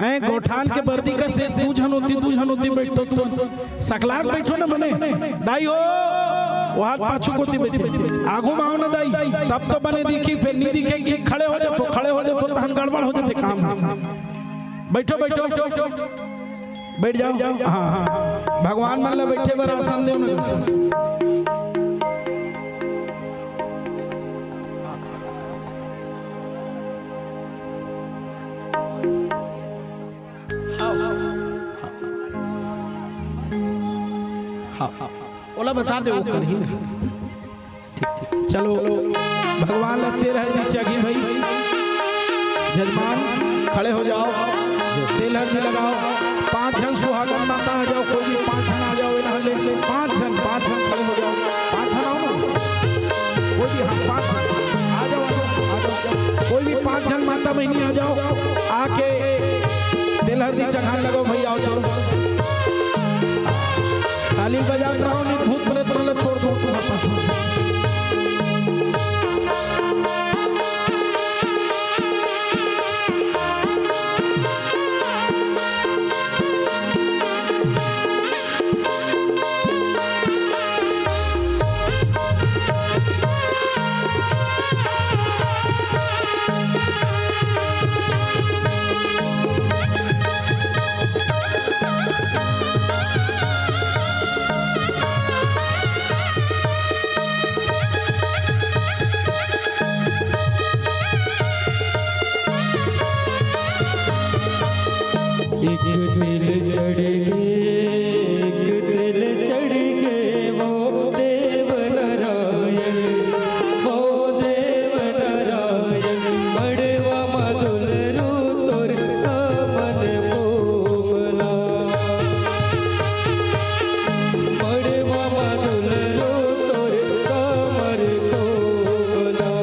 ऐ गोठान के बरदी कस दू झन ओती, दू झन ओती बैठो तो, सकलाक बैठो ना बने। दाई हो, वहाँ पाछू कोती बैठो, आगू म आओ ना दाई, तब तो बने दिखही, फेर नहीं दिखे कि खड़े हो जाथो, खड़े हो जाथो, तहन गड़बड़ हो जाथे काम। बैठो, बैठो, बैठ जाओ। हाँ, हाँ। भगवान मन ला बैठे बर आसन देव ना। हाँ, हाँ। ओला बता दे, वो करही ना। चलो, भगवान ला तेल हरदी चघही भाई। जजमान, खड़े हो जाओ, तेल हरदी लगाओ। पांच झन सुहागन माता आ जाओ, कोई भी पांच झन आ जाओ, एला ले, पांच झन, पांच झन खड़े हो जाओ, पांच झन आओ ना, कोई भी, हाँ, पांच झन आ जाओ, आ जाओ, आ जाओ, आ जाओ। कोई भी पांच झन माता बहिनी आ जाओ, आके तेल हरदी चघान लगाओ भाई, आओ चलो। ताली बजात रहो, नहीं भूत प्रेत मन ला छोड़ दो, छोड़ दो। एक तेल चढ़ गे, एक तेल चढ़ गे, वो देव नारायण, वो देव नारायण, मड़वा म दुलरू तोर कमर कोमला। मड़वा म दुलरू तोर कमर कोमला।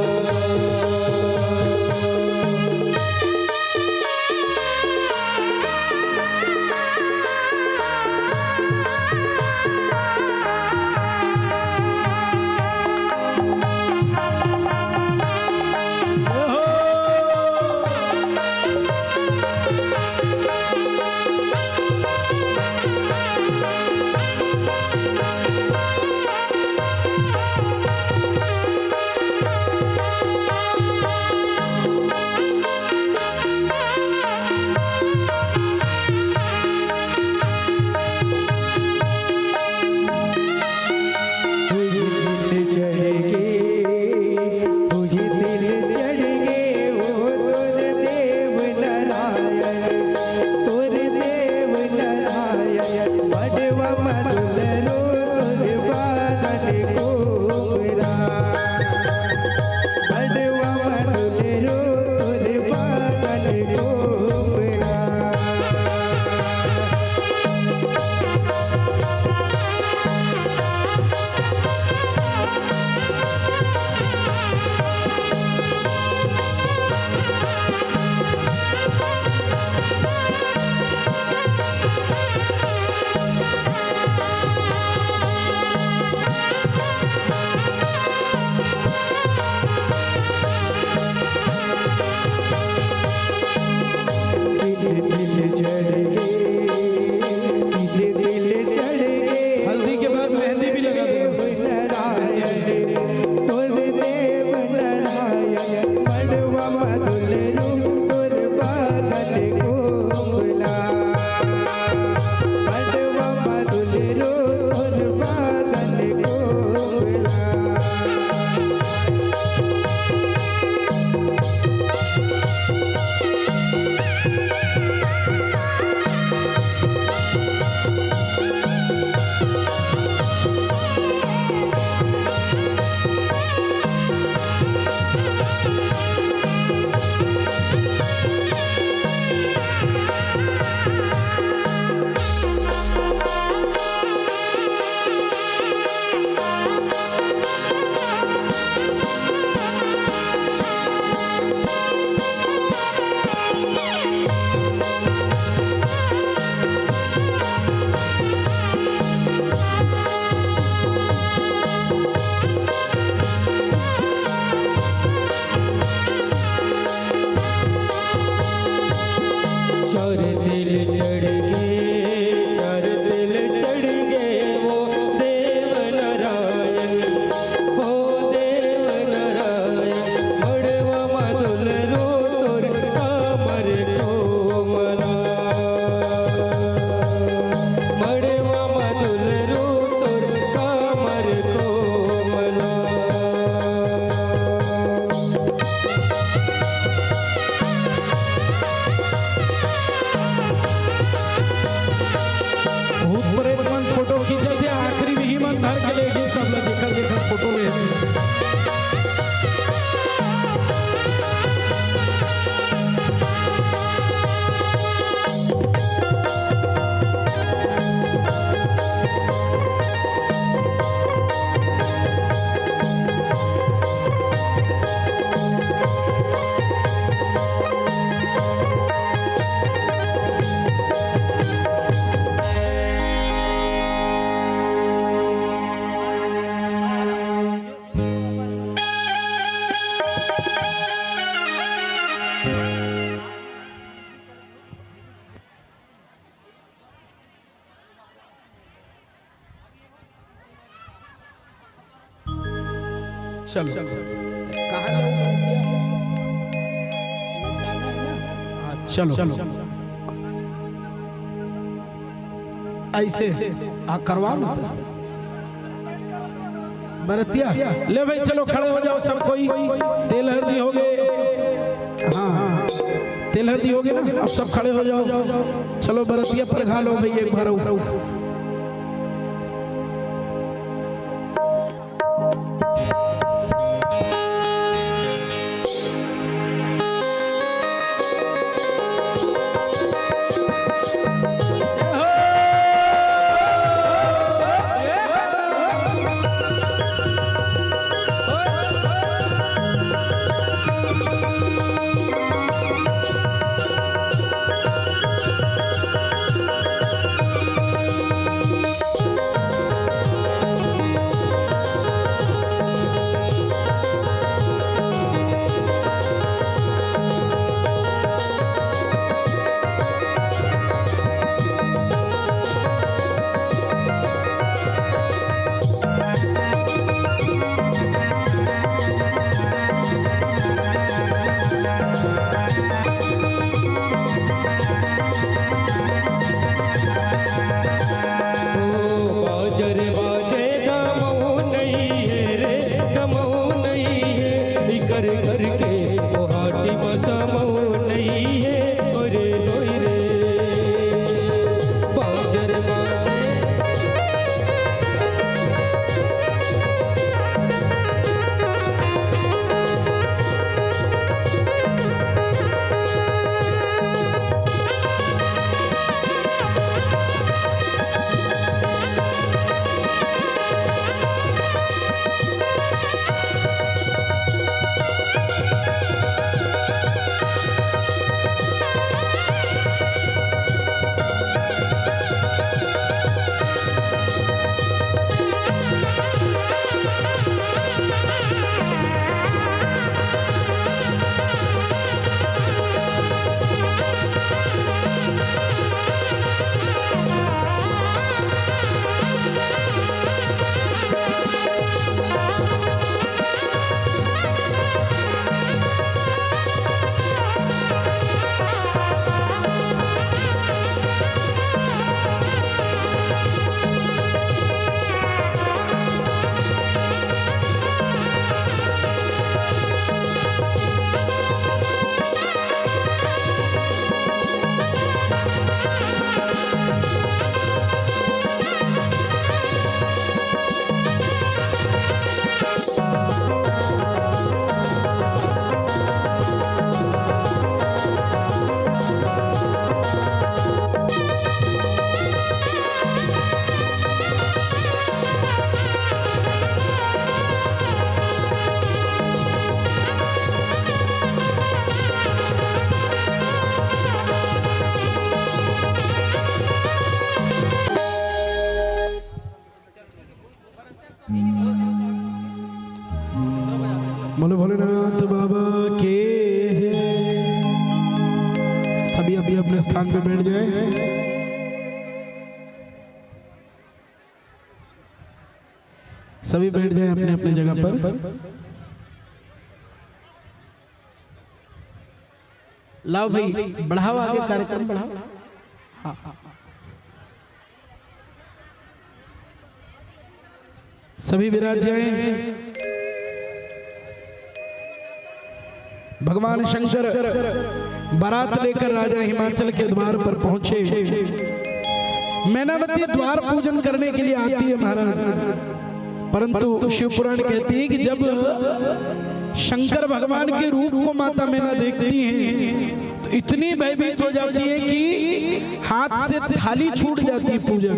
चार तिल चढ़ गे, चार तिल चढ़ गे, वो देव नारायण, वो देव नारायण। मड़वा म दुलरू तोर कामर कोमला, मड़वा म दुलरू तोर कामर कोमला। भूत प्रेत मन फोटो खींचत हे, आखिरी विही मन धर के लेगे सब ल, जेकर जेकर फोटो लेत हे। चलो। कहाँ जाओ? हाँ, चलो। ऐसे आ, करवा लो। बरतिया, ले भाई, चलो, खड़े हो जाओ सब कोई। तेल हरदी हो गे। हाँ, हाँ, तेल हरदी हो गे ना, अब सब खड़े हो जाओ। चलो, बरतिया परघा लो भाई, एक बार। अपने अपने स्थान पे बैठ जाए। सभी बैठ जाए अपने अपने जगह पर। लाओ भाई, बढ़ाओ आगे, कार्यक्रम बढ़ाओ। हाँ, हाँ। सभी विराज जाएं। भगवान शंकर बारात लेकर राजा हिमाचल के द्वार पर पहुंचे। मैनावती द्वार पूजन करने के लिए आती है महाराज, परंतु शिव पुराण कहती है कि जब शंकर भगवान के रूप को माता मैना देखती है तो इतनी भयभीत हो जाती है कि हाथ से थाली छूट जाती है पूजा।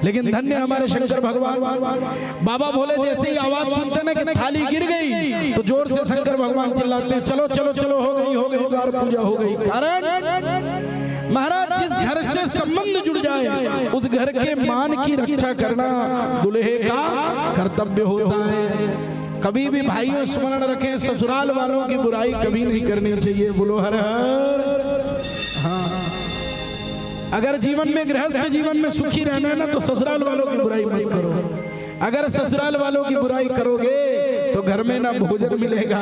लेकिन धन्य हमारे शंकर भगवान, बाबा भोले जैसे ही आवाज सुनते ना कि थाली गिर गई तो जोर से शंकर भगवान चिल्लाते हैं, "चलो, चलो, चलो, हो गई, हो गई, द्वार पूजा हो गई।" कारण महाराज, जिस घर से संबंध जुड़ जाए उस घर के मान की रक्षा करना दूल्हे का कर्तव्य होता है। कभी भी भाइयों स्मरण रखें, ससुराल वालों की बुराई कभी नहीं करनी चाहिए। बोलो हर हर। हाँ, अगर जीवन में, गृहस्थ जीवन में सुखी रहना है ना, तो ससुराल वालों की बुराई मत करो। अगर ससुराल वालों की बुराई करोगे तो घर में ना भोजन मिलेगा,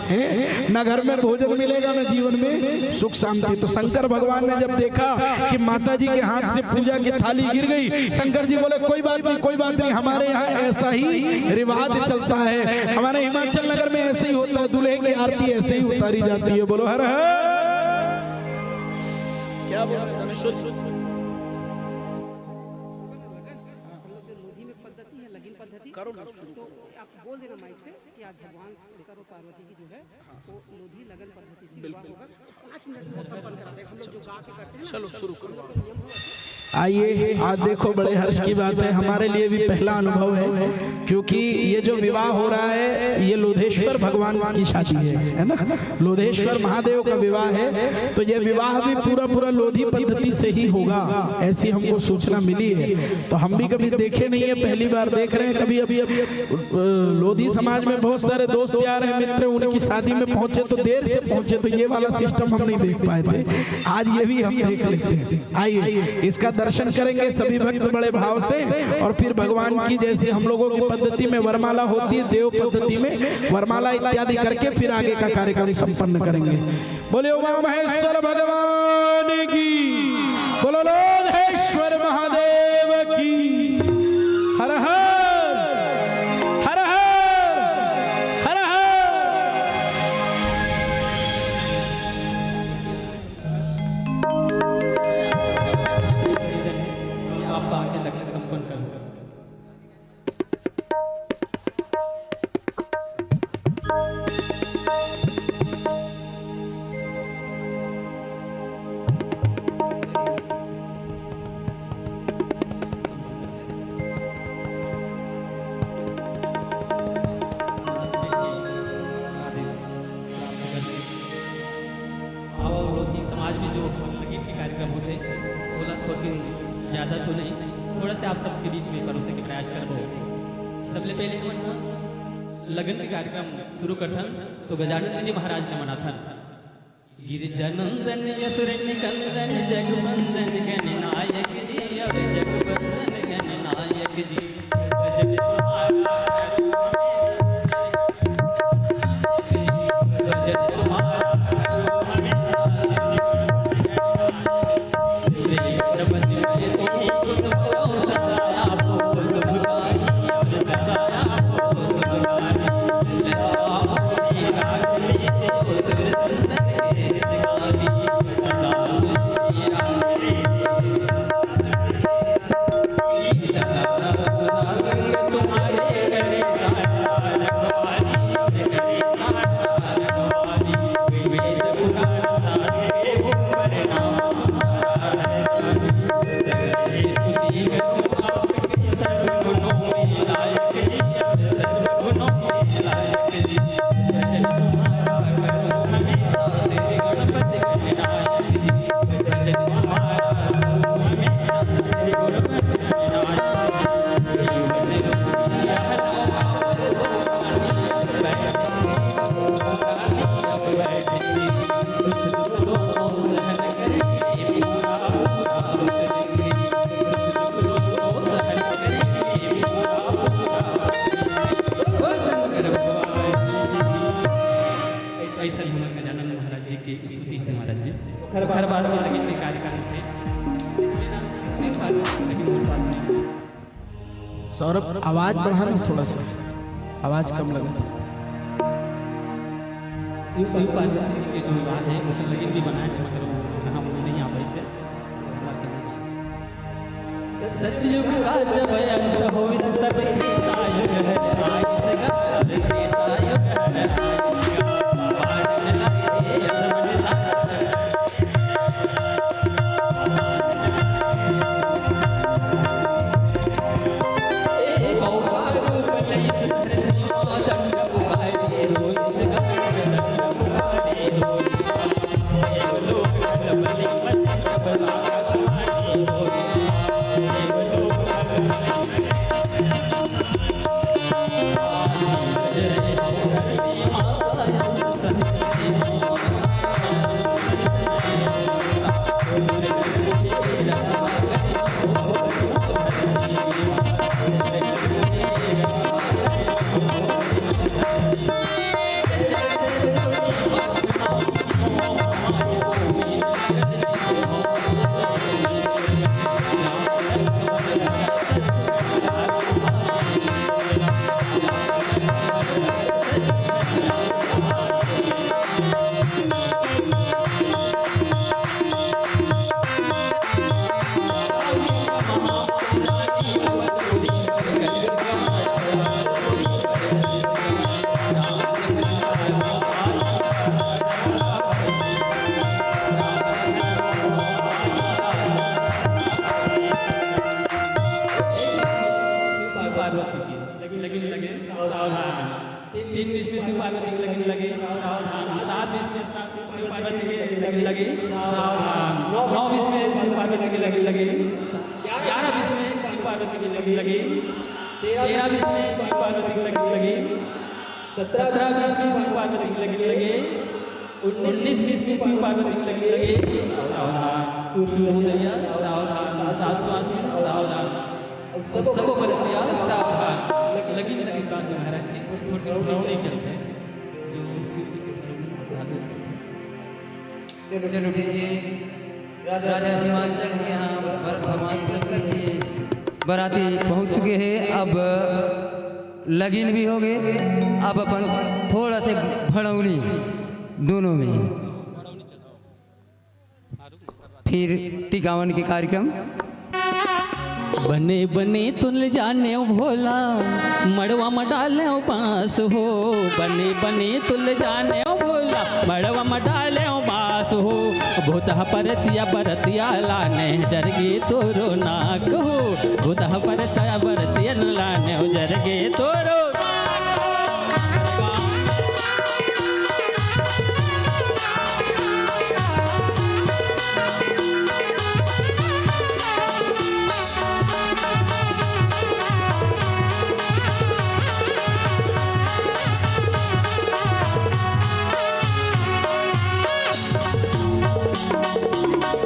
हैं? ना घर में भोजन मिलेगा, ना जीवन में सुख शांति। तो शंकर भगवान ने जब देखा कि माता जी के हाथ से पूजा की थाली गिर गई, शंकर जी बोले, "कोई बात नहीं, कोई बात नहीं, हमारे यहाँ ऐसा ही रिवाज चलता है, हमारे हिमाचल नगर में ऐसे ही होता है, दूल्हे की आरती ऐसे ही उतारी जाती है।" बोलो हर हर। क्या बोल रहे हैं? पद्धति है, लगन पद्धति। करो ना शुरू। तो आप बोल देना माइक से कि आज भगवान शंकर और पार्वती की जो है, वो लोधी लगन पद्धति से विवाह होगा। पाँच मिनट में वो संपन्न करा देगा। हम लोग जो गा के करते हैं ना, चलो शुरू करो। आइए, आज देखो, बड़े हर्ष की बात है, हमारे लिए भी पहला अनुभव है, क्योंकि ये जो विवाह हो रहा है, ये लोधेश्वर भगवान की शादी है, है ना? लोधेश्वर महादेव का विवाह है, तो ये विवाह भी पूरा पूरा लोधी पद्धति से ही होगा, ऐसी हमको सूचना मिली है। तो हम भी कभी देखे नहीं है, पहली बार देख रहे हैं। कभी अभी अभी अ, लोधी समाज में बहुत सारे दोस्त यार हैं, मित्र, उनकी शादी में पहुंचे तो देर से पहुंचे, तो ये वाला सिस्टम हम नहीं देख पाए थे। आज ये भी हम देख लेते हैं। आइए, इसका दर्शन करेंगे सभी भक्त बड़े भाव से, और फिर भगवान की, जैसे हम लोगों की पद्धति में वरमाला होती है, देव पद्धति में वरमाला इत्यादि करके फिर आगे का कार्यक्रम संपन्न करेंगे। बोले उमा महेश्वर भगवान की, बोलो लोधेश्वर महादेव की। हर हर, हर हर, हर हर। आपका आके लग्न संपन्न करूंगा। और भी समाज में जो लगन के कार्यक्रम होते हैं, ओला थोकिन ज्यादा तो नहीं, थोड़ा सा आप सबके बीच में परोसे के प्रयास करबो। सबले पहले हमन ह लगन के कार्यक्रम शुरू करथन, तो गजानंद जी महाराज ल मनाथन। गिरजानंदन असुर निकंदन जगबंदन गणनायक जी, अब जगबंदन गणनायक जी। हर बार के कार्यक्रम थे। सौरभ, आवाज बढ़ा ना थोड़ा सा, आवाज कम लगता। शिव पार्वती जी के जो विवाह है, वो तो लगिन भी बनाए थे, मगर वो हम नहीं आ पाए से। सतयुग का जब अंत होइस, तब त्रेता युग हर आइस गा, अब त्रेता युग हर आइस गा। पार्वती की लगिन लगे, सावधान। तीन बीस में शिव पार्वती की लगिन लगे, सावधान। सात बीस में शिव पार्वती की लगिन लगे, सावधान। नौ बीस में शिव पार्वती की लगिन लगे, ग्यारह बीस में शिव पार्वती की लगिन लगे, तेरह बीस में शिव पार्वती की लगिन लगे, सत्रह बीस में शिव पार्वती की लगिन लगे, उन्नीस बीस में शिव पार्वती की लगिन लगे, सावधान। सूर्य उदय, सावधान। सासु आशीष, सावधान। और सबको बरतिया सावधान। लगिन लगिन बाद में महाराज जी थोड़ी थोड़ी नहीं चलते हैं, जो शिव जी के धर्म में बता देते हैं। चलो, चलो, ठीक है। राजा, राजा हिमांचल के यहाँ बर-, भगवान शंकर के बराती पहुँच चुके हैं। अब लगिन भी हो गए। अब अपन थोड़ा से भड़ौनी दोनों में, फिर टिकावन के कार्यक्रम। बने बने तुल जाने भोला, मड़वा म डाले बास हो। बने बने तुल जाने भोला, मड़वा म डाले बास हो। भूतहा परतिया बरतिया लाने, जरगे तोरो नाक हो। भूतहा परतिया बरतिया लाने, जरगे तोरो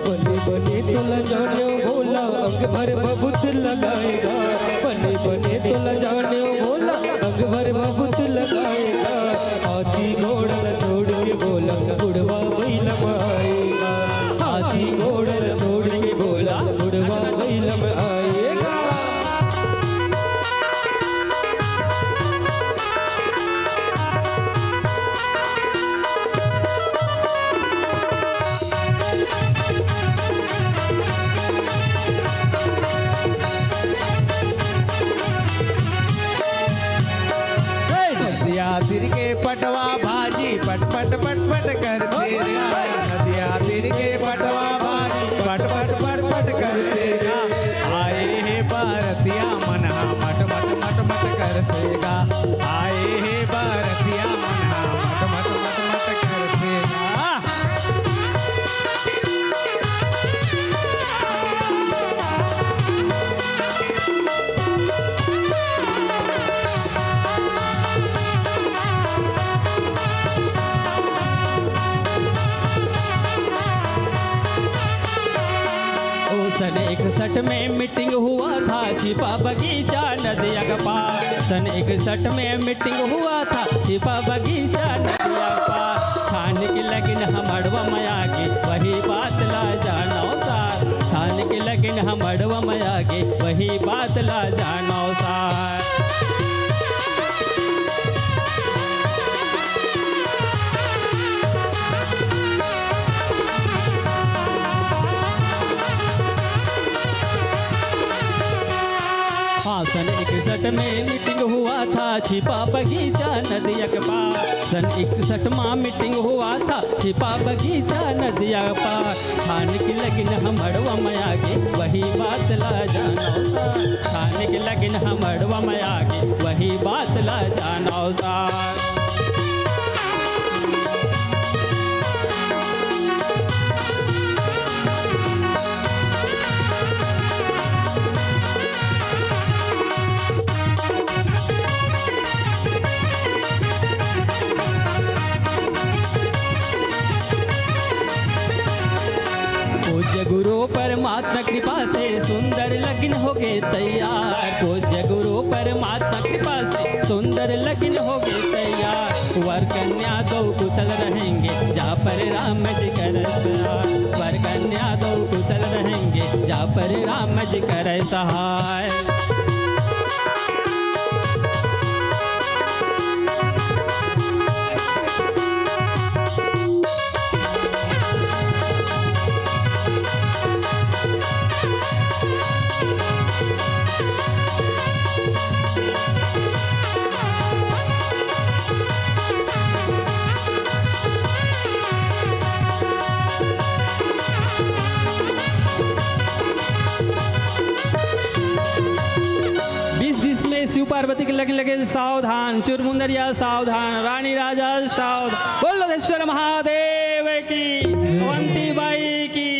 बने बने तोला जाने भोला, अंग भर भभूत लगाएगा। बने बने तोला जाने भोला, अंग भर भभूत लगाएगा। हाथी घोड़ा छोड़ के भोला, बुढ़वा बैलम आएगा। हाथी घोड़ा छोड़ के भोला, बुढ़वा बैलम आएगा। नदिया तीर के पटवा भाजी पट पट पट पट करथे गा। नदिया तीर के पटवा भाजी पट पट पट पट करथे गा। आए हे बरतिया मन हा मट मट मट मट करथे गा। आए हे बरतिया मन हा मट मट मट मट करथे गा। ओ सन इकसठ में मीटिंग हुआ था छिपा बगीचा नदिया के पार। सन इकसठ में मीटिंग हुआ था छिपा बगीचा नदिया के पार। खाने की लगिन हमड़वा मया की वही बात ला के लगिन हमड़वा म आगे, वही बात ला जानव सार। हाँ, सन इकसठ में मीटिंग हुआ था छिपा बगीचा नदिया के पार। सन इकसठ में मीटिंग हुआ था छिपा बगीचा नदिया के पार। ठान के लगिन हमड़वा म आगे, वही बात ला जानव सार। ठान के लगिन हमड़वा म आगे, वही बात ला जानव सार। पूज्य गुरु परमात्मा कृपा से सुंदर लगिन होगे तैयार। पूज्य गुरु परमात्मा कृपा से सुंदर लगिन होगे तैयार। वर कन्या दो कुशल रहेंगे, जा पर राम जी करे सहाय। वर कन्या दो कुशल रहेंगे, जा पर राम जी करे सहाय। बीच बीच में शिव पार्वती के लगे लगे सावधान, चुरमुंदरिया सावधान, रानी राजा सावधान। बोल लोधेश्वर महादेव की, अवंती बाई की,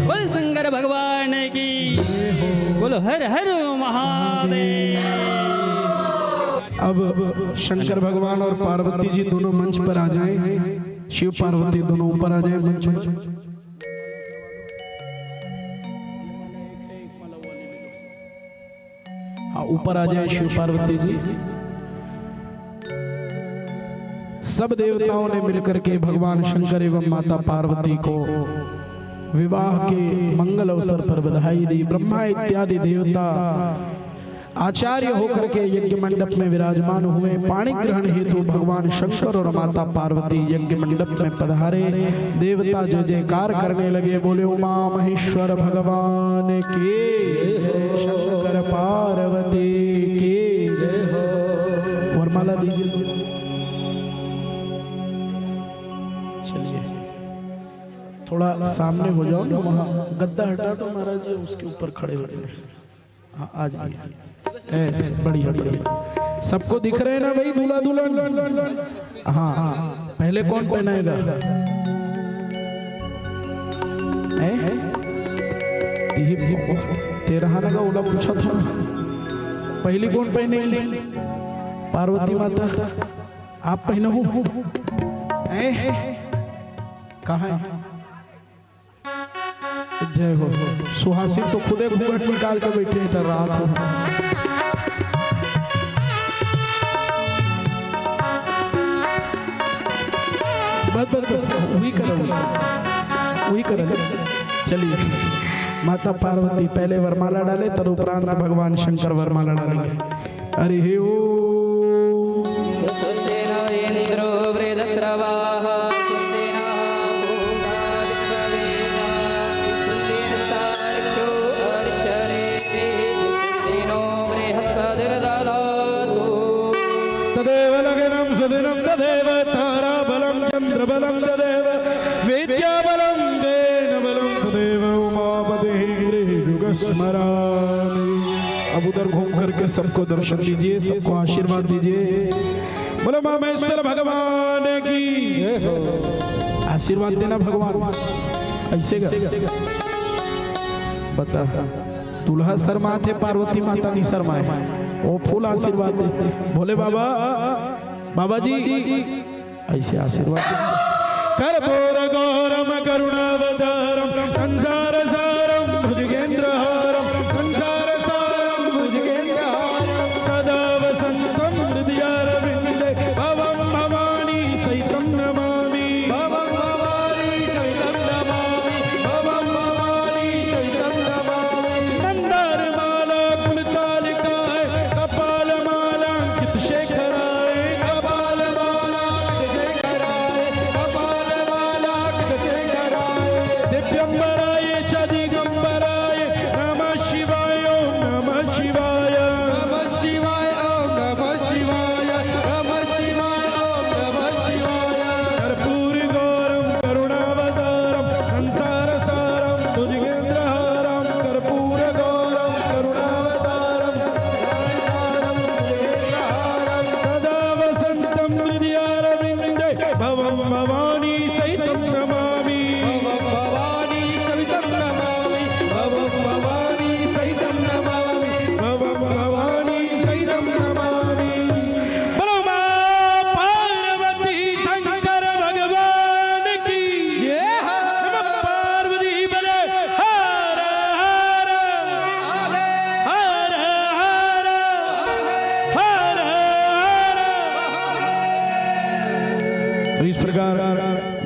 बोल शंकर भगवान की, बोलो हर हर महादेव। अब शंकर भगवान और पार्वती जी दोनों मंच पर आ जाएं। शिव पार्वती दोनों ऊपर आ जाएं मंच पर। हाँ, ऊपर आ जाएं शिव पार्वती जी। सब देवताओं ने मिलकर के भगवान शंकर एवं माता पार्वती को विवाह के मंगल अवसर पर बधाई दी। ब्रह्मा इत्यादि देवता आचार्य होकर के यज्ञ मंडप में विराजमान हुए। पाणी ग्रहण हेतु भगवान शंकर और माता पार्वती यज्ञ मंडप में पधारे। देवता जय जयकार करने लगे, बोले उमा महेश्वर भगवान की, शंकर पार्वती की। वरमाला दीजिए। चलिए, थोड़ा सामने हो जाओ ना, वहाँ गद्दा हटा दो महाराज जी, उसके ऊपर खड़े हो जाए। हाँ, आ जाइए। ऐसे, बढ़िया, बढ़िया। सबको दिख रहे हैं ना भाई, दूल्हा दुल्हन? हाँ, हाँ। पहले कौन पहनाएगा? हैं? ये, ये, तेरा हाथ का ओला पूछा था। पहली कौन पहने? पार्वती माता, आप पहनो हो? हैं? कहाँ है? जय हो। सुहासिन तो खुदे घूंघट निकाल के बैठे हैं इधर रात को। बस, बस, बस, वही करो, वही करो। चलिए, माता पार्वती पहले वरमाला डाले, तदुपरांत भगवान शंकर वरमाला डालेंगे। हरि ओम। स्वस्ति न इंद्रो वृद्धश्रवाः, स्वस्ति नः पूषा विश्ववेदाः, स्वस्ति नस्तार्क्ष्यो अरिष्टनेमिः, स्वस्ति नो बृहस्पतिर्दधातु। तदेव लग्नं सुदिनं तदेव ताराबलं चंद्रबलं तदेव विद्याबलं तेन बलं तदेव उमापतिं गृहीतुकस्मरामि। अब उधर घूम करके सबको दर्शन दीजिए, सबको आशीर्वाद दीजिए। बोलो मामेश्वर भगवान की। आशीर्वाद देना भगवान। ऐसे कर। बता, दूल्हा शर्माथे, पार्वती माता नहीं शर्माए। वो फुल आशीर्वाद दे। भोले बाबा, बाबा जी, ऐसे आशीर्वाद दे। कर्पूर गौरम करुणावतारम संसार सारम भुजगेंद्रहारम संसार सारम भुजगेंद्रहारम सदा वसंतम हृदयारविंदे भवम भवानी सहितम नमामि। भवम भवानी सहितम नमामि। भवम भवानी सहितम नमामि।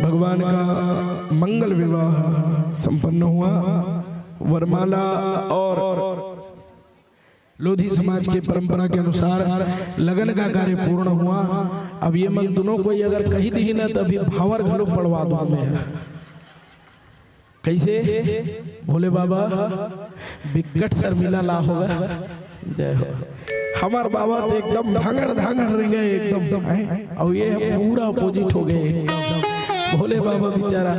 भगवान का मंगल विवाह संपन्न हुआ। वरमाला और लोधी समाज के परंपरा के अनुसार लगन का कार्य पूर्ण हुआ। अब ये मन दोनों कोई अगर कही दिही ना, तो अभी भांवर घलो पड़वा दूं मैं। कैसे? भोले बाबा बिकट शर्मिला ला होगा। जय हो। हमार बाबा तो एकदम धांगड़ धांगड़ रेंगे एकदम, हैं? और ये पूरा अपोजिट हो गए एकदम। भोले बाबा बेचारा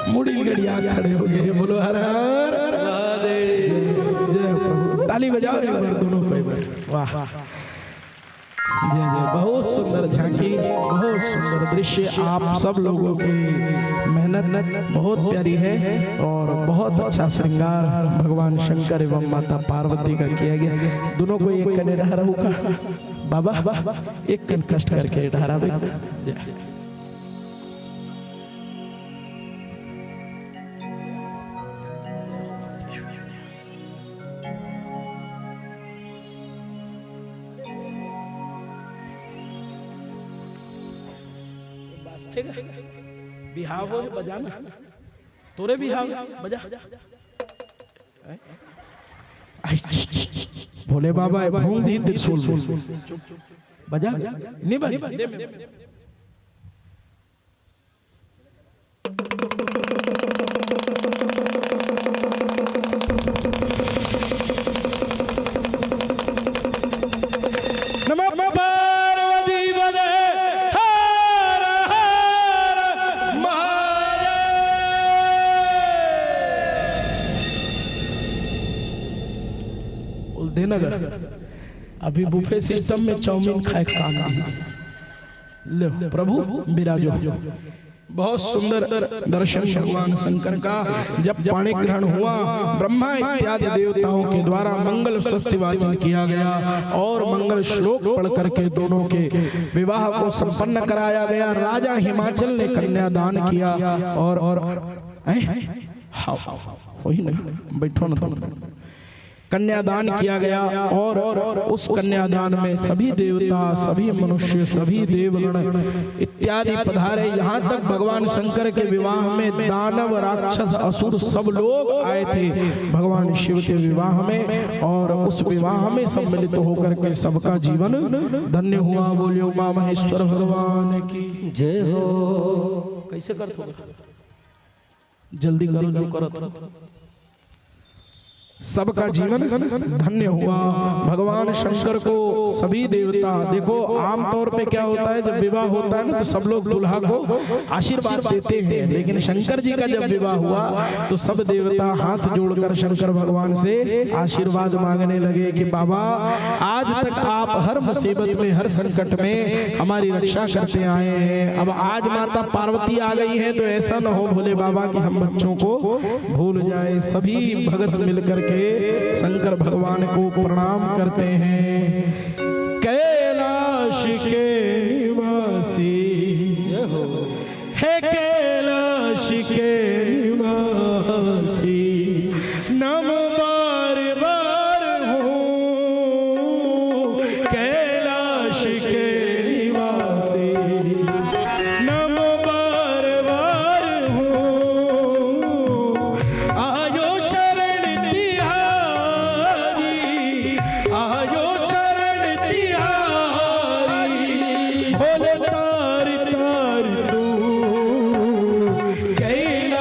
मुड़ी गड़िया खड़े हो गए। बोलो हर हर महादेव। जय हो प्रभु। ताली बजाओ एक बार दोनों को एक बार। वाह। जय जय। बहुत सुंदर झांकी, बहुत सुंदर दृश्य। आप सब लोगों की मेहनत बहुत प्यारी है और बहुत अच्छा श्रृंगार भगवान शंकर एवं माता पार्वती का किया गया। दोनों को एक कने डहरा होगा बाबा, एक कन कष्ट करके डहरा। जय। बाजथे गा। बिहाव हो, बजाना। तोरे बिहाव, बजा। आई, भोले बाबा, भोंग दी त्रिशूल में। बजा, नहीं बजा। नमः पार्वती पदे हर हर महादेव। बोल देना गा। अभी बुफे सिस्टम में चाउमीन खाए काम नहीं। लो प्रभु विराजो। बहुत सुंदर दर्शन भगवान शंकर का। जब पाणी ग्रहण हुआ, ब्रह्मा इत्यादि देवताओं के द्वारा मंगल स्वस्ति वाचन किया गया और मंगल श्लोक पढ़ करके दोनों के विवाह को संपन्न कराया गया। राजा हिमाचल ने कन्यादान किया और, और, हैं? हाँ, वही ना, बैठो ना तुम। कन्यादान किया गया और उस कन्यादान में सभी देवता, सभी मनुष्य, सभी देवगण इत्यादि पधारे। यहाँ तक भगवान शंकर के विवाह में दानव, राक्षस, असुर सब लोग आए थे भगवान शिव के विवाह में, और उस विवाह में सम्मिलित होकर के सबका जीवन धन्य हुआ। बोलिए उमा महेश्वर भगवान की जय हो। कैसे करत हो? जल्दी करो जो करत हो। सबका जीवन धन्य हुआ। भगवान शंकर को सभी देवता, देखो, आमतौर पे क्या होता है, जब विवाह होता है ना, तो सब लोग दूल्हा को आशीर्वाद देते हैं, लेकिन शंकर जी का जब विवाह हुआ, तो सब देवता हाथ जोड़कर शंकर भगवान से आशीर्वाद मांगने लगे कि बाबा, आज तक आप हर मुसीबत में, हर संकट में हमारी रक्षा करते आए हैं। अब आज माता पार्वती आ गई है, तो ऐसा न हो भोले बाबा कि हम बच्चों को भूल जाए। सभी भगत मिलकर के शंकर भगवान को प्रणाम करते हैं। कैलाश के निवासी, हे कैलाश के निवासी, नम बार बार हूँ कैलाश के निवासी, नम बार बार हूँ। आयो शरण तिहारी, आयो शरण तिहारी, भोले तार तार तू कैलाश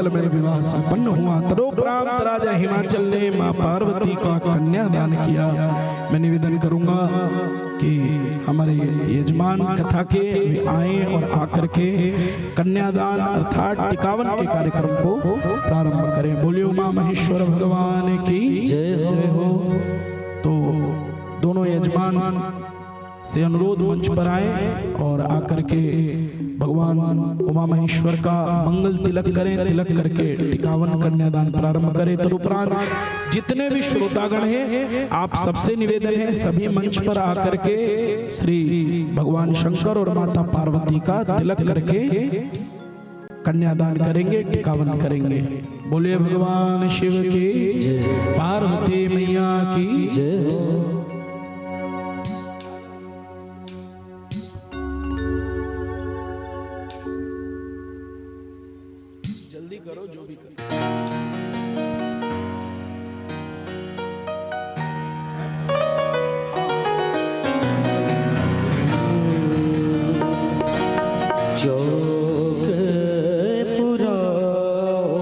मंगलमय विवाह संपन्न हुआ। तदोपरांत राजा हिमाचल ने माँ पार्वती का कन्यादान किया। मैं निवेदन करूंगा कि हमारे यजमान कथा के वे आए और आकर के कन्यादान अर्थात टिकावन के कार्यक्रम को प्रारंभ करें। बोलिए उमा महेश्वर भगवान की जय हो। तो दोनों यजमान से अनुरोध, मंच पर आए और आकर के भगवान उमा महेश्वर का मंगल तिलक करें। तिलक करके टिकावन कन्यादान प्रारंभ करें। तदुपरांत जितने भी श्रोतागण हैं, आप सबसे निवेदन है, सभी मंच पर आकर के श्री भगवान शंकर और माता पार्वती का तिलक करके कन्यादान करेंगे, टिकावन करेंगे। बोलिए भगवान शिव की जय। पार्वती मैया की जय हो। जल्दी करो, जो भी करो। चौक पुराओ,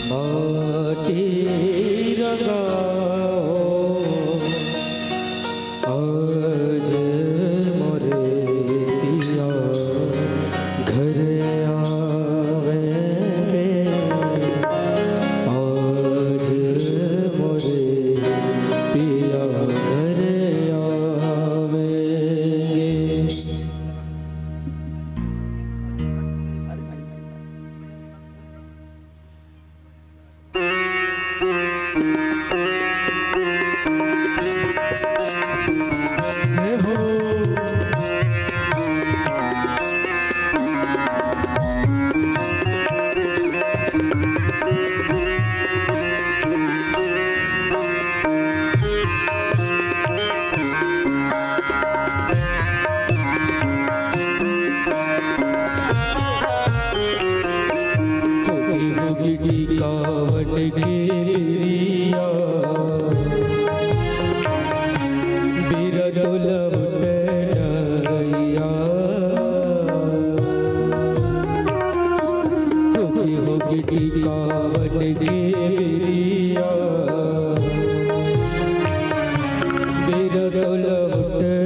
माटी रंगाओ, आज मोरे पिया घर आवेंगे, आज मोरे पिया घर आवेंगे। गिटी कावन के बिरिया, बिरतुल उठैया। होगी, होगी गिटी कावन के बिरिया, बिरतुल उठैया।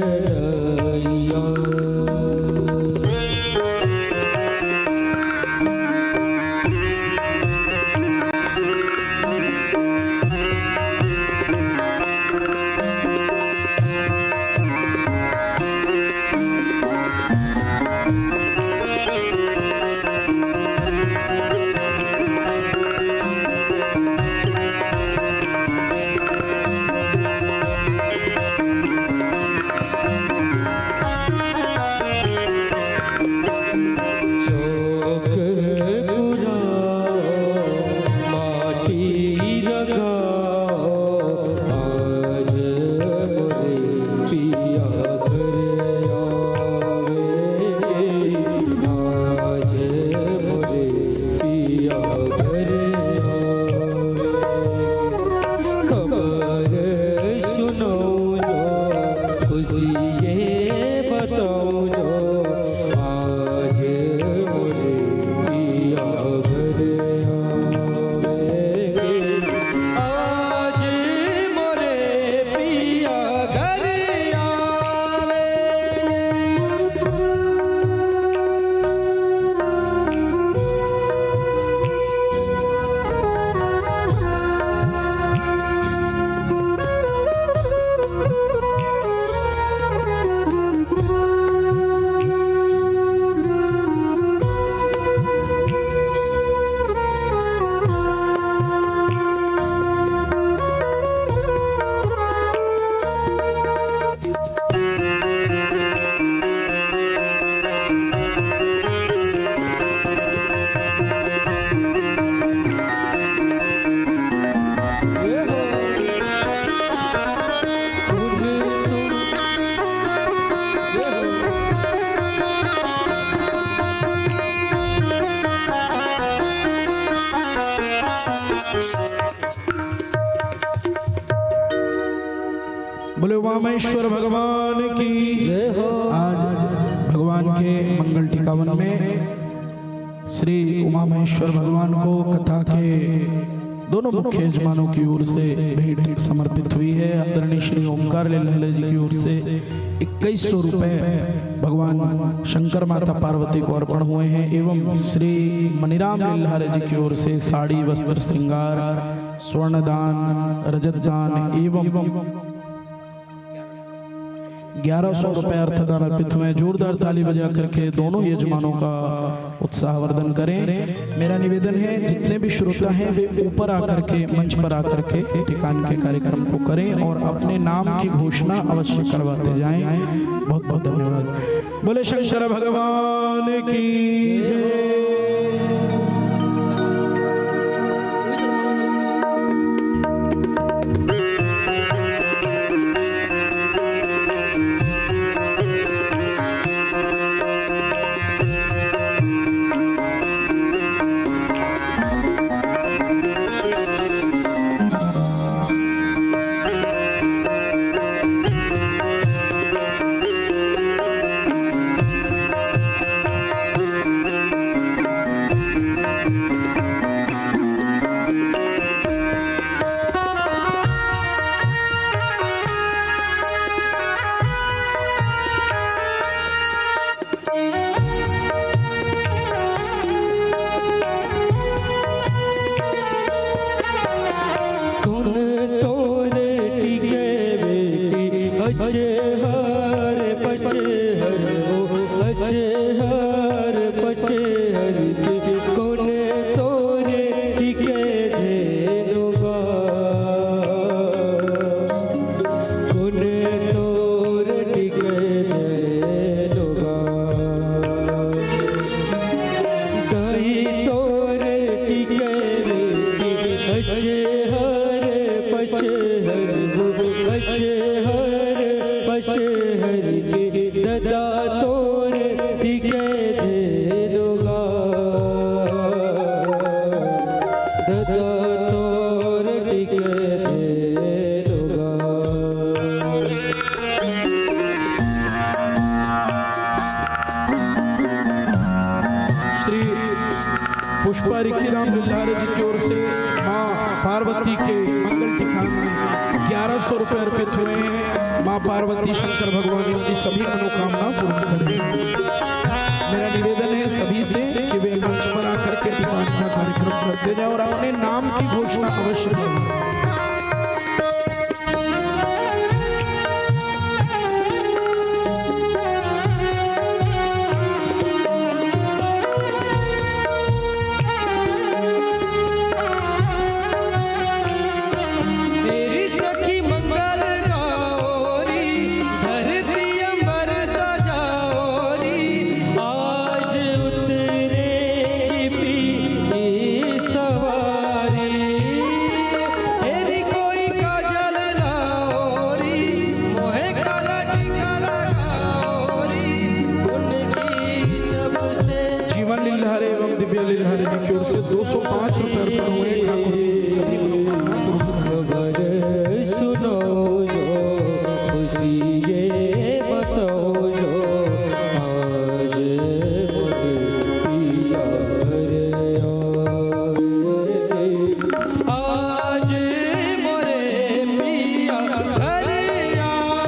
बोले वामेश्वर भगवान की जय हो। आज भगवान के मंगल टिकावन में श्री उमा महेश्वर भगवान को कथा के दोनों मुख्य यजमानों की ओर से भेंट समर्पित हुई है। आदरणीय श्री ओमकार लिल्हारे जी की ओर से इक्कीस सौ रुपए भगवान शंकर माता पार्वती को अर्पण हुए हैं एवं श्री मनीराम लिल्हारे जी की ओर से साड़ी, वस्त्र, श्रृंगार, स्वर्ण दान, रजत दान एवं ग्यारह सौ रुपए अर्थदान अर्पित हुए हैं। जोरदार ताली बजा करके दोनों यजमानों का उत्साहवर्धन करें। मेरा निवेदन है, जितने भी श्रोता हैं, वे ऊपर आकर के, मंच पर आकर के टिकावन के कार्यक्रम को करें और अपने नाम की घोषणा अवश्य करवाते जाएं। बहुत बहुत धन्यवाद। बोले शंकर भगवान की जय। कोन तोर टिके बेटी, अचहर पचहर ओ, अचहर पचहर के, कोन तोर टिके धेनुगा। कोन तोर टिके धेनुगा। दाई तोर टिके बेटी, अचहर पचहर ओ, अचहर पचहर के, ददा तोर टिके धेनुगा। ददा तोर टिके धेनुगा। श्री पुष्पा रिखीराम लिल्हारे जी की ओर से माँ पार्वती के मंगल टिकावन में ग्यारह सौ रुपए अर्पित हुए हैं। माँ पार्वती शंकर भगवान इनकी सभी मनोकामना पूर्ण करें। मेरा निवेदन है सभी से कि वे मंच पर आकर के टिकावन का कार्यक्रम करते जाएं और अपने नाम की घोषणा अवश्य करें। तेरी सखी मंगल गाओ री, धरती अंबर सजाओ री, आज उतरेगी पी की सवारी। तेरी कोई काजल लाओ री, मोहे काला टीका लगाओ री, उनकी जब से जीवन लिल्हारे एवं दिव्या लिल्हारे जी की ओर से दो सौ पाँच रुपए अर्पण हुए। ठाकुर जी सभी मनोकामना पूर्ण करें। खबर सुनाओ जो, खुशी ये बताओ जो, आज मोरे पिया घर आवे। आज मोरे पिया घर आवे।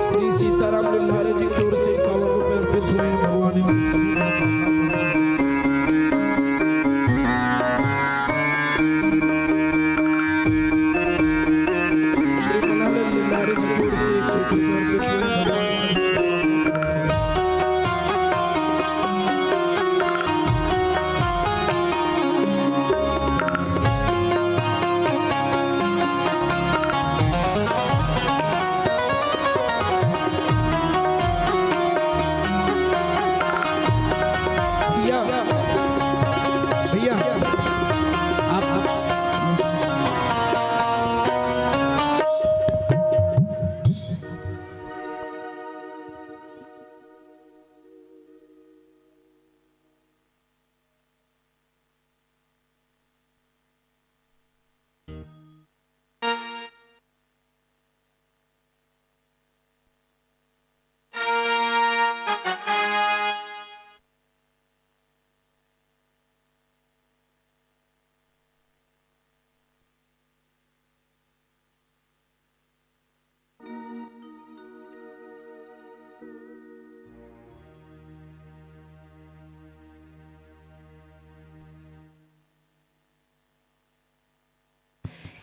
श्री सीताराम लिल्हारे जी की ओर से इक्यावन रुपए अर्पित हुए हैं। भगवान इन सभी मनोकामना पूर्ण करें। श्री मनालाल लिल्हारे जी की ओर से एक सौ रुपए अर्पित हुए हैं। भगवान इन सभी मनोकामना पूर्ण करें। भैया, भैया, आप, आप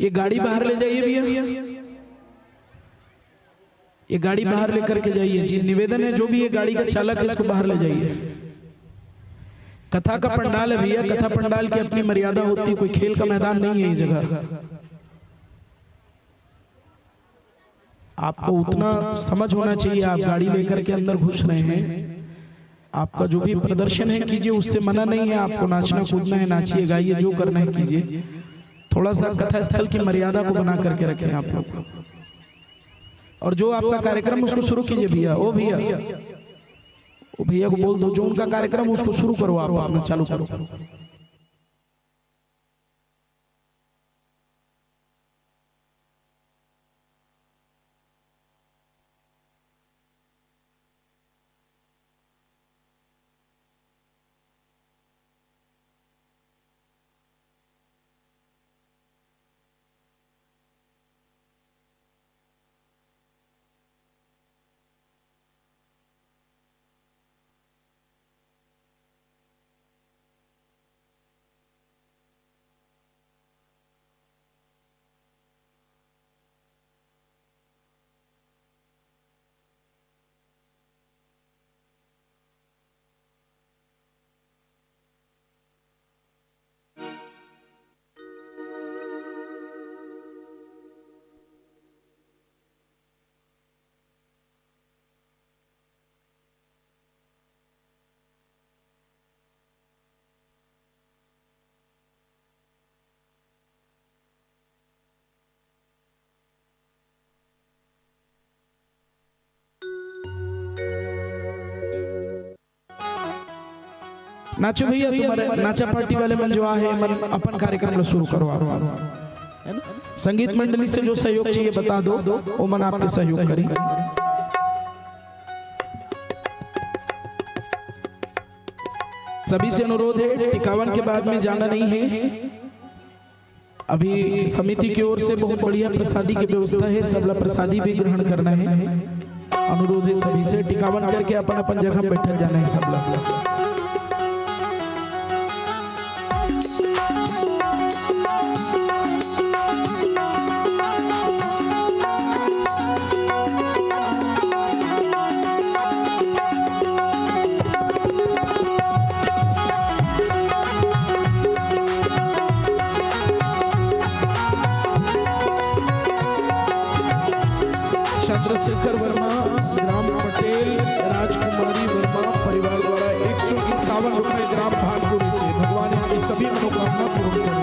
ये गाड़ी बाहर ले जाइए भैया, ये गाड़ी बाहर लेकर के जाइए जी। निवेदन है, जो भी ये गाड़ी का चालक है, इसको बाहर ले जाइए। कथा का पंडाल है भैया, कथा पंडाल की अपनी मर्यादा होती है, कोई खेल का मैदान नहीं है ये जगह। आपको उतना समझ होना चाहिए, आप गाड़ी लेकर के अंदर घुस रहे हैं, आपका जो भी प्रदर्शन है कीजिए, उससे मना नहीं है। आपको नाचना कूदना है, नाचिए गाइए, जो करना है कीजिए। थोड़ा सा कथा स्थल की मर्यादा को बना करके रखें आप लोग। और जो आपका कार्यक्रम, उसको शुरू कीजिए भैया। ओ भैया, ओ भैया को बोल दो, जो उनका कार्यक्रम, उसको शुरू करो, आप अपना चालू करो। नाचो भैया, तुम्हारे नाचा पार्टी वाले मन जो आहे, मन अपन कार्यक्रम ला शुरू करवाओ, है ना? संगीत मंडली से जो सहयोग चाहिए बता दो, वो मन आपके सहयोग करी। सभी से अनुरोध है, टिकावन के बाद में जाना नहीं है। अभी समिति की ओर से बहुत बढ़िया प्रसादी की व्यवस्था है, सबला प्रसादी भी ग्रहण करना है। अनुरोध है सभी से, टिकावन करके अपन अपन जगह बैठत जाना है सबला। चंद्रशेखर वर्मा, ग्राम पटेल, राजकुमारी वर्मा परिवार द्वारा एक सौ इक्यावन रुपए ग्राम भानपुरी से। भगवान इनकी सभी मनोकामना पूर्ण करें।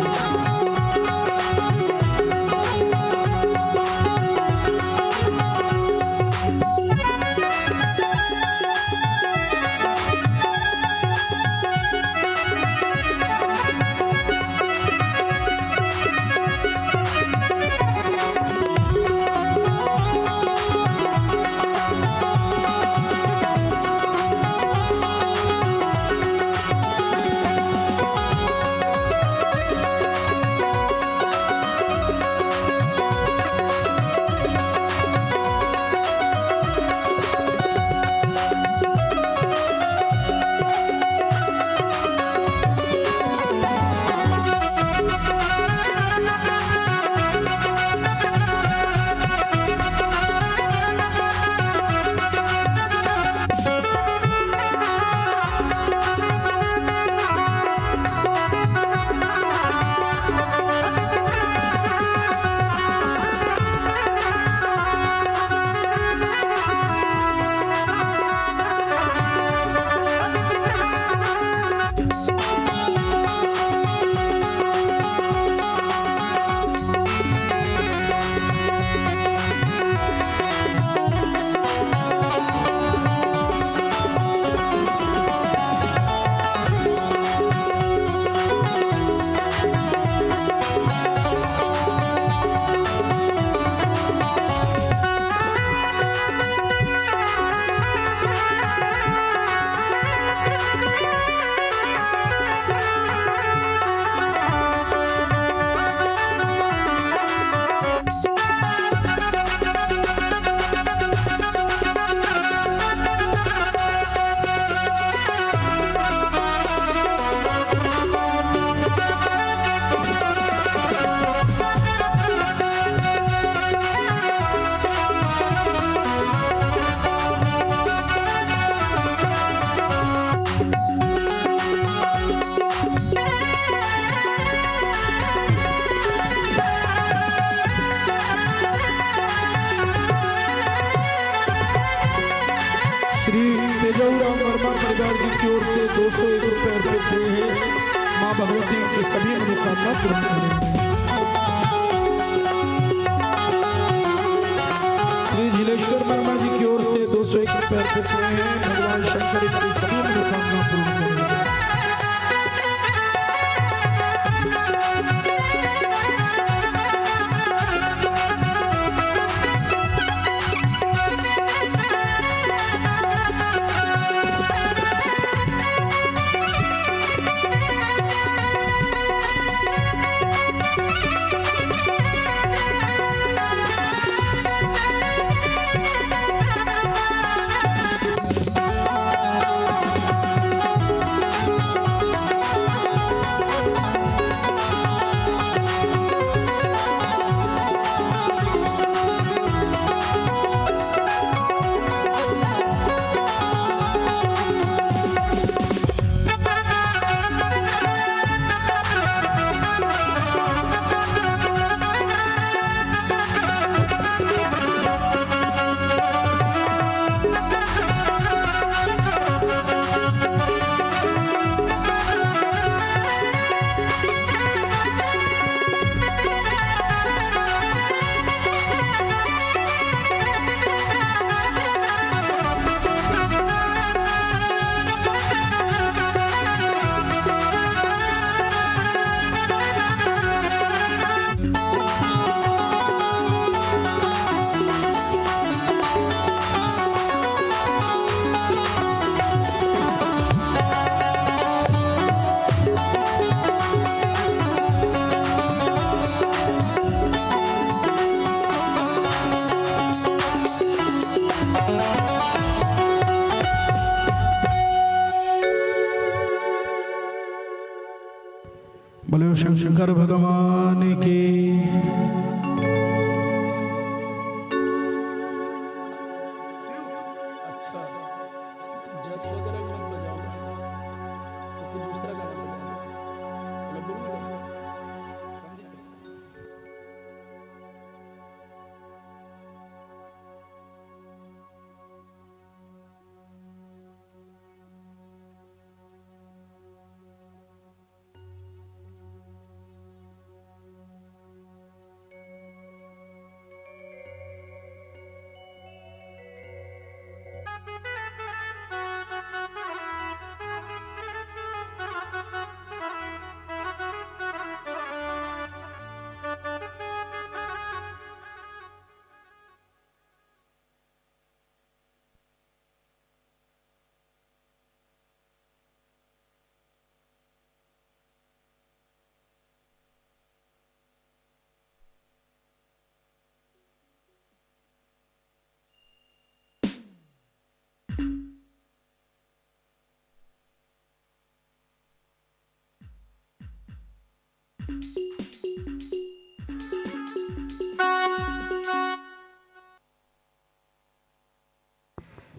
अर्पित हुए हैं। माँ भगवती उनकी सभी मनोकामना पूर्ण करें। श्री झिलेश्वर वर्मा जी की ओर से दो सौ एक रुपये अर्पित हुए हैं। भगवान शंकर इनकी सभी मनोकामना पूर्ण करें। बोलो शंकर भगवान की।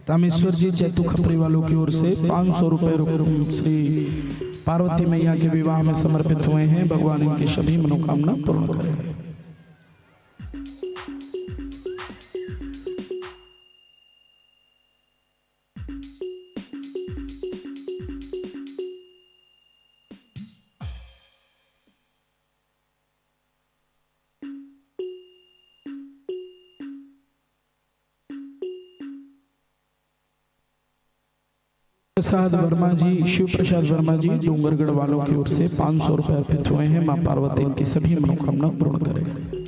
तामेश्वर जी चैतू खपरी वालों की ओर से पाँच सौ रुपए रु-, श्री पार्वती मैया के विवाह में समर्पित हुए हैं। भगवान इनकी सभी मनोकामना पूर्ण करें। प्रसाद वर्मा जी, शिव प्रसाद वर्मा जी, डोंगरगढ़ वालों की ओर से पाँच सौ रुपए अर्पित हुए हैं। माँ पार्वती इनकी सभी मनोकामना पूर्ण करें।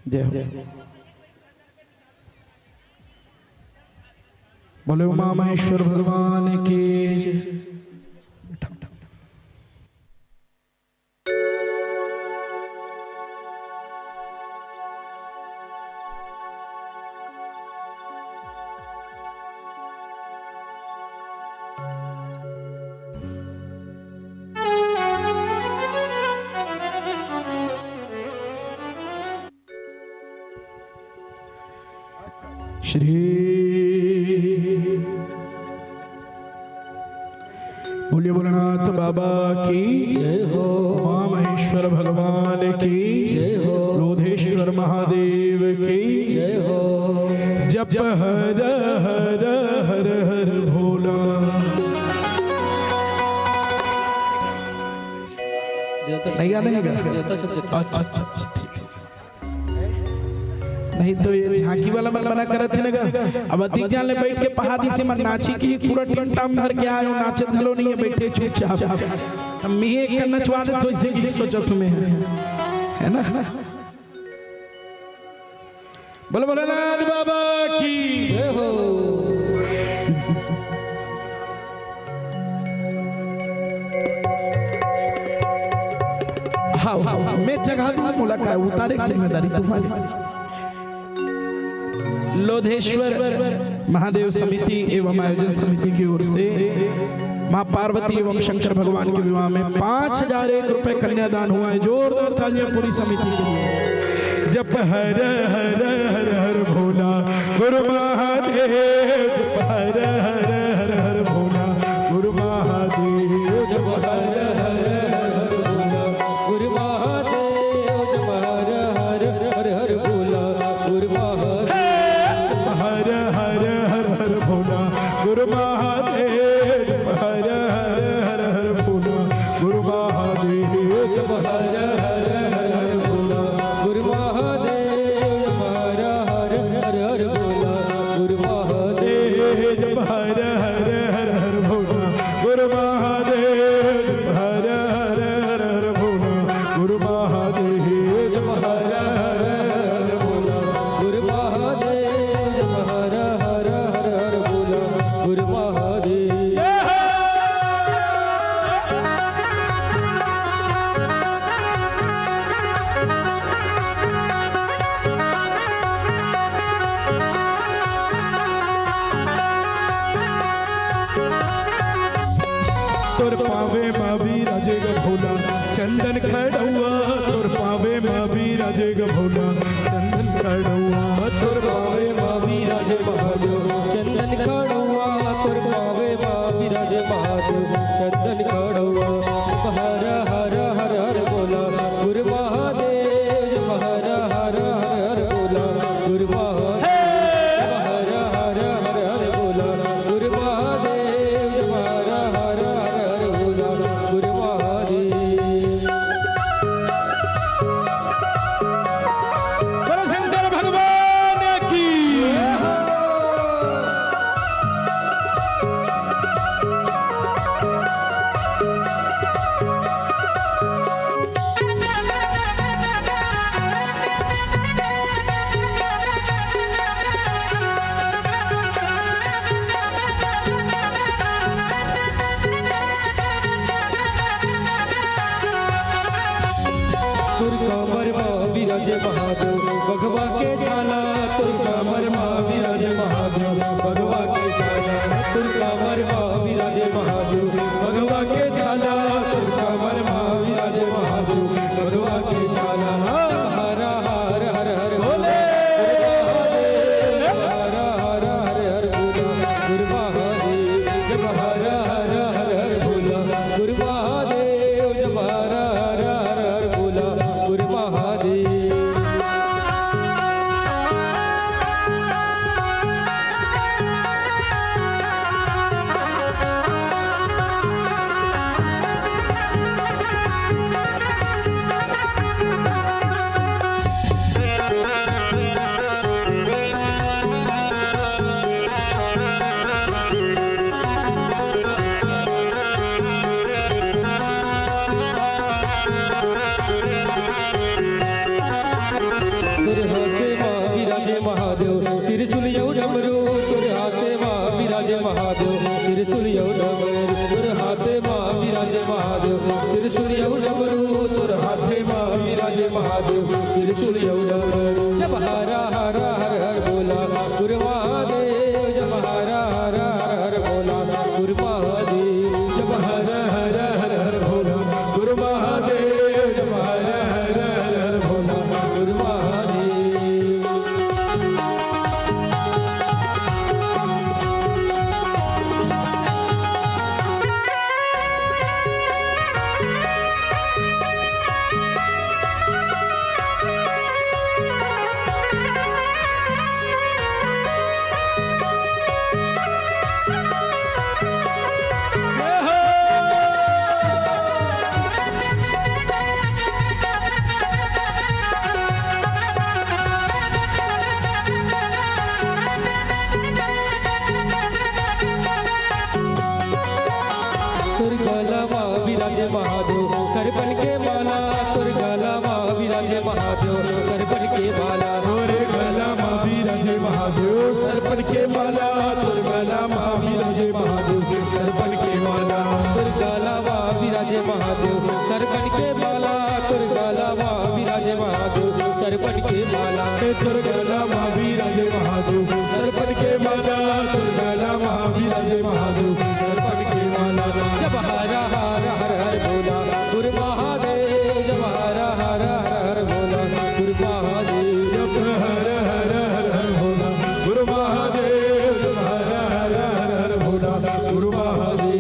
जय हो। बोले उमा महेश्वर भगवान की। श्री बोलिए भोलेनाथ बाबा की जय हो। उमा महेश्वर भगवान की जय हो। लोधेश्वर महादेव की जय हो। जप हर हर हर हर भोला। देवता नहीं गा, नहीं गा। देवता सब जता। अच्छा, अच्छा, अच्छा, ठीक। नहीं तो ये झांकी वाला मन मना करत हे ना गा। अब अधिक जान ले बैठ के पहादी से मन नाची की पूरा टीम टाम धर के आयो, नाचत घलो नहीं है, बैठे चुपचाप। अब मैं एक कर नचवा दे तो इसे की सोचत में है, है ना? बोलो भोलेनाथ बाबा की जय हो। हाँ, हाँ, हाँ, मैं जगह दूँ, मुलाकात उतारे की जिम्मेदारी तुम्हारी। लोधेश्वर महादेव समिति एवं आयोजन समिति की ओर से माँ पार्वती एवं शंकर भगवान के विवाह में पाँच हजार एक रुपए कन्यादान हुआ है। जोरदार तालियां पूरी समिति के लिए। जप हर हर हर हर भोला गुरु महादेव, जप हर हर हर हर भोला गुरु महादेव, जप हर हर हर हर भोला गुरु महादेव, जप हर हर हर हर भोला गुरु महादेव। हर हर हर हर भोला गुरु महादेव, हर हर हर हर भोला गुरु महादेव। हर हर हर हर भोला गुरु महादेव, हर हर हर हर भोला गुरु महादेव। हर हर हर हर भोला गुरु महादेव, हर हर हर हर भोला गुरु महादेव। हर हर हर हर भोला गुरु महादेव, हर हर हर हर भोला गुरु महादेव। तोर पावे मा विराजे ग भोला चंदन खड़ौआ, तोर पावे मा विराजे ग भोला चंदन खड़ौआ, तोर पावे मा विराजे महादेव चंदन खड़ौआ, तोर पावे मा विराजे महादेव चंदन खड़ौआ। हर हर हर हर बोला गुरु महादेव, हर हर हर हर बोला गुरु महादेव, हर हर हर हर बोला गुरु महादेव, हर हर हर हर बोला गुरु महादेव। बोलो शंकर भगवान की। तोर कमर मा विराजे महादेव, बघवा के छाला। तोर कमर मा विराजे महादेव, बघवा के छाला। तोर कमर मा विराजे महादेव, बघवा के छाला। तोर कमर मा विराजे महादेव, बघवा के छाला। हर हर हर हर भोले। हर हर हर हर भोले। गुरु महादेव, जप हर हर हर हर बोला। गुरु महादेव, जप हर हर हर हर बोला। गुरु महादेव। तोर हाथे मा विराजे महादेव, त्रिशूल अउ डमरू। तोर हाथे मा विराजे महादेव, त्रिशूल अउ डमरू। तोर हाथे मा विराजे महादेव, त्रिशूल अउ डमरू। तोर हाथे मा विराजे महादेव, त्रिशूल अउ डमरू। जप हर हर हर हर बोला गुरु महादेव, जप हर हर हर हर बोला गुरु महादेव, जप हर हर हर हर बोला गुरु महादेव, जप हर हर हर हर बोला गुरु महादेव। महादेव, सरपन के माला तोर गला मा विराजे महादेव, सरपन के माला। तोर गला मा विराजे महादेव, सरपन के माला तोर गला मा विराजे महादेव, सरपन के माला। तोर गला मा विराजे महादेव, सरपन के माला तोर गला मा विराजे महादेव, सरपन के माला। ए तोर गला मा विराजे महादेव, सरपन के माला तोर गला मा विराजे महादेव, सरपन के माला। जब हर हर हर हर भोला गुरु महादेव, जब हर हर हर हर भोला गुरु महादेव। जब हर हर हर हर भोला गुरु महादेव, जब हर हर हर हर भोला गुरु महादेव।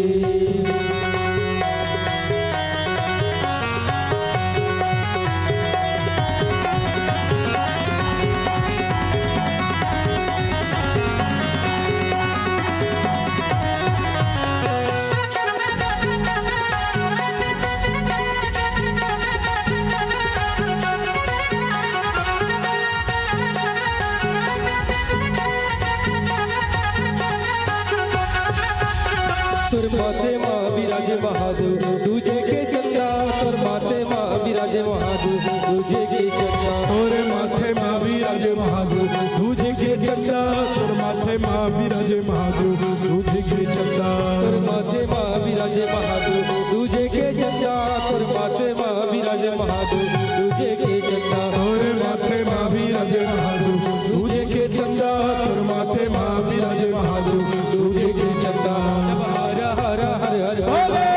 तोर माथे मा विराजे महादेव, दूजे के चंदा। तोर माथे मा विराजे महादेव, दूजे के चंदा। तोर माथे मा विराजे महादेव, दूजे के चंदा। तोर माथे मा विराजे महादेव, दूजे के चंदा। तोर माथे मा विराजे महादेव, दूजे के चंदा। तोर माथे मा विराजे महादेव, दूजे के चंदा। तोर माथे मा विराजे महादेव, दूजे के चंदा। तोर माथे मा विराजे महादेव, दूजे के चंदा। जब हर हर हर हर भोले।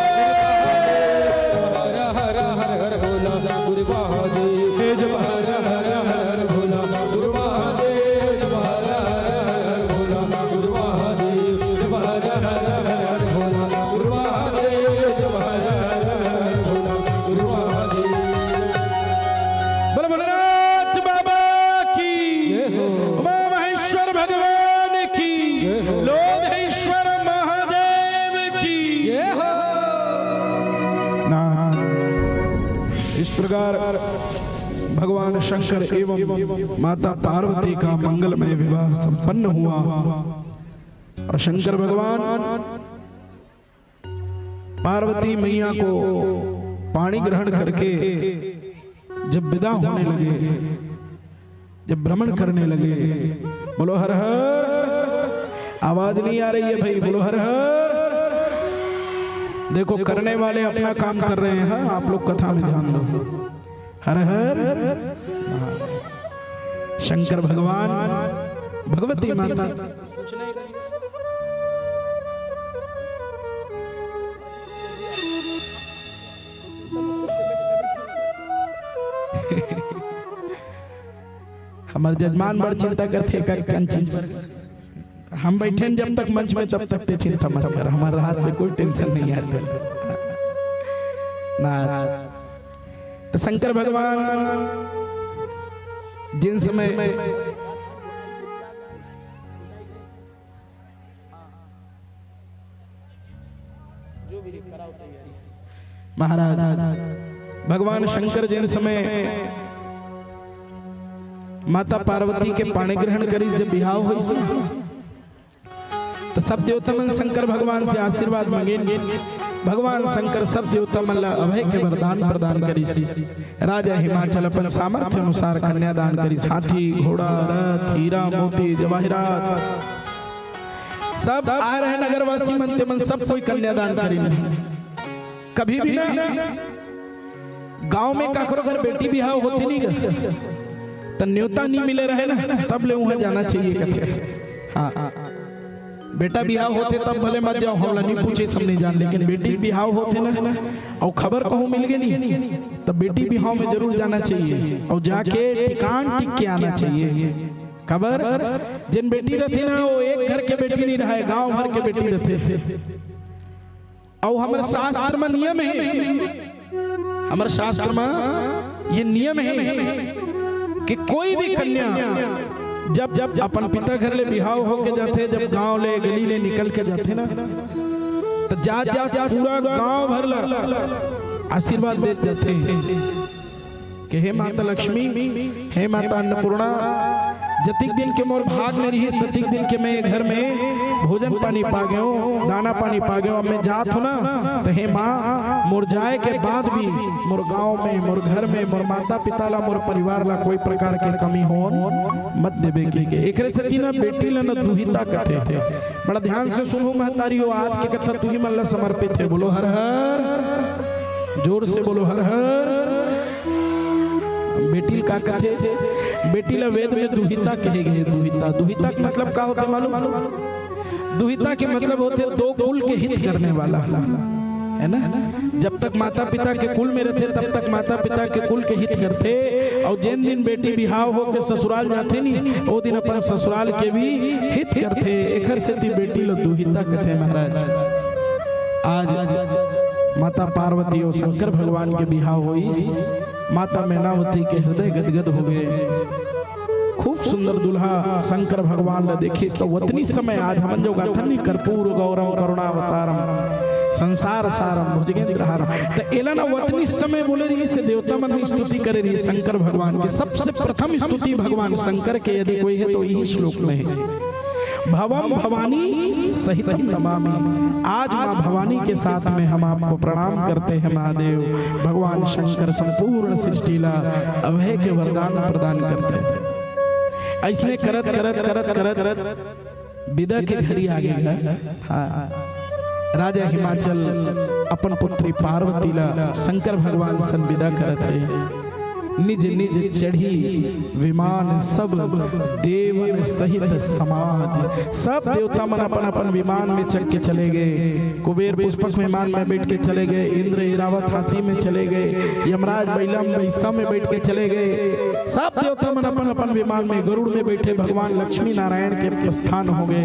हर हर हर हर भोला गुरु महादेव। हे जब हर हर हर हर भोला गुरु महादेव, जब हर हर हर हर भोला गुरु महादेव, जब हर हर हर हर भोला गुरु महादेव, जब हर हर हर हर भोला गुरु महादेव। बोलो भोलेनाथ बाबा की। जय हो। उमा महेश्वर भगवान की। जय हो। लोधेश्वर महादेव की। जय हो। नारायण। इस प्रकार भगवान शंकर एवं माता पार्वती का मंगलमय विवाह संपन्न हुआ और शंकर भगवान पार्वती मैया को पाणी ग्रहण करके जब विदा होने लगे, जब भ्रमण करने लगे, बोलो हर हर। आवाज नहीं आ रही है भाई, बोलो हर हर। देखो, करने वाले अपना काम कर रहे हैं, आप लोग कथा में ध्यान दो। हर हर महादेव। शंकर भगवान, भगवती माता। हमर जजमान बड़ चिंता करथे, का कंचन। हम बैठे हैं जब तक मंच में, तब तक ते चिंता मत कर, हमारे हाथ में कोई टेंशन नहीं है। ना, तो शंकर भगवान जिन समय महाराज, भगवान शंकर जिन समय माता पार्वती के पाणी ग्रहण करिस, जब बिहाव होइस ना, तो सब देवता मन शंकर भगवान से आशीर्वाद मांगेन। भगवान शंकर सब देवता मन ला अभय के वरदान प्रदान करिस। राजा हिमाचल अपन सामर्थ्य अनुसार कन्यादान करिस। हाथी, घोड़ा, रथ, हीरा, मोती, जवाहिरात, सब आए रहे नगरवासी मन, ते मन सब कोई कन्यादान करिन। कभी भी ना गांव में काकरो घर बेटी बिहाव होथे नहीं गा, त न्योता नहीं मिले रहे ना, तब ले उहाँ जाना चाहिए कथे। हाँ, बेटा बिहाव होथे तब भले मत जाओ, हमला नहीं पूछे, सब नहीं जान, लेकिन बेटी बिहाव होथे ना, अउ खबर कहूँ मिल गे नहीं, तब बेटी बिहाव में जरूर जाना चाहिए, अउ जाके टिकान टिक के आना चाहिए। खबर, जेन बेटी रथे ना, वो एक घर के बेटी नहीं रहे, गांव भर के बेटी रथे। अउ हमर शास्त्र म नियम हे, हमर शास्त्र म ये नियम हे कि कोई भी कन्या जब, जब अपन पिता घर ले बिहाव होके जाथे, जब गांव ले, गली ले निकल के जाथे ना, त जात, जात पूरा गांव भर ला आशीर्वाद देत जाथे। कि हे माता लक्ष्मी, हे माता अन्नपूर्णा, जतिक दिन के मोर भाग में रिहिस, ततिक दिन के मैं ये घर में भोजन पानी पा गेंव, दाना पानी पा गेंव, अब मैं जात हों ना, त हे माँ, मोर जाए के बाद भी मोर गांव में, मोर घर में, मोर माता पिता ला, मोर परिवार ला कोई प्रकार के कमी होन मत देबे कहिके। एकरे सेती ना बेटी ला ना दुहिता कथे। बड़ा ध्यान से सुनहू महतारी हो, आज के कथा तुही मन ला समर्पित हे। बोलो हर हर। जोर से बोलो हर हर। बेटी ल का कथे? बेटी ल वेद में दुहिता कहे गे हे। दुहिता, दुहिता के मतलब का होथे मालूम? दुहिता के मतलब होथे दो कुल के हित करने वाला, है ना? जब तक माता पिता के कुल में रथे, तब तक माता पिता के कुल के हित करथे। अउ जेन दिन बेटी बिहाव होके ससुराल जाथे नी, ओ दिन अपन ससुराल के भी हित करथे। एखर सेती बेटी ल दुहिता कथे महाराज। आज माता पार्वती अउ शंकर भगवान के बिहाव होइस। माता मैनावती के हृदय गदगद हो गे। खूब सुंदर दूल्हा शंकर भगवान ला देखिस, त वतनी समय, आज हमन जो गाथन नी, कर्पूर गौरम करुणावतारम संसार सारम भुजगेंद्र हारम, त एला ना वतनी समय बोले रहिस, देवता मन ह स्तुति करे रहिस शंकर भगवान के। सबसे प्रथम स्तुति भगवान शंकर के यदि कोई हे, त इही श्लोक में हे। भवम भवानी सहितम नमामि। आज माँ भवानी के साथ में हम आपको प्रणाम करते हैं महादेव। भगवान शंकर संपूर्ण सृष्टि ला अभय के वरदान प्रदान करथे। अइसने करत, करत, करत, करत बिदा के घरी आ गे। हाँ, राजा हिमाचल अपन पुत्री पार्वती ला शंकर भगवान सन बिदा करत हे। निज निज चढ़ी विमान सब देवन सहित समाज। सब देवता मन अपन अपन विमान में चढ़ के चले गे। कुबेर पुष्पक विमान में बैठ के चले गे, इंद्र ऐरावत हाथी में चले गे, यमराज बैलम भैंसा में बैठ के चले गे। सब देवता मन अपन अपन विमान में, गरुड़ में बैठे भगवान लक्ष्मी नारायण के प्रस्थान हो गे।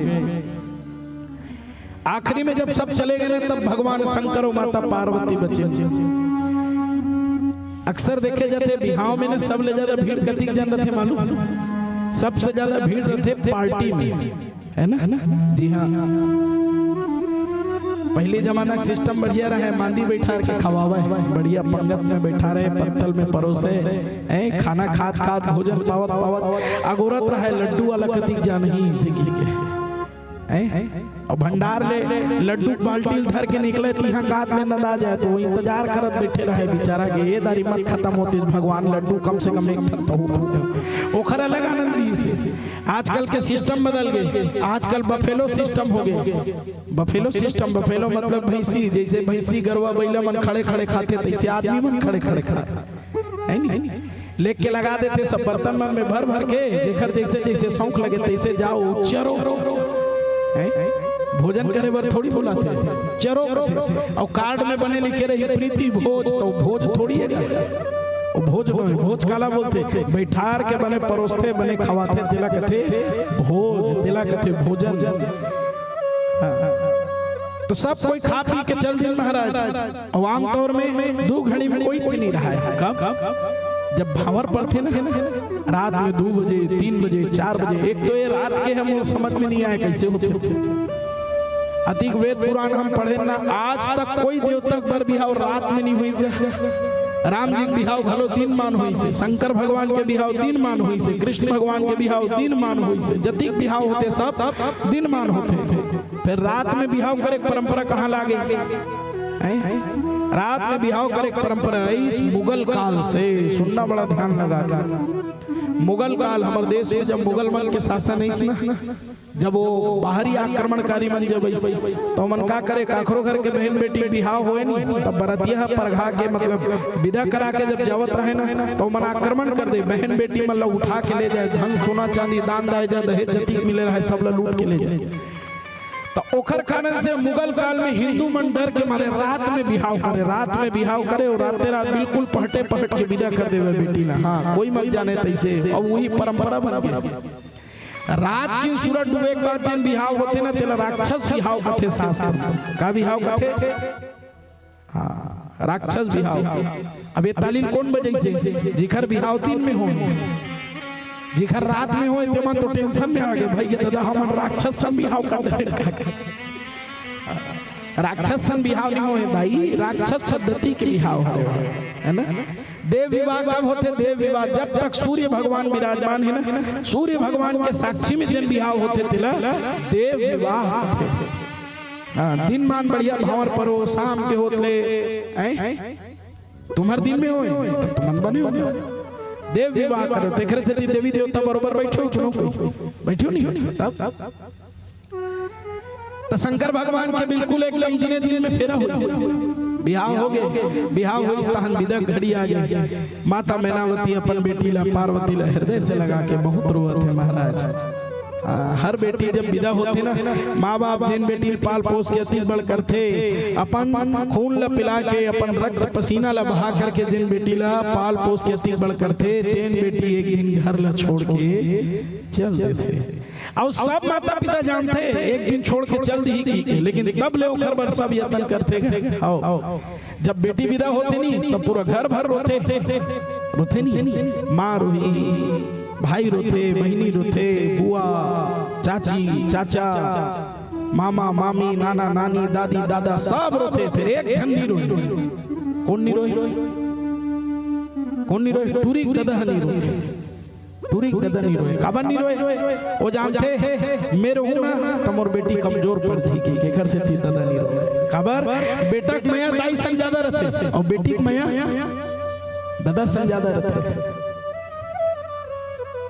आखिरी में जब सब चले गे ना, तब भगवान शंकर अउ माता पार्वती बचे। अक्सर देखे जाथे बिहाव में ना, सबले ज्यादा भीड़ कतिक जन रथे मालूम? सबसे ज्यादा भीड़ रथे पार्टी में, है ना? जी हाँ, पहिली जमाना के सिस्टम बढ़िया रहे, मांदी बैठार के खवावे, बढ़िया पंगत में बैठारे, पत्तल में परोसे, हैं, खाना खात खात, भोजन पावत पावत अगोरत रहे, लड्डू वाला कतिक जानही से गिर के, हैं? अउ भंडार ले लड्डू बाल्टी ल धर के निकले, तिहां कात ले नंदा जाए, त ओ इंतजार करत बैठे रहे बेचारा के, ए दारी मत खतम होतिस भगवान, लड्डू कम से कम एक ठन तहूं पाते। ओखर अलग आनंद रहिस हे। आजकल के सिस्टम बदल गे, आजकल बफेलो सिस्टम हो गे। बफेलो सिस्टम, बफेलो मतलब भैंसी, जइसे भैंसी, गरवा, बइला मन खड़े खड़े खाथे, तइसे आदमी मन खड़े खड़े खाथे, है नी? लेके लगा देथे सब बर्तन मन में भर भर के, जेखर जइसे जइसे शौक लगे तइसे जाओ चरो, हैं? भोजन करे बर थोड़ी बुलाथे, चरो कथे। अउ कार्ड में बने लिखे रही प्रीति भोज, त भोज थोड़ी हे। ओ भोज नोहे, भोज काला बोलथे? बैठार के बने परोसथे, बने खवाथे, तेला कथे भोज, तेला कथे भोजन। हाँ। त सब कोई खा पी के चल दिन महाराज। अउ आमतौर में दू घड़ी में कोई चीज नहीं रहा है। कब? जब भांवर पड़थे ना, रात में दू बजे, तीन बजे, चार बजे। एक तो ये रात के हम समझ में नहीं आए कइसे होथे। अतिक वेद पुराण हम पढ़े ना, आज तक कोई देवता के बर बिहाव रात में नहीं होइस गा। राम जी के बिहाव घलो दिन मान होइस हे, शंकर भगवान के बिहाव दिन मान होइस हे, कृष्ण भगवान के बिहाव दिन मान होइस हे, जतिक बिहाव होथे सब दिन मान होथे। फेर रात में बिहाव करे के परंपरा कहाँ लागे? हैं? रात में बिहाव करे के परंपरा आइस मुगल काल से। सुनना बड़ा ध्यान लगा के। मुगल काल, हमर देश में जब मुगल मन के शासन आइस ना, जब वो बाहरी आक्रमणकारी मन जब आइस, त ओमन का करे, काखरो घर के बहन बेटी के बिहाव होए नी, तब बरतिया ह परघा के, मतलब विदा करा के जब जावत रहे ना, त ओमन आक्रमण कर दे, बहन बेटी मन ला उठा के ले जाए, धन सोना चांदी दान दायजा दहेज जतिक मिले रहे सब ला लूट के ले जाए। त ओखर कारण से मुगल काल में हिंदू मन डर के मारे रात में बिहाव करे, रात में बिहाव करे अउ राते रात बिल्कुल पहटे पहट के बिदा कर देवे बेटी ला। हाँ, कोई मत जाने तइसे। अब वही परंपरा बन गया। रात के सूरज डूबे के बाद जेन बिहाव होथे ना, तेला राक्षस बिहाव कथे शास्त्र में। का बिहाव कथे? हाँ, राक्षस बिहाव। अब ये ताली ल कोन बजाइस हे? जिखर बिहाव दिन में हो, जिखर रात में हो, तेमन तो टेंशन में आ गे, भई ये दादा हमन राक्षस सन बिहाव कर दे। राक्षस सन बिहाव नहीं होए दाई, राक्षस पद्धति के बिहाव हरे, है ना? देव विवाह कब होथे? देव विवाह जब तक सूर्य भगवान विराजमान है ना, सूर्य भगवान के साक्षी में जेन बिहाव होथे तेला देव विवाह होथे। हाँ, दिन मान बढ़िया भांवर परो, शाम के होत ले, हैं? तुम्हर दिन में होए, तब तुमन बने हो। देव विवाह करो, तेखरे सेती देवी देवता बरोबर बैठो, चुनो कोई। बैठो नहीं, तब? त शंकर भगवान के बिल्कुल एकदम दिने दिन में फेरा होइस। बिहाव हो गे, बिहाव होइस, तहन बिदा घड़ी आ गे। माता मैनावती अपन बेटी ला पार्वती ला हृदय से लगा के बहुत रोवत हे महाराज। आ, हर बेटी जब बिदा होथे ना, माँ बाप जेन बेटी ल पाल पोस के अतिक बड़ करथे, अपन खून ला पिला के, अपन रक्त पसीना ला बहा करके जेन बेटी ला पाल पोस के अतिक बड़ करथे, तेन बेटी एक दिन घर ला छोड़ के चल देथे। अउ सब माता पिता जानथे एक दिन छोड़ के चल दिही कहिके, लेकिन तब ले ओखर बर सब यतन करथे ग। आओ, जब बेटी बिदा होथे नी, तब पूरा घर भर रोथे, रोथे नी, माँ रोही, भाई रोथे, बहिनी रोथे, बुआ, चाची, चाचा, मामा, मामी, नाना, नानी, दादी, दादा, सब रोथे, फेर एक झन नी रोही। कोन नी रोही? कोन नी रोही? टूरी ददा ह नी रोही। टूरी ददा नी रोहे। काबर नी रोहे? ओ जानथे, मैं रोहूं ना, त मोर बेटी कमजोर पड़ जाही कहिके, एखर सेती ददा नी रोहे। काबर? बेटा के मया दाई संग जादा रथे, अउ बेटी के मया ददा संग जादा रथे।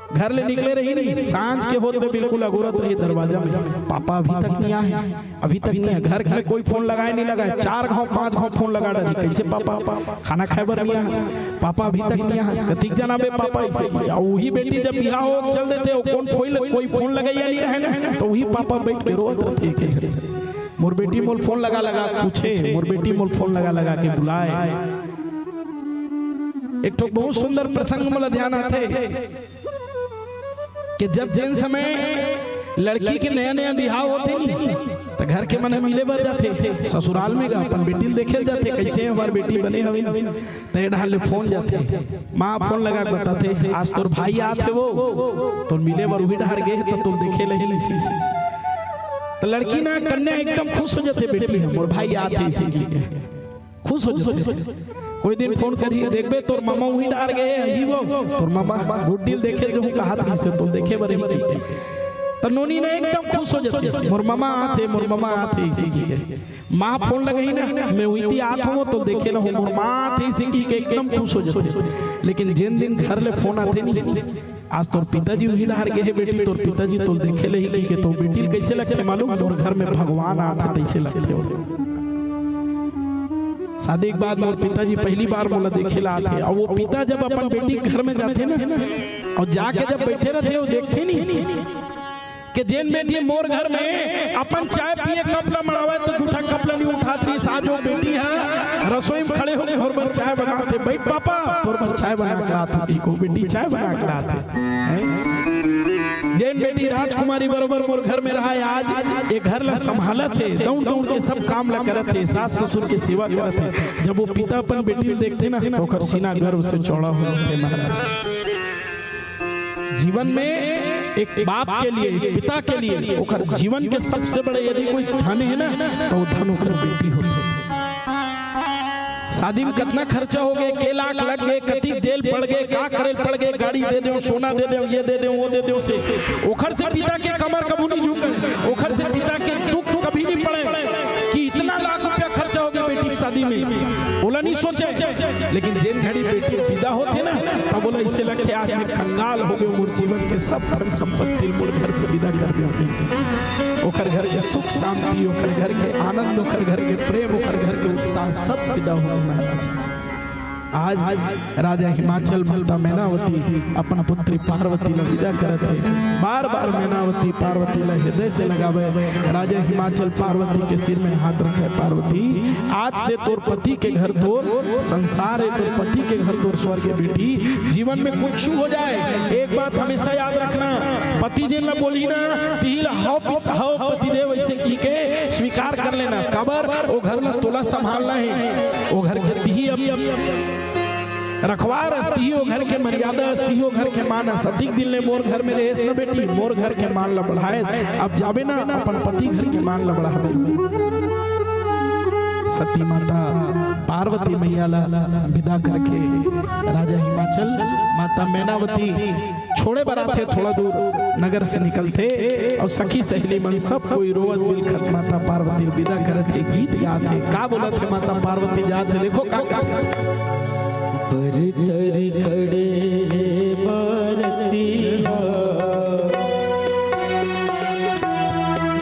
घर ले निकले रही नी, सांझ के होत ले बिल्कुल अगोरत रही दरवाजा में, पापा अभी तक नी आए, अभी तक नी आए। घर में कोई फोन लगाए नी लगाए, चार घांव पांच घांव फोन लगा डारी, कैसे पापा, पापा खाना खाए बर नी आए, पापा अभी तक नी आए, कतिक जन आबे पापा, ऐसे। अउ उही बेटी जब बिहाव हो चल देथे, अउ कोन फोन, कोई फोन लगइया नी रहे ना, त उही पापा बैठ के रोवत रथे एक झन। मोर बेटी मोल फोन लगा लगा पूछे, मोर बेटी मोल फोन लगा लगा के बुलाए। एक ठो बहुत सुंदर प्रसंग मोला ध्यान आथे कि जब जेन समय लड़की के नया नया बिहाव होथे नी, त घर के मन ह मिले बर जाथे ससुराल में गा, अपन बेटी ल देखे ल जाथे, कैसे हमार बेटी बने हवे। त ए डहार ले फोन जाथे, माँ फोन लगा के बताथे, आज तोर भाई आत हे वो, तोर मिले बर उही डहार गे हे, त तोर देखे ल ही इसी। त लड़की ना, कन्या एकदम खुश हो जाथे, बेटी ह मोर भाई आत हे इसी, इसी के। खुश हो जाथे। कोई दिन फोन करही, देखबे तोर मामा उही डहार गे हे, ही वो, तोर मामा गुड्डी ल देखे जो कहत रहिस हे, तोर देखे बर ही कहिके। त नोनी ना एकदम खुश हो जाथे, मोर मामा आत हे, मोर मामा आत हे, इसी कहिके। माँ फोन लगही ना, मैं उही ती आत हूँ, तोर देखे ल हूँ, मोर माँ आत हे, इसी कहिके एकदम खुश हो जाथे। लेकिन जेन दिन घर ले फोन आथे नी, आज तोर पिताजी उही डहार गे हे बेटी, तोर पिताजी तोल देखे ल ही कहिके, त ओ बेटी ल कैसे लगथे मालूम? मोर घर में भगवान आत हे तैसे लगथे। शादी के बाद मोर पिताजी पहली बार मोला देखे ल आत हे। अउ ओ पिता जब अपन बेटी के घर में जाथे ना, अउ जाके जब बैठे रथे, अउ देखथे नी कि जेन बेटी मोर घर में अपन चाय पिए कप ला मड़ावे, त जूठा कप ला नी उठात रहिस, आज ओ बेटी ह रसोई में खड़े होके मोर बर चाय बनात हे। बैठ पापा, तोर बर चाय बना के लात हूँ, कहिके ओ बेटी चाय बना के लात हे। हैं? जेन बेटी राजकुमारी बरोबर मोर घर में रहय, आज ए घर ला संभालत हे, दउड़ दउड़ के सब काम ला करत हे, सास ससुर के सेवा करत हे। जब ओ पिता अपन बेटी ल देखथे ना, त ओखर सीना गर्व से चौड़ा हो जाथे महाराज। जीवन में एक बाप के लिए, एक पिता के लिए ओकर जीवन के सबसे बड़े यदि कोई धन हे ना, त ओ धन ओकर बेटी होथे। शादी में कतना खर्चा हो गे, के लाख लग गे, कतिक दे ल पड़ गे, का करे ल पड़ गे, गाड़ी दे देव, सोना दे देव, ये दे देव, वो दे देव से, ओखर से पिता के कमर कभू नी झुके, ओखर से पिता के दुख कभी नी पड़े कि इतना लाख रुपया खर्चा हो गे बेटी के शादी में, ओला नी सोचे। लेकिन जेन घड़ी बेटी बिदा होथे ना, तब ओला अइसे लगथे, आज मैं कंगाल हो गेंव, मोर जीवन के सब धन संपत्ति ल मोर घर से बिदा कर देव। ओकर घर के सुख शांति, ओकर घर के आनंद, ओकर घर के प्रेम, ओकर घर के उत्साह सब बिदा हो गे महाराज। आज राजा हिमाचल माता मैनावती अपन पुत्री पार्वती ला बिदा करत हे। बार बार मैनावती पार्वती ला हृदय से लगावे। राजा हिमाचल पार्वती के सिर में हाथ रखे, पार्वती, आज से तोर पति के घर तोर संसार हे, तोर पति के घर तोर स्वर्ग हे बेटी। जीवन में कुछ हो जाए, एक बात हमेशा याद रखना, पति जेन ला बोलही ना, तिही ला हव पिता, हव पतिदेव, अइसे कहिके स्वीकार कर लेना। काबर? ओ घर ला तोला संभालना हे, ओ घर के तिही अब रखवार अस, तिही ओ घर के मर्यादा अस, तिही ओ घर के मान अस। अतिक दिन ले मोर घर में रहेस न बेटी, मोर घर के मान ला बढ़ाएस, अब जाबे ना अपन पति घर के मान ला बढ़ाबे। सती माता पार्वती मैया ला विदा करके राजा हिमाचल, माता मैनावती छोड़े बर आथे, थोड़ा दूर नगर से निकलथे अउ सखी सहेली मन सब कोई रोवत बिलखत माता पार्वती विदा करत हे, गीत गात हे। का बोलत हे माता पार्वती जात हे, देखो का कहत हे। बरतरी खड़े हे बरतिया,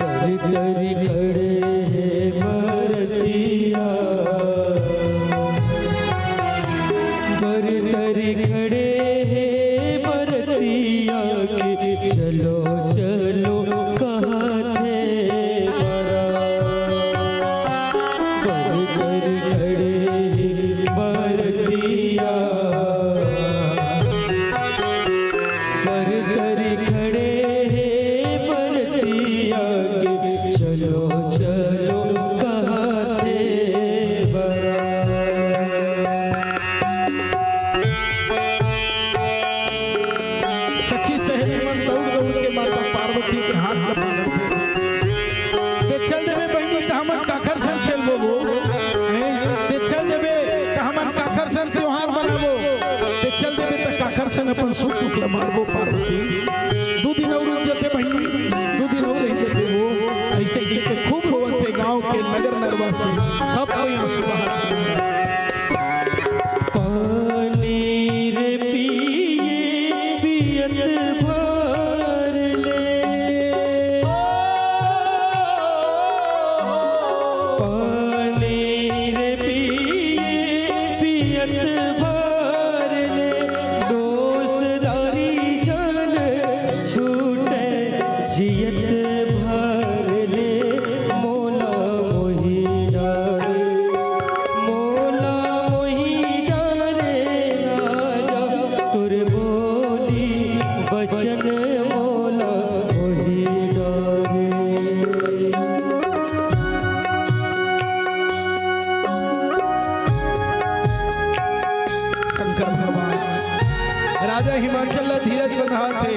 बरतरी खड़े हे बरतिया, बरतरी खड़े हे बरतिया के चलो चलो कहत हे बरा। बरतरी खड़े हे बरतिया, बरतरी खड़े हे बरतिया के चलो चलो कहत हे बरा। सखी सहेली मन दौड़ दौड़ के माता पार्वती के हाथ ल पकड़थे। ते चल देबे बहिनी त हमन काखर संग खेलबो वो? हैं? ते चल देबे त हमन काखर संग त्योहार मनाबो? ते चल देबे त काखर संग अपन सुख दुख ल बांटबो पार्वती? दू दिन अउ रुक जते बहिनी, दू दिन अउ रह जते वो। अइसे कहिके खूब रोवत हे गांव के नगर नरवासी सब कोई आंसू बहात हे। पानी रे पिए पियत भर ले, पानी रे पिए पियत भर ले, दोस्त दारी झन छूटे जियत भर ले, मोला मोहि डारे, मोला मोहि डारे राजा, तोर बोली बचन मोला मोहि डारे। शंकर भगवान राजा हिमाचल ला धीरज बंधात हे।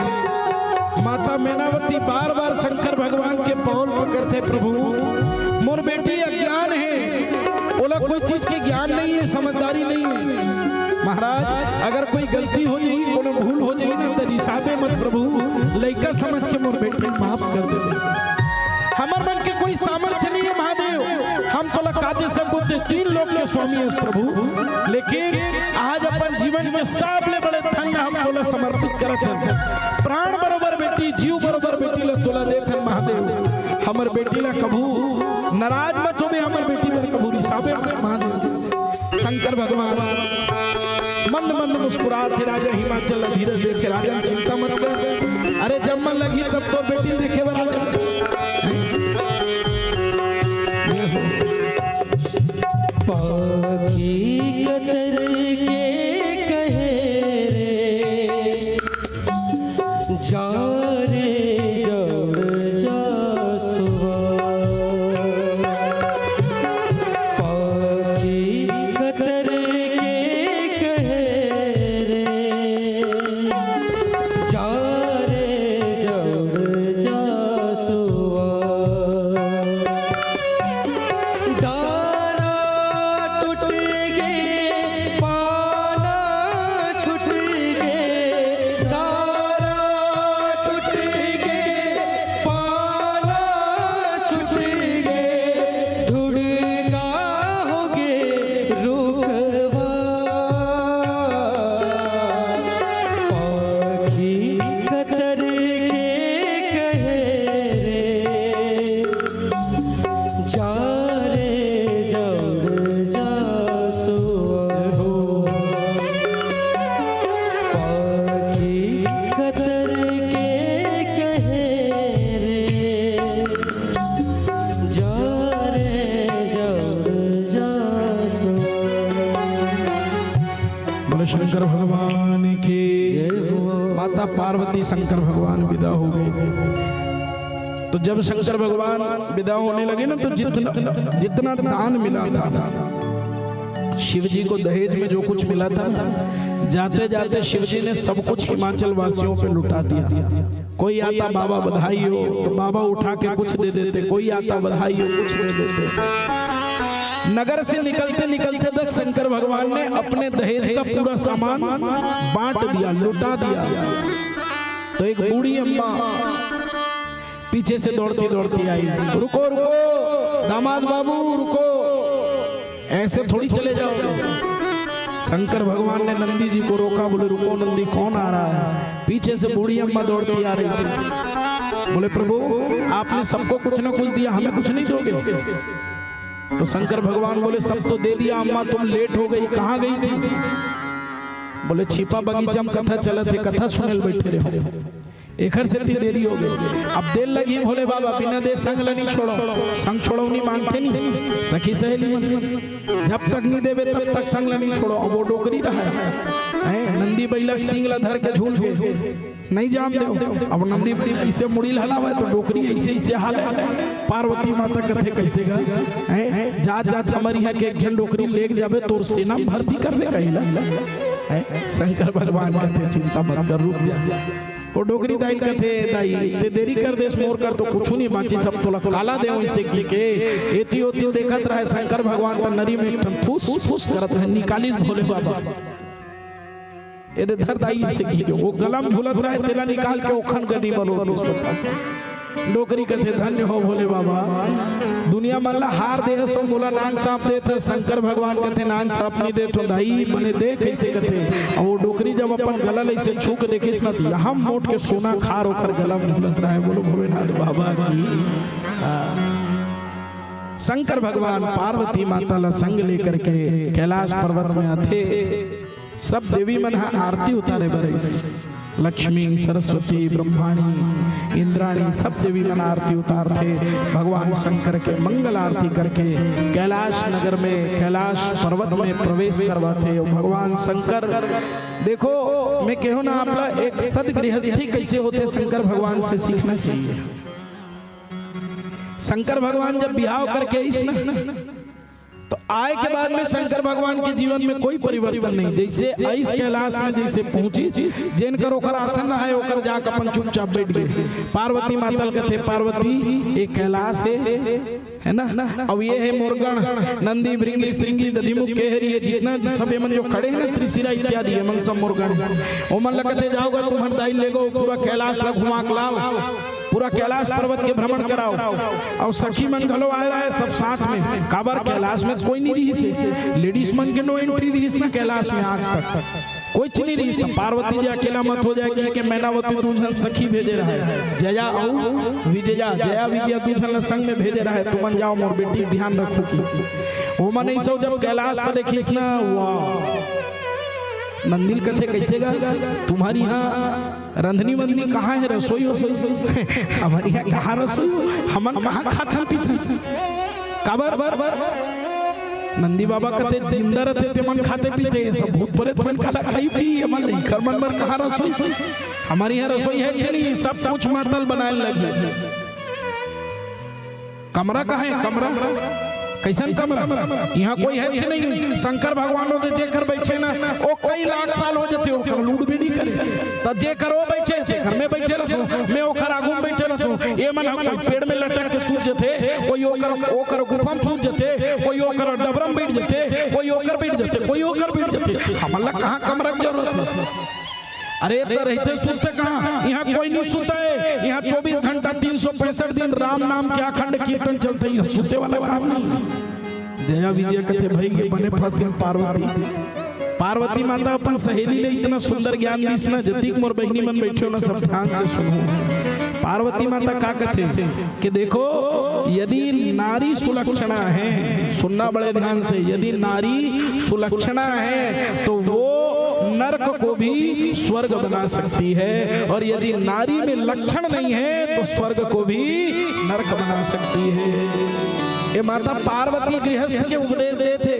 माता मैनावती बार बार शंकर भगवान के पाँव ल पकड़थे, प्रभु मोर बेटी अज्ञान हे, ओला कोई चीज के ज्ञान नहीं हे, समझदारी नहीं हे। महाराज, अगर कोई गलती हो जाही, कोनो भूल हो जाही ना, त रिसाबे मत प्रभु, लइका समझ के मोर बेटी माफ कर दे। हमर मन के कोई सामर्थ्य नहीं हे महादेव, हम तोला का दे सकबो, ते तीन लोक के स्वामी हस प्रभु, लेकिन आज अपन जीवन के सबले बड़े धन ला हम तोला समर्पित करत हन। प्राण बरोबर बेटी, जीव बरोबर बेटी ला तोला देत हन महादेव। हमर बेटी ला कभू नाराज मत होबे, हमर बेटी बर कभू रिसाबे मत महादेव। शंकर भगवान मंद मंद मुस्कुरात हे, राजा हिमाचल ला धीरज देत हे, राजन चिंता मत कर। अरे जब मन लगही तब तोर बेटी देखे बर आ जा। पाखी कतर के कहे रे, जा रे जौड़ जा सुआ। पाखी कतर के कहे रे, जा रे जौड़ जा सुआ। डारा टूट गे, पाना छूट गे, डारा टूट गे, पाना छूट गे, धुड़गा हो गे रुखवा। पाखी कतर के कहे रे, जा रे जौड़ जा सुआ हो। पाखी कतर के कहे रे, जा रे जौड़ जा सुआ। बोले शंकर भगवान की। जय हो। माता पार्वती शंकर भगवान विदा हो गे। तो जब शंकर भगवान विदा होने लगे ना, तो जितना, जितना दान मिला था, शिव जी को दहेज में जो कुछ मिला था ना, जाते जाते शिव जी ने सब कुछ हिमाचल वासियों पे लुटा दिया। कोई आता, "बाबा बधाई हो," तो बाबा उठा के कुछ दे देते, कोई आता, "बधाई हो," कुछ दे देते। नगर से निकलते निकलते तक शंकर भगवान ने अपने दहेज का पूरा सामान बांट दिया, लुटा दिया। तो एक बूढ़ी अम्मा पीछे से दौड़ती दौड़ती आई, "रुको, रुको, दामाद बाबू, रुको, ऐसे थोड़ी चले जाओ।" शंकर भगवान ने नंदी जी को रोका, बोले, "रुको नंदी, कौन आ रहा है?" पीछे से बूढ़ी अम्मा दौड़ती आ रही थी। बोले, "प्रभु, आपने सबको कुछ ना कुछ दिया, हमें कुछ नहीं दोगे?" तो शंकर भगवान बोले, "सब तो दे दिया अम्मा, तुम लेट हो गई, कहाँ गई थी?" बोले, "छिपा बगीचा में कथा चलत हे, कथा सुनल बैठे रहे हो, एखर सेती देरी हो गई। अब देर लगी भोले बाबा, बिना दे संग ल नहीं छोड़ो।" संग छोड़ो नहीं मानते नहीं सखी सहेली मन, जब तक नहीं देवे तब तक संग ल नहीं छोड़ो। अब वो डोकरी रहा है, हैं? नंदी बैला के सींग ला धर के झूल गए, नहीं जान दे। अब नंदी बैला ऐसे मुड़ी ल हलावे तो डोकरी ऐसे ऐसे हाले। पार्वती माता कथे, "कैसे गा, हैं? जात जात हमर यहाँ के एक झन डोकरी लेके जाबे, तोर सेना में भर्ती करबे कहिला।" हैं? शंकर भगवान कथे, "चिंता मत कर, रुक जा।" वो डोकरी दाई कथे, "दाई, ते देरी कर देस, मोर कर तो कुछु नहीं बांचिस, अब तोला काला देवं अइसे कहिके।" एती ओती देखत रहे शंकर भगवान, त नरी में एक ठन फूस फूस करत रहे, निकालिस भोले बाबा। "ए दे धर दाई," अइसे कहिके वो गला में झूलत रहे, तेला निकाल के ओखन गदी बलो। डोकरी कथे, "धन्य हो भोले बाबा, दुनिया मन ला हार देहस, मोला नांग सांप देत हस।" शंकर भगवान कथे, "नांग सांप नहीं देत हो दाई, बने देख कइसे कथे।" अउ वो डोकरी जब अपन गला ल अइसे छू के देखिस न, त यहम मोट के सोना के हार ओखर गला में झूलत रहे। बोलो भोलेनाथ बाबा की। हाँ। शंकर भगवान पार्वती माता ला संग लेकर के कैलाश पर्वत में आथे। सब देवी मन ह आरती उतारे बर आइस। लक्ष्मी, सरस्वती, ब्रह्माणी, इंद्राणी, सब देवी मन आरती उतारथे। भगवान शंकर के मंगल आरती करके कैलाश नगर में, कैलाश पर्वत में प्रवेश करवाथे। अउ भगवान शंकर, देखो, मैं कहूँ ना आप ला, एक सदगृहस्थी कैसे होथे, शंकर भगवान से सीखना चाहिए। शंकर भगवान जब बिहाव करके आइस ना, तो आए के बाद में शंकर भगवान के जीवन में कोई परिवर्तन नहीं। जैसे आइस कैलाश में, जैसे पहुंचिस, जेन कर ओकर आसन रहे, ओकर जाके अपन चुपचाप बैठ गए। पार्वती माता ल कथे, "पार्वती, ये कैलाश है, है ना? अब ये है मोर गण, नंदी, भृंगी, श्रृंगी, दधिमुख, केहरी, ये जितना सब ये मन जो खड़े हैं ना, त्रिशिरा इत्यादि, ये मन सब मोर गण।" ओमन ल कथे, "जाओ गा, तुम्हर दाई ल लेगो, पूरा कैलाश ला घुमा के लाओ।" पूरा कैलाश पर्वत के भ्रमण कराओ। अउ सखी मन घलो आए रहे सब साथ में। काबर कैलाश में कोई नहीं रहिस हे। लेडीज मन के no entry रहिस ना कैलाश में आज तक। कोईच नहीं रहिस। त पार्वती जी अकेला मत हो जाए, कहिके मैनावती दू झन सखी भेजे रहे, जया अउ विजया। जया विजया दू झन ल संग में भेजे रहे, "तुमन जाओ, मोर बेटी के ध्यान रखो" कि। ओमन अइसो जब कैलाश ला देखिस ना, वाह। नंदी ल कथे, "कैसे गा, तुम्हर इहाँ रंधनी वंधनी कहाँ है, रसोई वसोई?" "हमर इहाँ कहाँ रसोई हो? हमन कहाँ खाथन पीथन?" "काबर?" नंदी बाबा कथे, "जिंदा रथे तेमन खाथे पीथे, सब भूत प्रेत मन काला खाई पी, हमन लइकर मन बर कहाँ रसोई? हमर इहाँ रसोई हे च नहीं, सब कुछ माता ल बनाए लगे।" "कमरा कहाँ है, कमरा? कैसन कमरा? इहाँ कोई हेच नहीं।" शंकर भगवान होथे, जेकर बैठे ना, वो कई लाख साल हो जाथे, ओकर लूट भी नहीं करे। त जेकर वो बैठे, जेकर मैं बैठे रहूं, मैं ओकर आगू में बैठे रहूं। ये मन ह कोई पेड़ में लटक के सूत जथे, कोई ओकर, ओकर गुफा में सूत जथे, कोई ओकर डबरा में बैठ जथे, कोई ओकर बैठ जथे, कोई ओकर बैठ जथे। हमन ला कहाँ कमरा के जरूरत है? अरे, त रहिथे सुते कहाँ? इहाँ कोई नहीं सुते। इहाँ चौबीस घंटा, तीन सौ पैंसठ दिन राम नाम के अखंड कीर्तन चलथे। इहाँ सुते वाला काम नहीं। जया विजय कथे, "भाई, ये बने फंस गए पार्वती।" पार्वती माता अपन सहेली ले इतना सुंदर ज्ञान दीस ना, जतिक मोर बहिनी मन बैठे हो ना, सब ध्यान से सुनो। पार्वती माता का कथे कि देखो, यदि नारी सुलक्षणा है, सुनना बड़े ध्यान से, यदि नारी सुलक्षणा है तो वो नरक को भी स्वर्ग बना सकती है, और यदि नारी में लक्षण नहीं है तो स्वर्ग को भी नरक बना सकती है। ये माता पार्वती गृहस्थ के उपदेश देथे।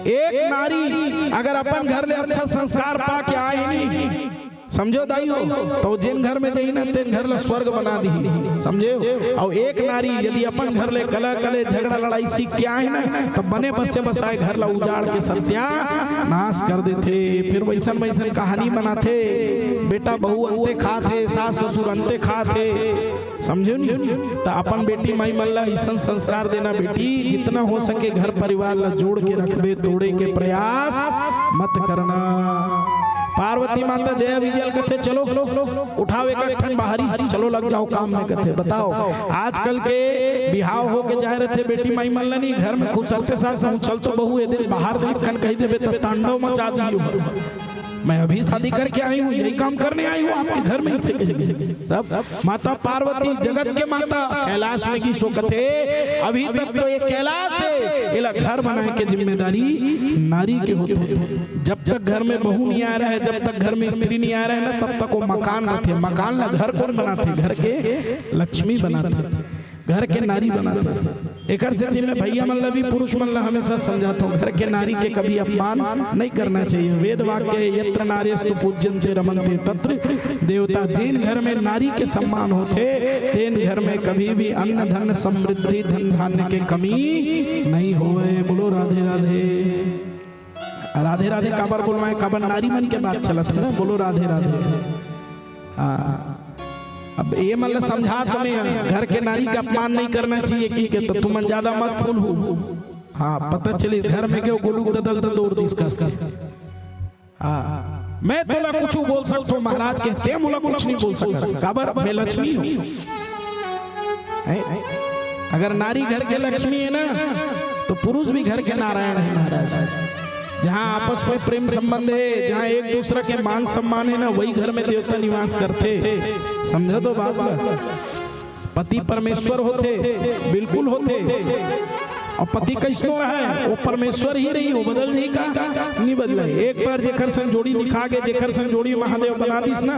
एक नारी अगर अपन घर ले अच्छा संस्कार पा के आए नहीं, समझे हो दाई हो? त जेन घर में जाही ना, तेन घर ला स्वर्ग बना दिही। समझे हो? अउ एक नारी यदि अपन घर ले कलह कलेश झगड़ा लड़ाई सीख के आए ना, त बने बसे बसाए घर ला उजाड़ के सत्यानाश कर देथे। फिर वैसन वैसन कहानी बनाथे, बेटा बहू अंते खात हे, सास ससुर अंते खात हे। समझे नी? त अपन बेटी माई मन ला अइसन संस्कार देना, बेटी, जितना हो सके घर परिवार ला जोड़ के रखबे, तोड़े के प्रयास मत करना। पार्वती माता जया विजय ल कथे, "चलो, उठाओ एक ठन बाहरी, चलो लग जाओ काम में," कथे। बताओ, आजकल के बिहाव होके जाए रथे बेटी माई मन ला नी, घर में खुसरते साथ कहूँ, "चल तो बहू, ए दिन बाहर देख," कन कही देबे त तांडव मचा दियो। "मैं अभी शादी करके आई हूँ, यही काम करने आई हूँ आपके घर में," इसे कह दे। तब माता पार्वती, जगत के माता, कैलाश में गिस ओ कथे, "अभी तक तो ये कैलाश हे, एला घर बनाए के जिम्मेदारी नारी के होथे।" जब तक घर में बहू नहीं आ रहा है, जब तक घर में स्त्री नहीं आ रहा है ना, तब तक वो मकान रथे। मकान ला घर कौन बनाथे? घर के लक्ष्मी बनाथे, घर के नारी बनाथे। एकर सेती मैं भैया मन ला भी, पुरुष मन ला हमेशा समझाथों, घर के नारी के कभी अपमान नहीं करना चाहिए। वेद वाक्य हे, "यत्र नार्यस्तु पूज्यन्ते रमन्ते तत्र देवता।" जेन घर में नारी के सम्मान होथे, तेन घर में कभी भी अन्न धन समृद्धि, धन धान्य के कमी नहीं होवे। बोलो राधे राधे। राधे राधे काबर बोलवाए, काबर नारी मन के बात चलत हे ना, बोलो राधे राधे। हाँ, अब ये मन ला समझात हमें, घर के नारी का अपमान नहीं करना चाहिए कि, कि तो तुमन ज्यादा मत फूल हो। हाँ, पता चलिस घर में के गोलू ददल ददोर दिस कस कस। हाँ, मैं तोला कुछ बोल सकथों महाराज के, ते मोला कुछ नहीं बोल सकत। काबर? मैं लक्ष्मी हूँ। हैं? अगर नारी घर के लक्ष्मी है ना, तो पुरुष भी घर के नारायण है महाराज। जहाँ आपस में प्रेम संबंध है, जहाँ एक दूसरा के मान सम्मान है ना, वही घर में देवता निवास करथे। समझा तो बात ला? पति परमेश्वर होथे, बिल्कुल होथे। अउ पति कइसनो रहय, वो परमेश्वर ही रही, वो बदल जाही का? नहीं बदलय। एक बार जेकर संग जोड़ी लिखा गे, जेकर संग जोड़ी महादेव बना दिस ना,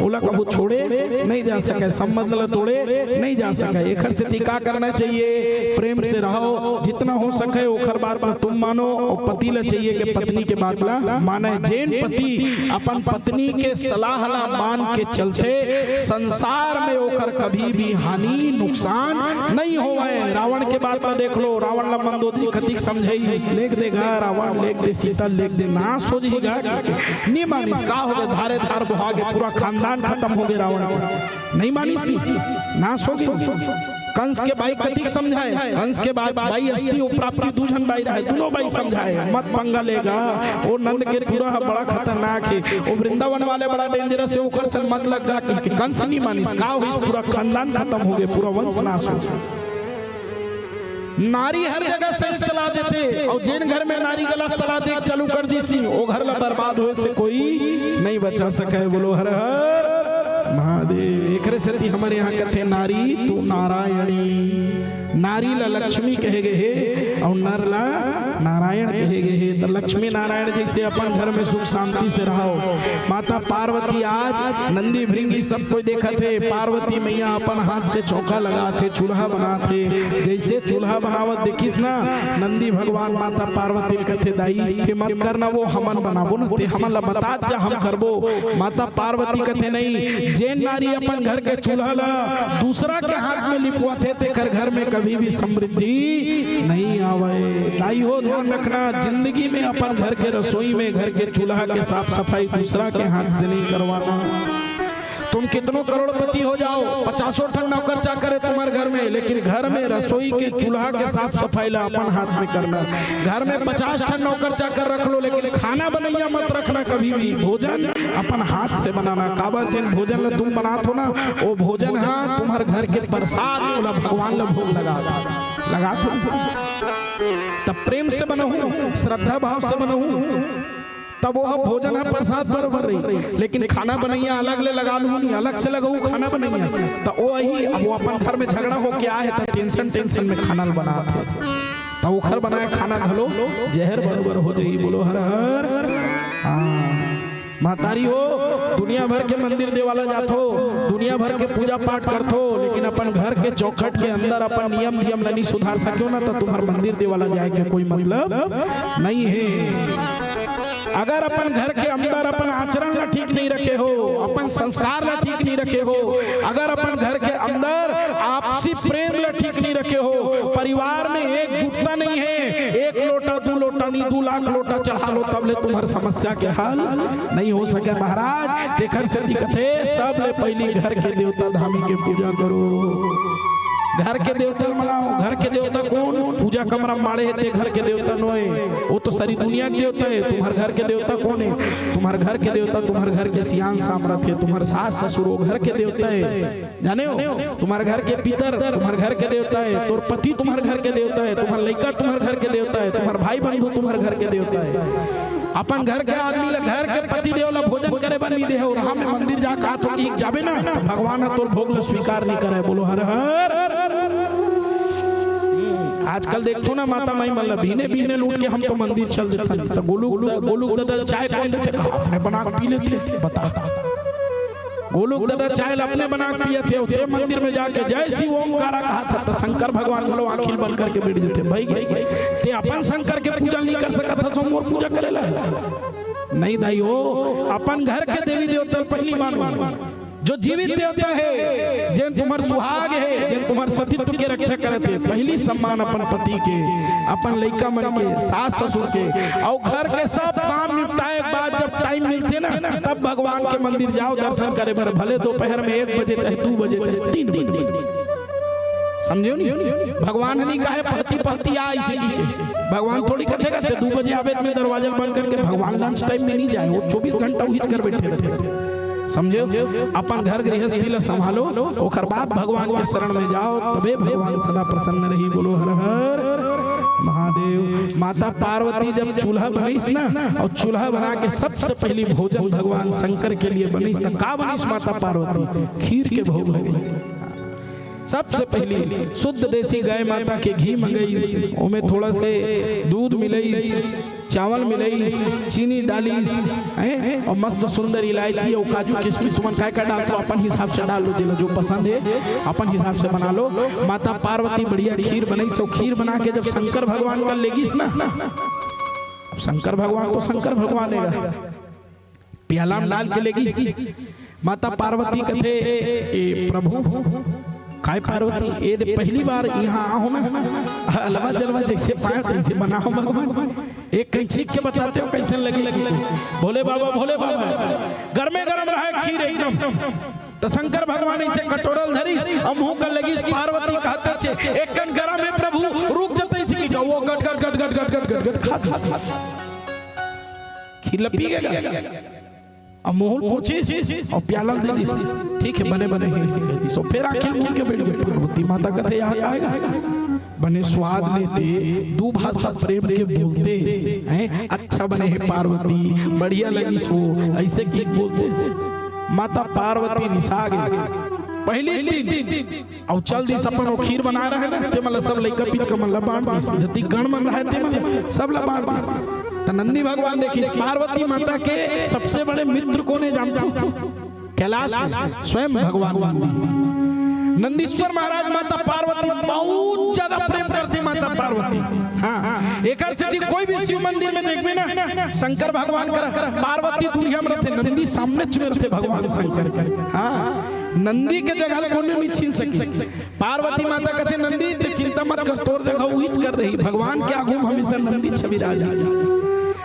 ओला कभू छोड़े नहीं जा सकय, संबंध ला तोड़े नहीं जा सकय। एकर सेती का करना चाहिए? प्रेम से रहो, जितना हो सकय ओकर बात ला तुम मानो, अउ पति ला चाहिए कि पत्नी के बात ला माने। जेन पति अपन पत्नी के सलाह ला मान के चलथे, संसार में ओकर कभी भी हानि, नुकसान नहीं होवय। रावण के बात ला देख लो, रावण ला मंदोदरी कतिक समझाइस, "लेग दे गा रावण, लेग दे सीता, लेग दे, नाश हो जाही गा।" नहीं मानिस, का हो गे? धारे धार बोहा गे, पूरा खानदान खतम हो गे रावण के। नहीं मानिस, नहीं, नाश हो गे। कंस के बाई कतिक समझाय, कंस के बाई, बाई अस्ति अउ प्राप्ति दू झन बाई रहय, दूनों बाई समझाय, "मत पंगा ले गा, ओ नंद के टूरा ह बड़ा खतरनाक हे, ओ वृंदावन वाले बड़ा dangerous हे, ओकर संग मत लग गा," कहिके कंस नहीं मानिस। का होइस? पूरा खानदान खतम हो गे, पूरा वंश नाश हो गे। नारी हर जगह सही सलाह देथे, अउ जेन घर में नारी गलत सलाह दे चालू कर दिस नी, ओ घर ला बर्बाद होए से कोई नहीं बचा सकय। बोलो हर हर महादेव। एकरे सेती हमर यहाँ कथे, "नारी तू नारायणी।" नारी ला लक्ष्मी कहे गे हे अउ नर ला नारायण कहे गे हे। त लक्ष्मी नारायण जैसे अपन घर में सुख शांति से रहो। माता पार्वती आज नंदी भृंगी सब कोई देखत हे, पार्वती मैया अपन हाथ से चौका लगात हे, चूल्हा बनात हे। जैसे चूल्हा बनावत देखिस ना, नंदी भगवान माता पार्वती ल कथे, "दाई, ते मत करना, वो हमन बनाबो न, ते हमन ला बतात जा, हम करबो।" माता पार्वती कथे, "नहीं, जेन नारी अपन घर के चूल्हा ला दूसरा के हाथ में लिपवाथे, तेकर घर में कभी भी समृद्धि नहीं आवय।" दाई हो, ध्यान रखना, जिंदगी में अपन घर के रसोई में, घर के चूल्हा के साफ सफाई दूसरा के हाथ से नहीं करवाना। तुम कितनो करोड़पति हो जाओ, पचासों ठन नौकर चाकर है तुम्हारे घर में, लेकिन घर में रसोई के चूल्हा के साफ सफाई ला अपन हाथ में करना। घर में पचास ठन नौकर चाकर रख लो, लेकिन खाना बनैया मत रखना कभी भी। भोजन अपन हाथ से बनाना। काबर? जेन भोजन ला तुम बनात हो ना, वो भोजन हा तुम्हारे घर के प्रसाद, ओला भगवान ला भोग लगा, लगा दो। तब प्रेम से बनाहू, श्रद्धा भाव से बनाहू, तब वो भोजन ह प्रसाद बरोबर रही, लेकिन खाना बनैया अलग ले लगा लूँ, अलग से लगाऊ खाना बनैया, त ओ अही, अब वो अपन घर में झगड़ा होके आए हे, त tension, tension में खाना ल बनात हे, त ओखर बनाए खाना घलो जहर बरोबर हो जाही। बोलो हर हर। हाँ, महतारी हो, दुनिया भर के मंदिर देवाला जाथो, दुनिया भर के पूजा पाठ करथो, लेकिन अपन घर के चौखट के अंदर अपन नियम धियम ल नहीं सुधार सकेव ना, त तुम्हार मंदिर देवाला जाए के कोई मतलब नहीं है। अगर अपन घर के अंदर अपन आचरण ला ठीक नहीं रखे हो, संस्कार ला ठीक नहीं रखे हो, अगर अपन घर के अंदर आपसी प्रेम ला ठीक नहीं रखे हो, परिवार में एकजुटता नहीं है, एक लोटा, दू लोटा नहीं, दू लाख लोटा चढ़ा लो, तब ले तुम्हर समस्या के हल नहीं हो सके महाराज। तेखर सेती कथे, सब ले पहिली घर के देवता धामी के पूजा करो। घर के देवता ल मनाओ। घर के देवता कोन? पूजा कमरा म माड़े हे ते घर के देवता नोहे, वो तो सारी दुनिया के देवता हे। तुम्हर घर के देवता कोन हे? तुम्हर घर के देवता तुम्हर घर के सियान सामरथ हे, तुम्हर सास ससुर वो घर के देवता हे, जाने हो? तुम्हर घर के पितर तुम्हर घर के देवता हे, तोर पति तुम्हर घर के देवता हे, तुम्हर लइका तुम्हर घर के देवता हे, तुम्हर भाई बंधु तुम्हर घर के देवता हे। अपन घर के आदमी ला, घर के पति देव ला भोजन करे बर नहीं दे हो, राह में मंदिर जा कहत हो कि जाबे ना, त भगवान ह तोर भोग ला स्वीकार नहीं करे। बोलो हर हर। आजकल देखथो ना माता माई मन ला, बिहने बिहने ल उठ के हम तो मंदिर चल देथन, त गोलू, गोलू ददा चाय कोन देथे? कहा अपने बना के पी लेथे। बता, गोलू ददा चाय ला अपने बना के पियत हे, ते मंदिर में जाके जय शिव ओमकारा कहत हे, त शंकर भगवान घलो आँखी ल बंद करके बैठ जथे। भाई गे, ते अपन शंकर के पूजा नहीं कर सकत हस, मोर पूजा करे ला? नहीं दाई हो, अपन घर के देवी देवता ल पहिली मानो। जो जीवित देवता हे, जेन तुम्हर सुहाग हे, जेन तुम्हर सतीत्व के रक्षा करत हे, पहिली सम्मान अपन पति के, अपन लइका मन के, सास ससुर के, अउ घर के सब काम निपटाए के बाद जब टाइम मिलथे ना, तब भगवान के मंदिर जाओ दर्शन करे बर, भले दोपहर में एक बजे, चाहे दू बजे, चाहे तीन बजे। समझे हो नहीं? भगवान ह नहीं कहे पहती पहती आ, अइसे कहिके। भगवान थोड़ी कथे, कथे दू बजे आबे त मैं दरवाजा ल बंद करके, भगवान लंच टाइम में नहीं जाए, वो चौबीस घंटा उहीच कर बैठे रथे। समझे हो? अपन घर गृहस्थी ला संभालो, ओकर बाद भगवान के शरण में जाओ, तबे भगवान सदा प्रसन्न रही। बोलो हर हर महादेव। माता पार्वती जब चूल्हा बनइस ना, अउ चूल्हा बना के सबसे पहिली भोजन भगवान शंकर के लिए बनइस, त का बनइस माता पार्वती? खीर के भोग लगइस। सबसे पहिली शुद्ध देसी गाय माता के घी मंगइस, ओमे थोड़ा से दूध मिलइस, चावल मिलइस, चीनी डालिस, हैं? अउ मस्त सुंदर इलायची अउ काजू किशमिश तुमन काय काय डालथो, अपन हिसाब से डाल लो, जेला जो पसंद हे अपन हिसाब से बना लो। माता पार्वती बढ़िया खीर बनइस, अउ खीर बना के जब शंकर भगवान कर लेगिस ना, अब शंकर भगवान तो शंकर भगवान हे, प्याला में डाल के लेगिस। माता पार्वती कथे, "ए प्रभु, काय पार्वती, ए दे पहिली बार इहाँ आहो ना, अलवा जलवा जइसे पाए तइसे बनाओ भगवान, एक कन छींक के बताते हो कइसन लगी?" "भोले बाबा, भोले बाबा, गरमे गरम रहय खीर एकदम।" त शंकर भगवान अइसे कटोरा ल धरिस अउ मुँह कर लेगिस, पार्वती कहत हे, "एक कन गरम हे प्रभु, रुक जतइस कि वो गट गट गट गट खा खा खीर ल पी गे।" अब मुँह ल पोंछिस अउ प्याला ल दे दिस। "ठीक हे, बने बने हे," अइसे कहि दिस। अउ फेर आँखी ल मूंद के बइठ गे। पार्वती माता कथे, "यहाँ आएगा?" बने स्वाद लेते, दू भाषा प्रेम के बोलते हैं, "अच्छा बने हे पार्वती, बढ़िया लगिस वो," अइसे कहि बोलते। माता पार्वती रिसा गे। पहिली दिन अउ चल दिस अपन वो खीर बनाए रहे ना, ते मन ला सब लइका पिचका मन ला बांट दिस, जतिक गण मन रहे ते मन ला सब ला बांट दिस। त नंदी भगवान देखिस, पार्वती माता के सबसे बड़े मित्र कोन हे जानथो? कैलाश में स्वयं भगवान नंदी। नंदीश्वर महाराज माता पार्वती बहुत ज्यादा प्रेम करथे, माता पार्वती। हाँ, हाँ, एकर सेती कोई भी शिव मंदिर में देखबे ना, शंकर भगवान कर पार्वती दूरिहा में रथे, नंदी सामने में रथे भगवान शंकर के। हाँ, नंदी के जगह कोनो नहीं छीन सके। पार्वती माता कथे, "नंदी, ते चिंता मत कर, तोर जगह उहीच कर रही।" भगवान के आगू में हमेशा नंदी छवि राज।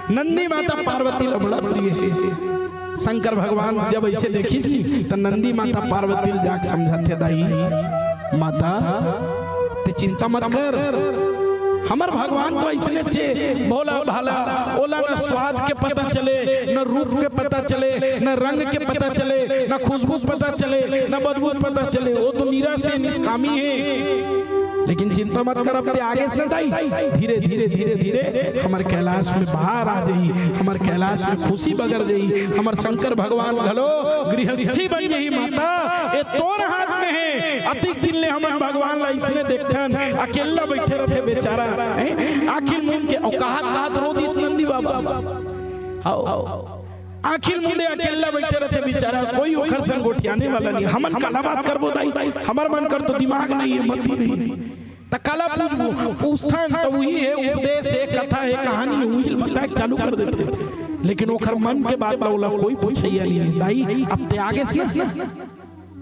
नंदी माता पार्वती ला बड़ा प्रिय हे। शंकर भगवान जब अइसे देखिस नी, त नंदी माता पार्वती ला जाके समझाथे, "दाई, माता, ते चिंता मत कर, हमर भगवान तो अइसने चे, भोला भाला, ओला न स्वाद के पता चले, न रूप के पता चले, न रंग के पता चले, न खुशबू के पता चले, न बदबू के पता चले, वो तो निरा से निष्कामी हे।" लेकिन चिंता मत कर, अब ते आगे से न जाई, धीरे, धीरे, धीरे, धीरे हमर कैलाश में बहार आ जाई, हमर कैलाश में खुशी बगर जाई, हमर शंकर भगवान घलो गृहस्थी बन जाई। माता, ए तोर हाथ में हे, अतिक दिन ले हमन भगवान ला अइसने देखथन, अकेल्ला बइठे रथे बेचारा, हैं? आँखी ल मूंद के, अउ कहत, कहत रो दिस नंदी बाबा। हव। आँखी ल मूंदे अकेल्ला बइठे रथे बेचारा, कोई ओखर संग गोठियाने वाला नहीं। हमन काला बात करबो दाई, हमर मन कर तो दिमाग नहीं हे, मति नहीं। त काला पूछबो? पूछथन त उही हे, उपदेश हे, कथा हे, कहानी हे, उही ल बताए के चालू कर देथे। लेकिन ओखर मन के बात ला ओला कोई पूछइया नहीं हे। दाई, अब ते आगेस ना,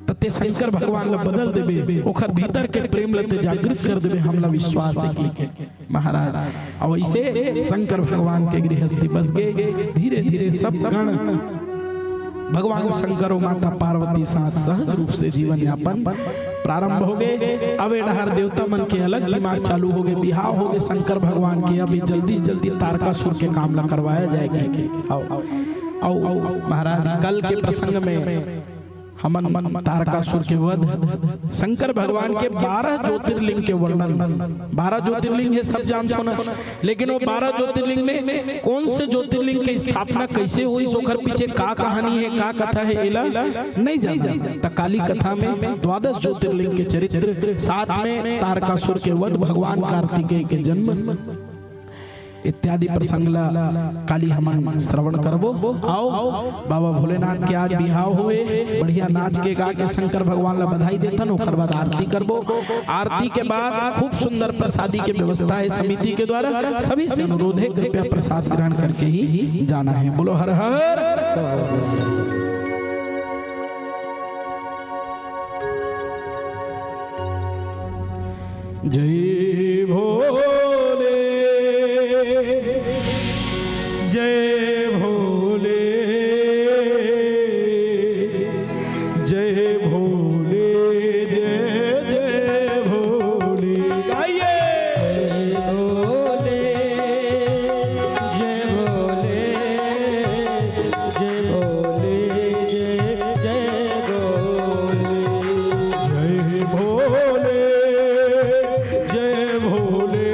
त ते शंकर भगवान ला बदल देबे, ओखर भीतर के प्रेम ला ते जागृत कर देबे, हमला विश्वास हे कि। महाराज, अउ अइसे शंकर भगवान के गृहस्थी बस गे। धीरे धीरे सब गण भगवान शंकर अउ माता पार्वती साथ सहज रूप से जीवन यापन प्रारंभ होगे। अब ए डहर देवता मन के अलग दिमाग चालू होगे, बिहाव होगे शंकर भगवान के। अब जल्दी जल्दी तारकासुर के काम ला करवाया जाए कहिके। अउ, अउ, अउ महाराज, कल के प्रसंग में हमन तारकासुर के वध, शंकर भगवान के बारह ज्योतिर्लिंग के वर्णन। बारह ज्योतिर्लिंग हे, सब जानथो ना, लेकिन वो बारह ज्योतिर्लिंग में कौन से ज्योतिर्लिंग के स्थापना कइसे होइस, ओखर पीछे का कहानी हे, का कथा हे, एला नहीं जानन। त काली कथा में द्वादश ज्योतिर्लिंग के चरित्र, साथ में तारकासुर के वध, भगवान कार्तिकेय के जन्म इत्यादि प्रसंग ला काली हमन श्रवण करबो। अउ बाबा भोलेनाथ के आज बिहाव होए, बढ़िया नाच के गा के शंकर भगवान ला बधाई देथन, ओखर बाद आरती करबो। आरती के बाद खूब सुंदर प्रसादी के व्यवस्था हे समिति के द्वारा, सभी से अनुरोध हे कृपया प्रसाद ग्रहण करके ही जाना हे। बोलो हर हर। जय भोले, जय भोले, जय भोले, जय जय भोले। गाइए। जय भोले, जय भोले, जय भोले, जय जय भोले। जय भोले, जय भोले,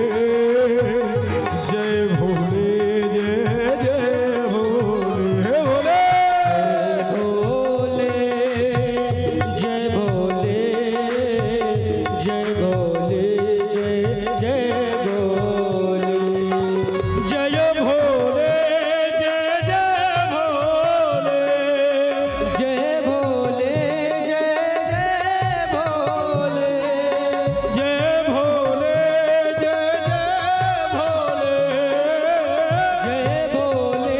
जय भोले, जय जय भोले। हे भोले। जय भोले, जय भोले, जय भोले, जय जय भोले। जय भोले, जय जय भोले। जय भोले, जय जय भोले। जय भोले, जय जय भोले। जय भोले,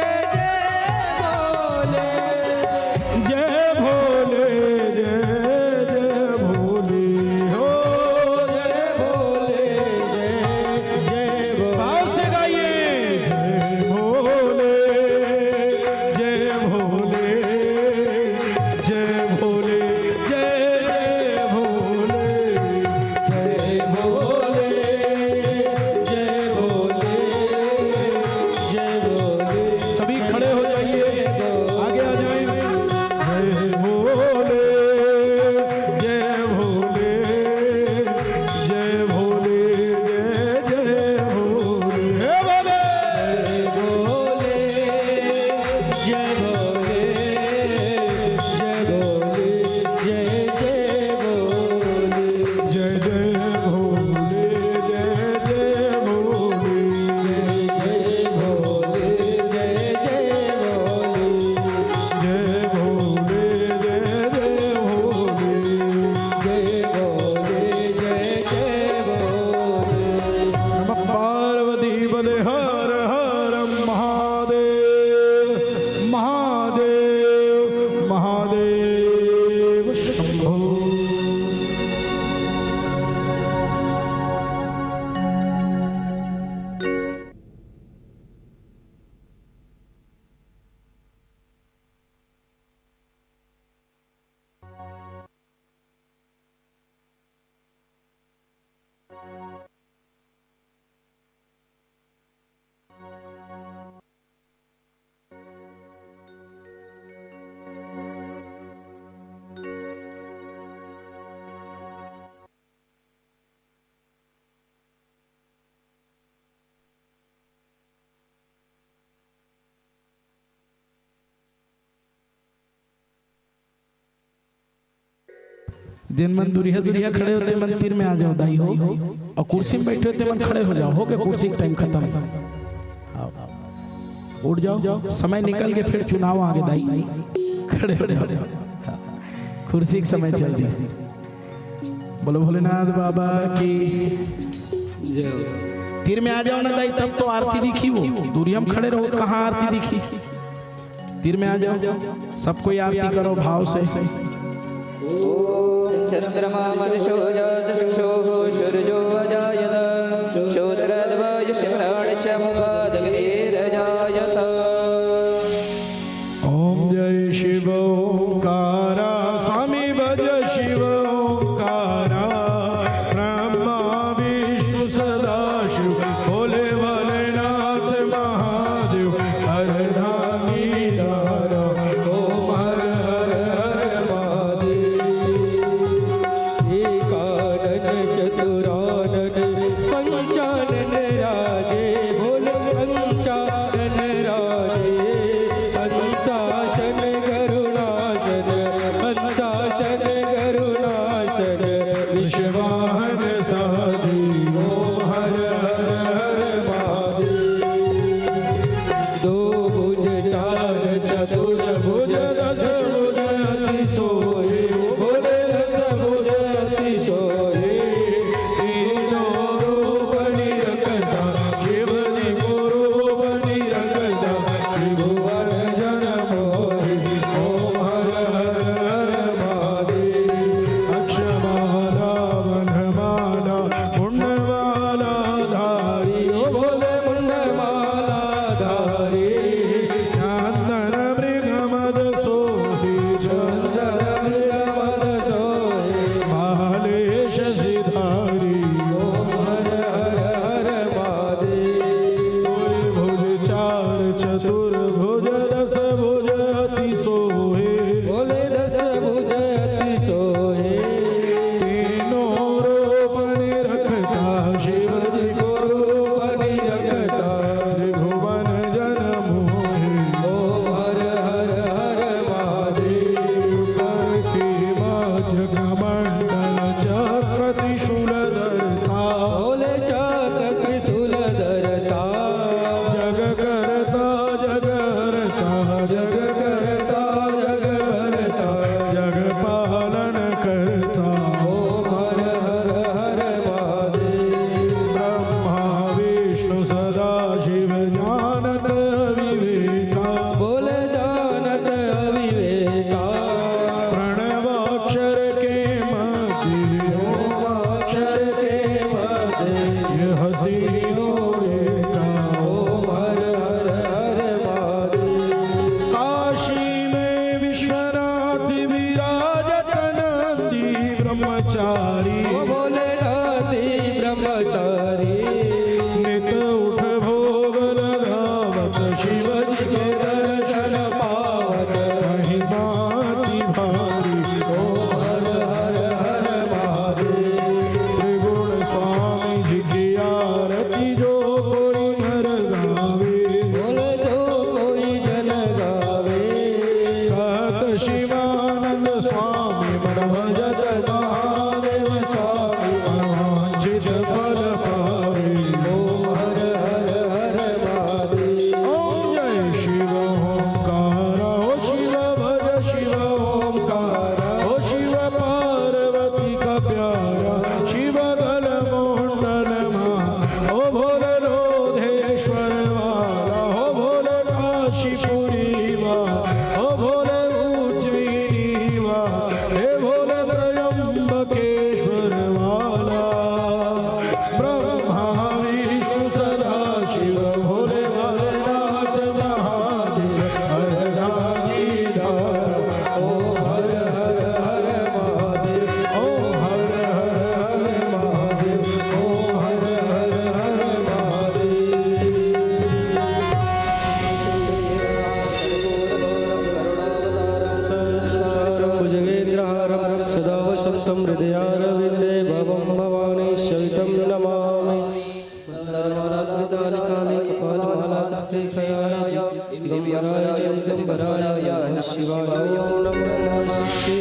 जय जय भोले। जय भोले, जय जय भोले। हो। जय भोले, जय जय भोले। भाव से गाइए। जय भोले, जय भोले, जय भोले, जय जय भोले। जय भोले, जय भोले, जय भोले। सभी खड़े हो जाइए, आगे आ जाएं। जय भोले, जय भोले, जय भोले, जय जय भोले। हे भोले। जय भोले, जय भोले, जय भोले, जय जय भोले। जय जय भोले, जय जय भोले। जय जय भोले, जय जय भोले। जय भोले, जय जय भोले। जय भोले, जय जय भोले। नमः पार्वती पते हर हर महादेव, महादेव, महादेव शंभो। जेन मन दुरिहा दुरिहा खड़े हो, ते मन तीर में आ जाओ दाई हो, अउ कुर्सी में बैठे हो, ते मन खड़े हो जाओ। हो गे कुर्सी के टाइम खतम। आओ, उठ जाओ, समय निकल के फिर चुनाव आगे दाई, खड़े हो जाओ। कुर्सी के समय चल दी। बोलो भोलेनाथ बाबा की जय। तीर में आ जाओ ना दाई, तब तो आरती दिखी। वो दूरिया में खड़े रहो, कहाँ आरती दिखी? तीर में आ जाओ, सब कोई आरती करो भाव से। ॐ चन्द्रमा मरुतो जातः, चक्षुः सूर्यो अजायत, श्रोत्रस्वायुष्यं प्राणस्य मुखादग्निरजायत। ओम जय शिव ओंकारा, स्वामी भज शिव ओंकारा। ब्रह्मा विष्णु सदाशिव, भोले भोलेनाथ महादेव, अर्धांगीदारा, ओम हर हर हर महादेव। एकानन चतुरानन पंचानन राजे, बोल पंचानन राजे। हंसासन गरुणासन, हंसासन गरुणासन, विषवाहन साजी, ओम हर हर हर महादेव। दो भुज चार चतुर्भुज दस भुज अति सोहे, बोले दस भुज अति सोहे। तीनों रूप निरखता, शिव जी को रूप निरखता, त्रिभुवन जन मोहे। ओम हर हर हर महादेव। अक्षमाला वनमाला मुंडमाला धारी, ओ भोले मुंडमाला धारी। चंदन मृग मद सोही, चंदन मृग मद सोही। माले शशिधारी, ओम हर हर हर महादेव। त्रिभुज चार चतुर्भुज दस भुज अति सोहे, बोले दस भुज अति सोहे। तीनों रूप निरखता, शिव जी को रूप निरखता, त्रिभुवन जन मोहे। ओम हर हर हर महादेव। प्रतिमा जगमंडल चक्र त्रिशूल धरता, बोले चक्र त्रिशूल धरता। जग करता जग हरता, जग करता जग हरता, जग पालन करता। ओम हर हर हर महादेव। ब्रह्मा विष्णु सदा शिव जानत विवेका, बोले जानत अविवेका। प्रणवाक्षर के मध्य, ओमाक्षर के मध्य, यह तीनों एका। ओम हर हर हर महादेव। काशी में विश्वनाथ विराजत नंदी ब्रह्मचारी, ओ भोलेनाथी ब्रह्मचारी। नित उठ भोग लगावत शिव जी के दर्शन पावत। महिमा अति भारी, ओ हर हर हर महादेव। त्रिगुण स्वामी जी की आरती जो कोई नर गावे, बोल जो कोई जन गावे। कहत शिवानंद स्वामी मन भजत महादेव स्वामी, मनवांछित फल पावे। ओम हर हर हर महादेव। ओम जय शिव ओंकार, ओ शिव भज शिव ओंकार, ओ शिव पार्वती का प्यारा, शिव गल मुंडल मा, ओ भोले लोधेश्वर वाला, ओ भोले काशीपुरी वाला, ओ भोले उज्जैनी वाला, हे भोले त्र्यंबकेश्वर वाला। ब्रह्मा विष्णु सदा शिव भोले भोलेनाथ महादेव, अर्धांगीदारा। ओम हर हर हर महादेव, ओम हर हर हर महादेव, ओम हर हर हर महादेव। भुजगेन्द्रहारं सदा वसन्तं हृदयारविन्दे भवं भवानी सहितं नमामि। मन्दारमालाकृतालिकाले कपालमालाकृतशेखराय दिगम्बराय च दिगम्बराय नमः शिवाय। ॐ नमः शिवाय।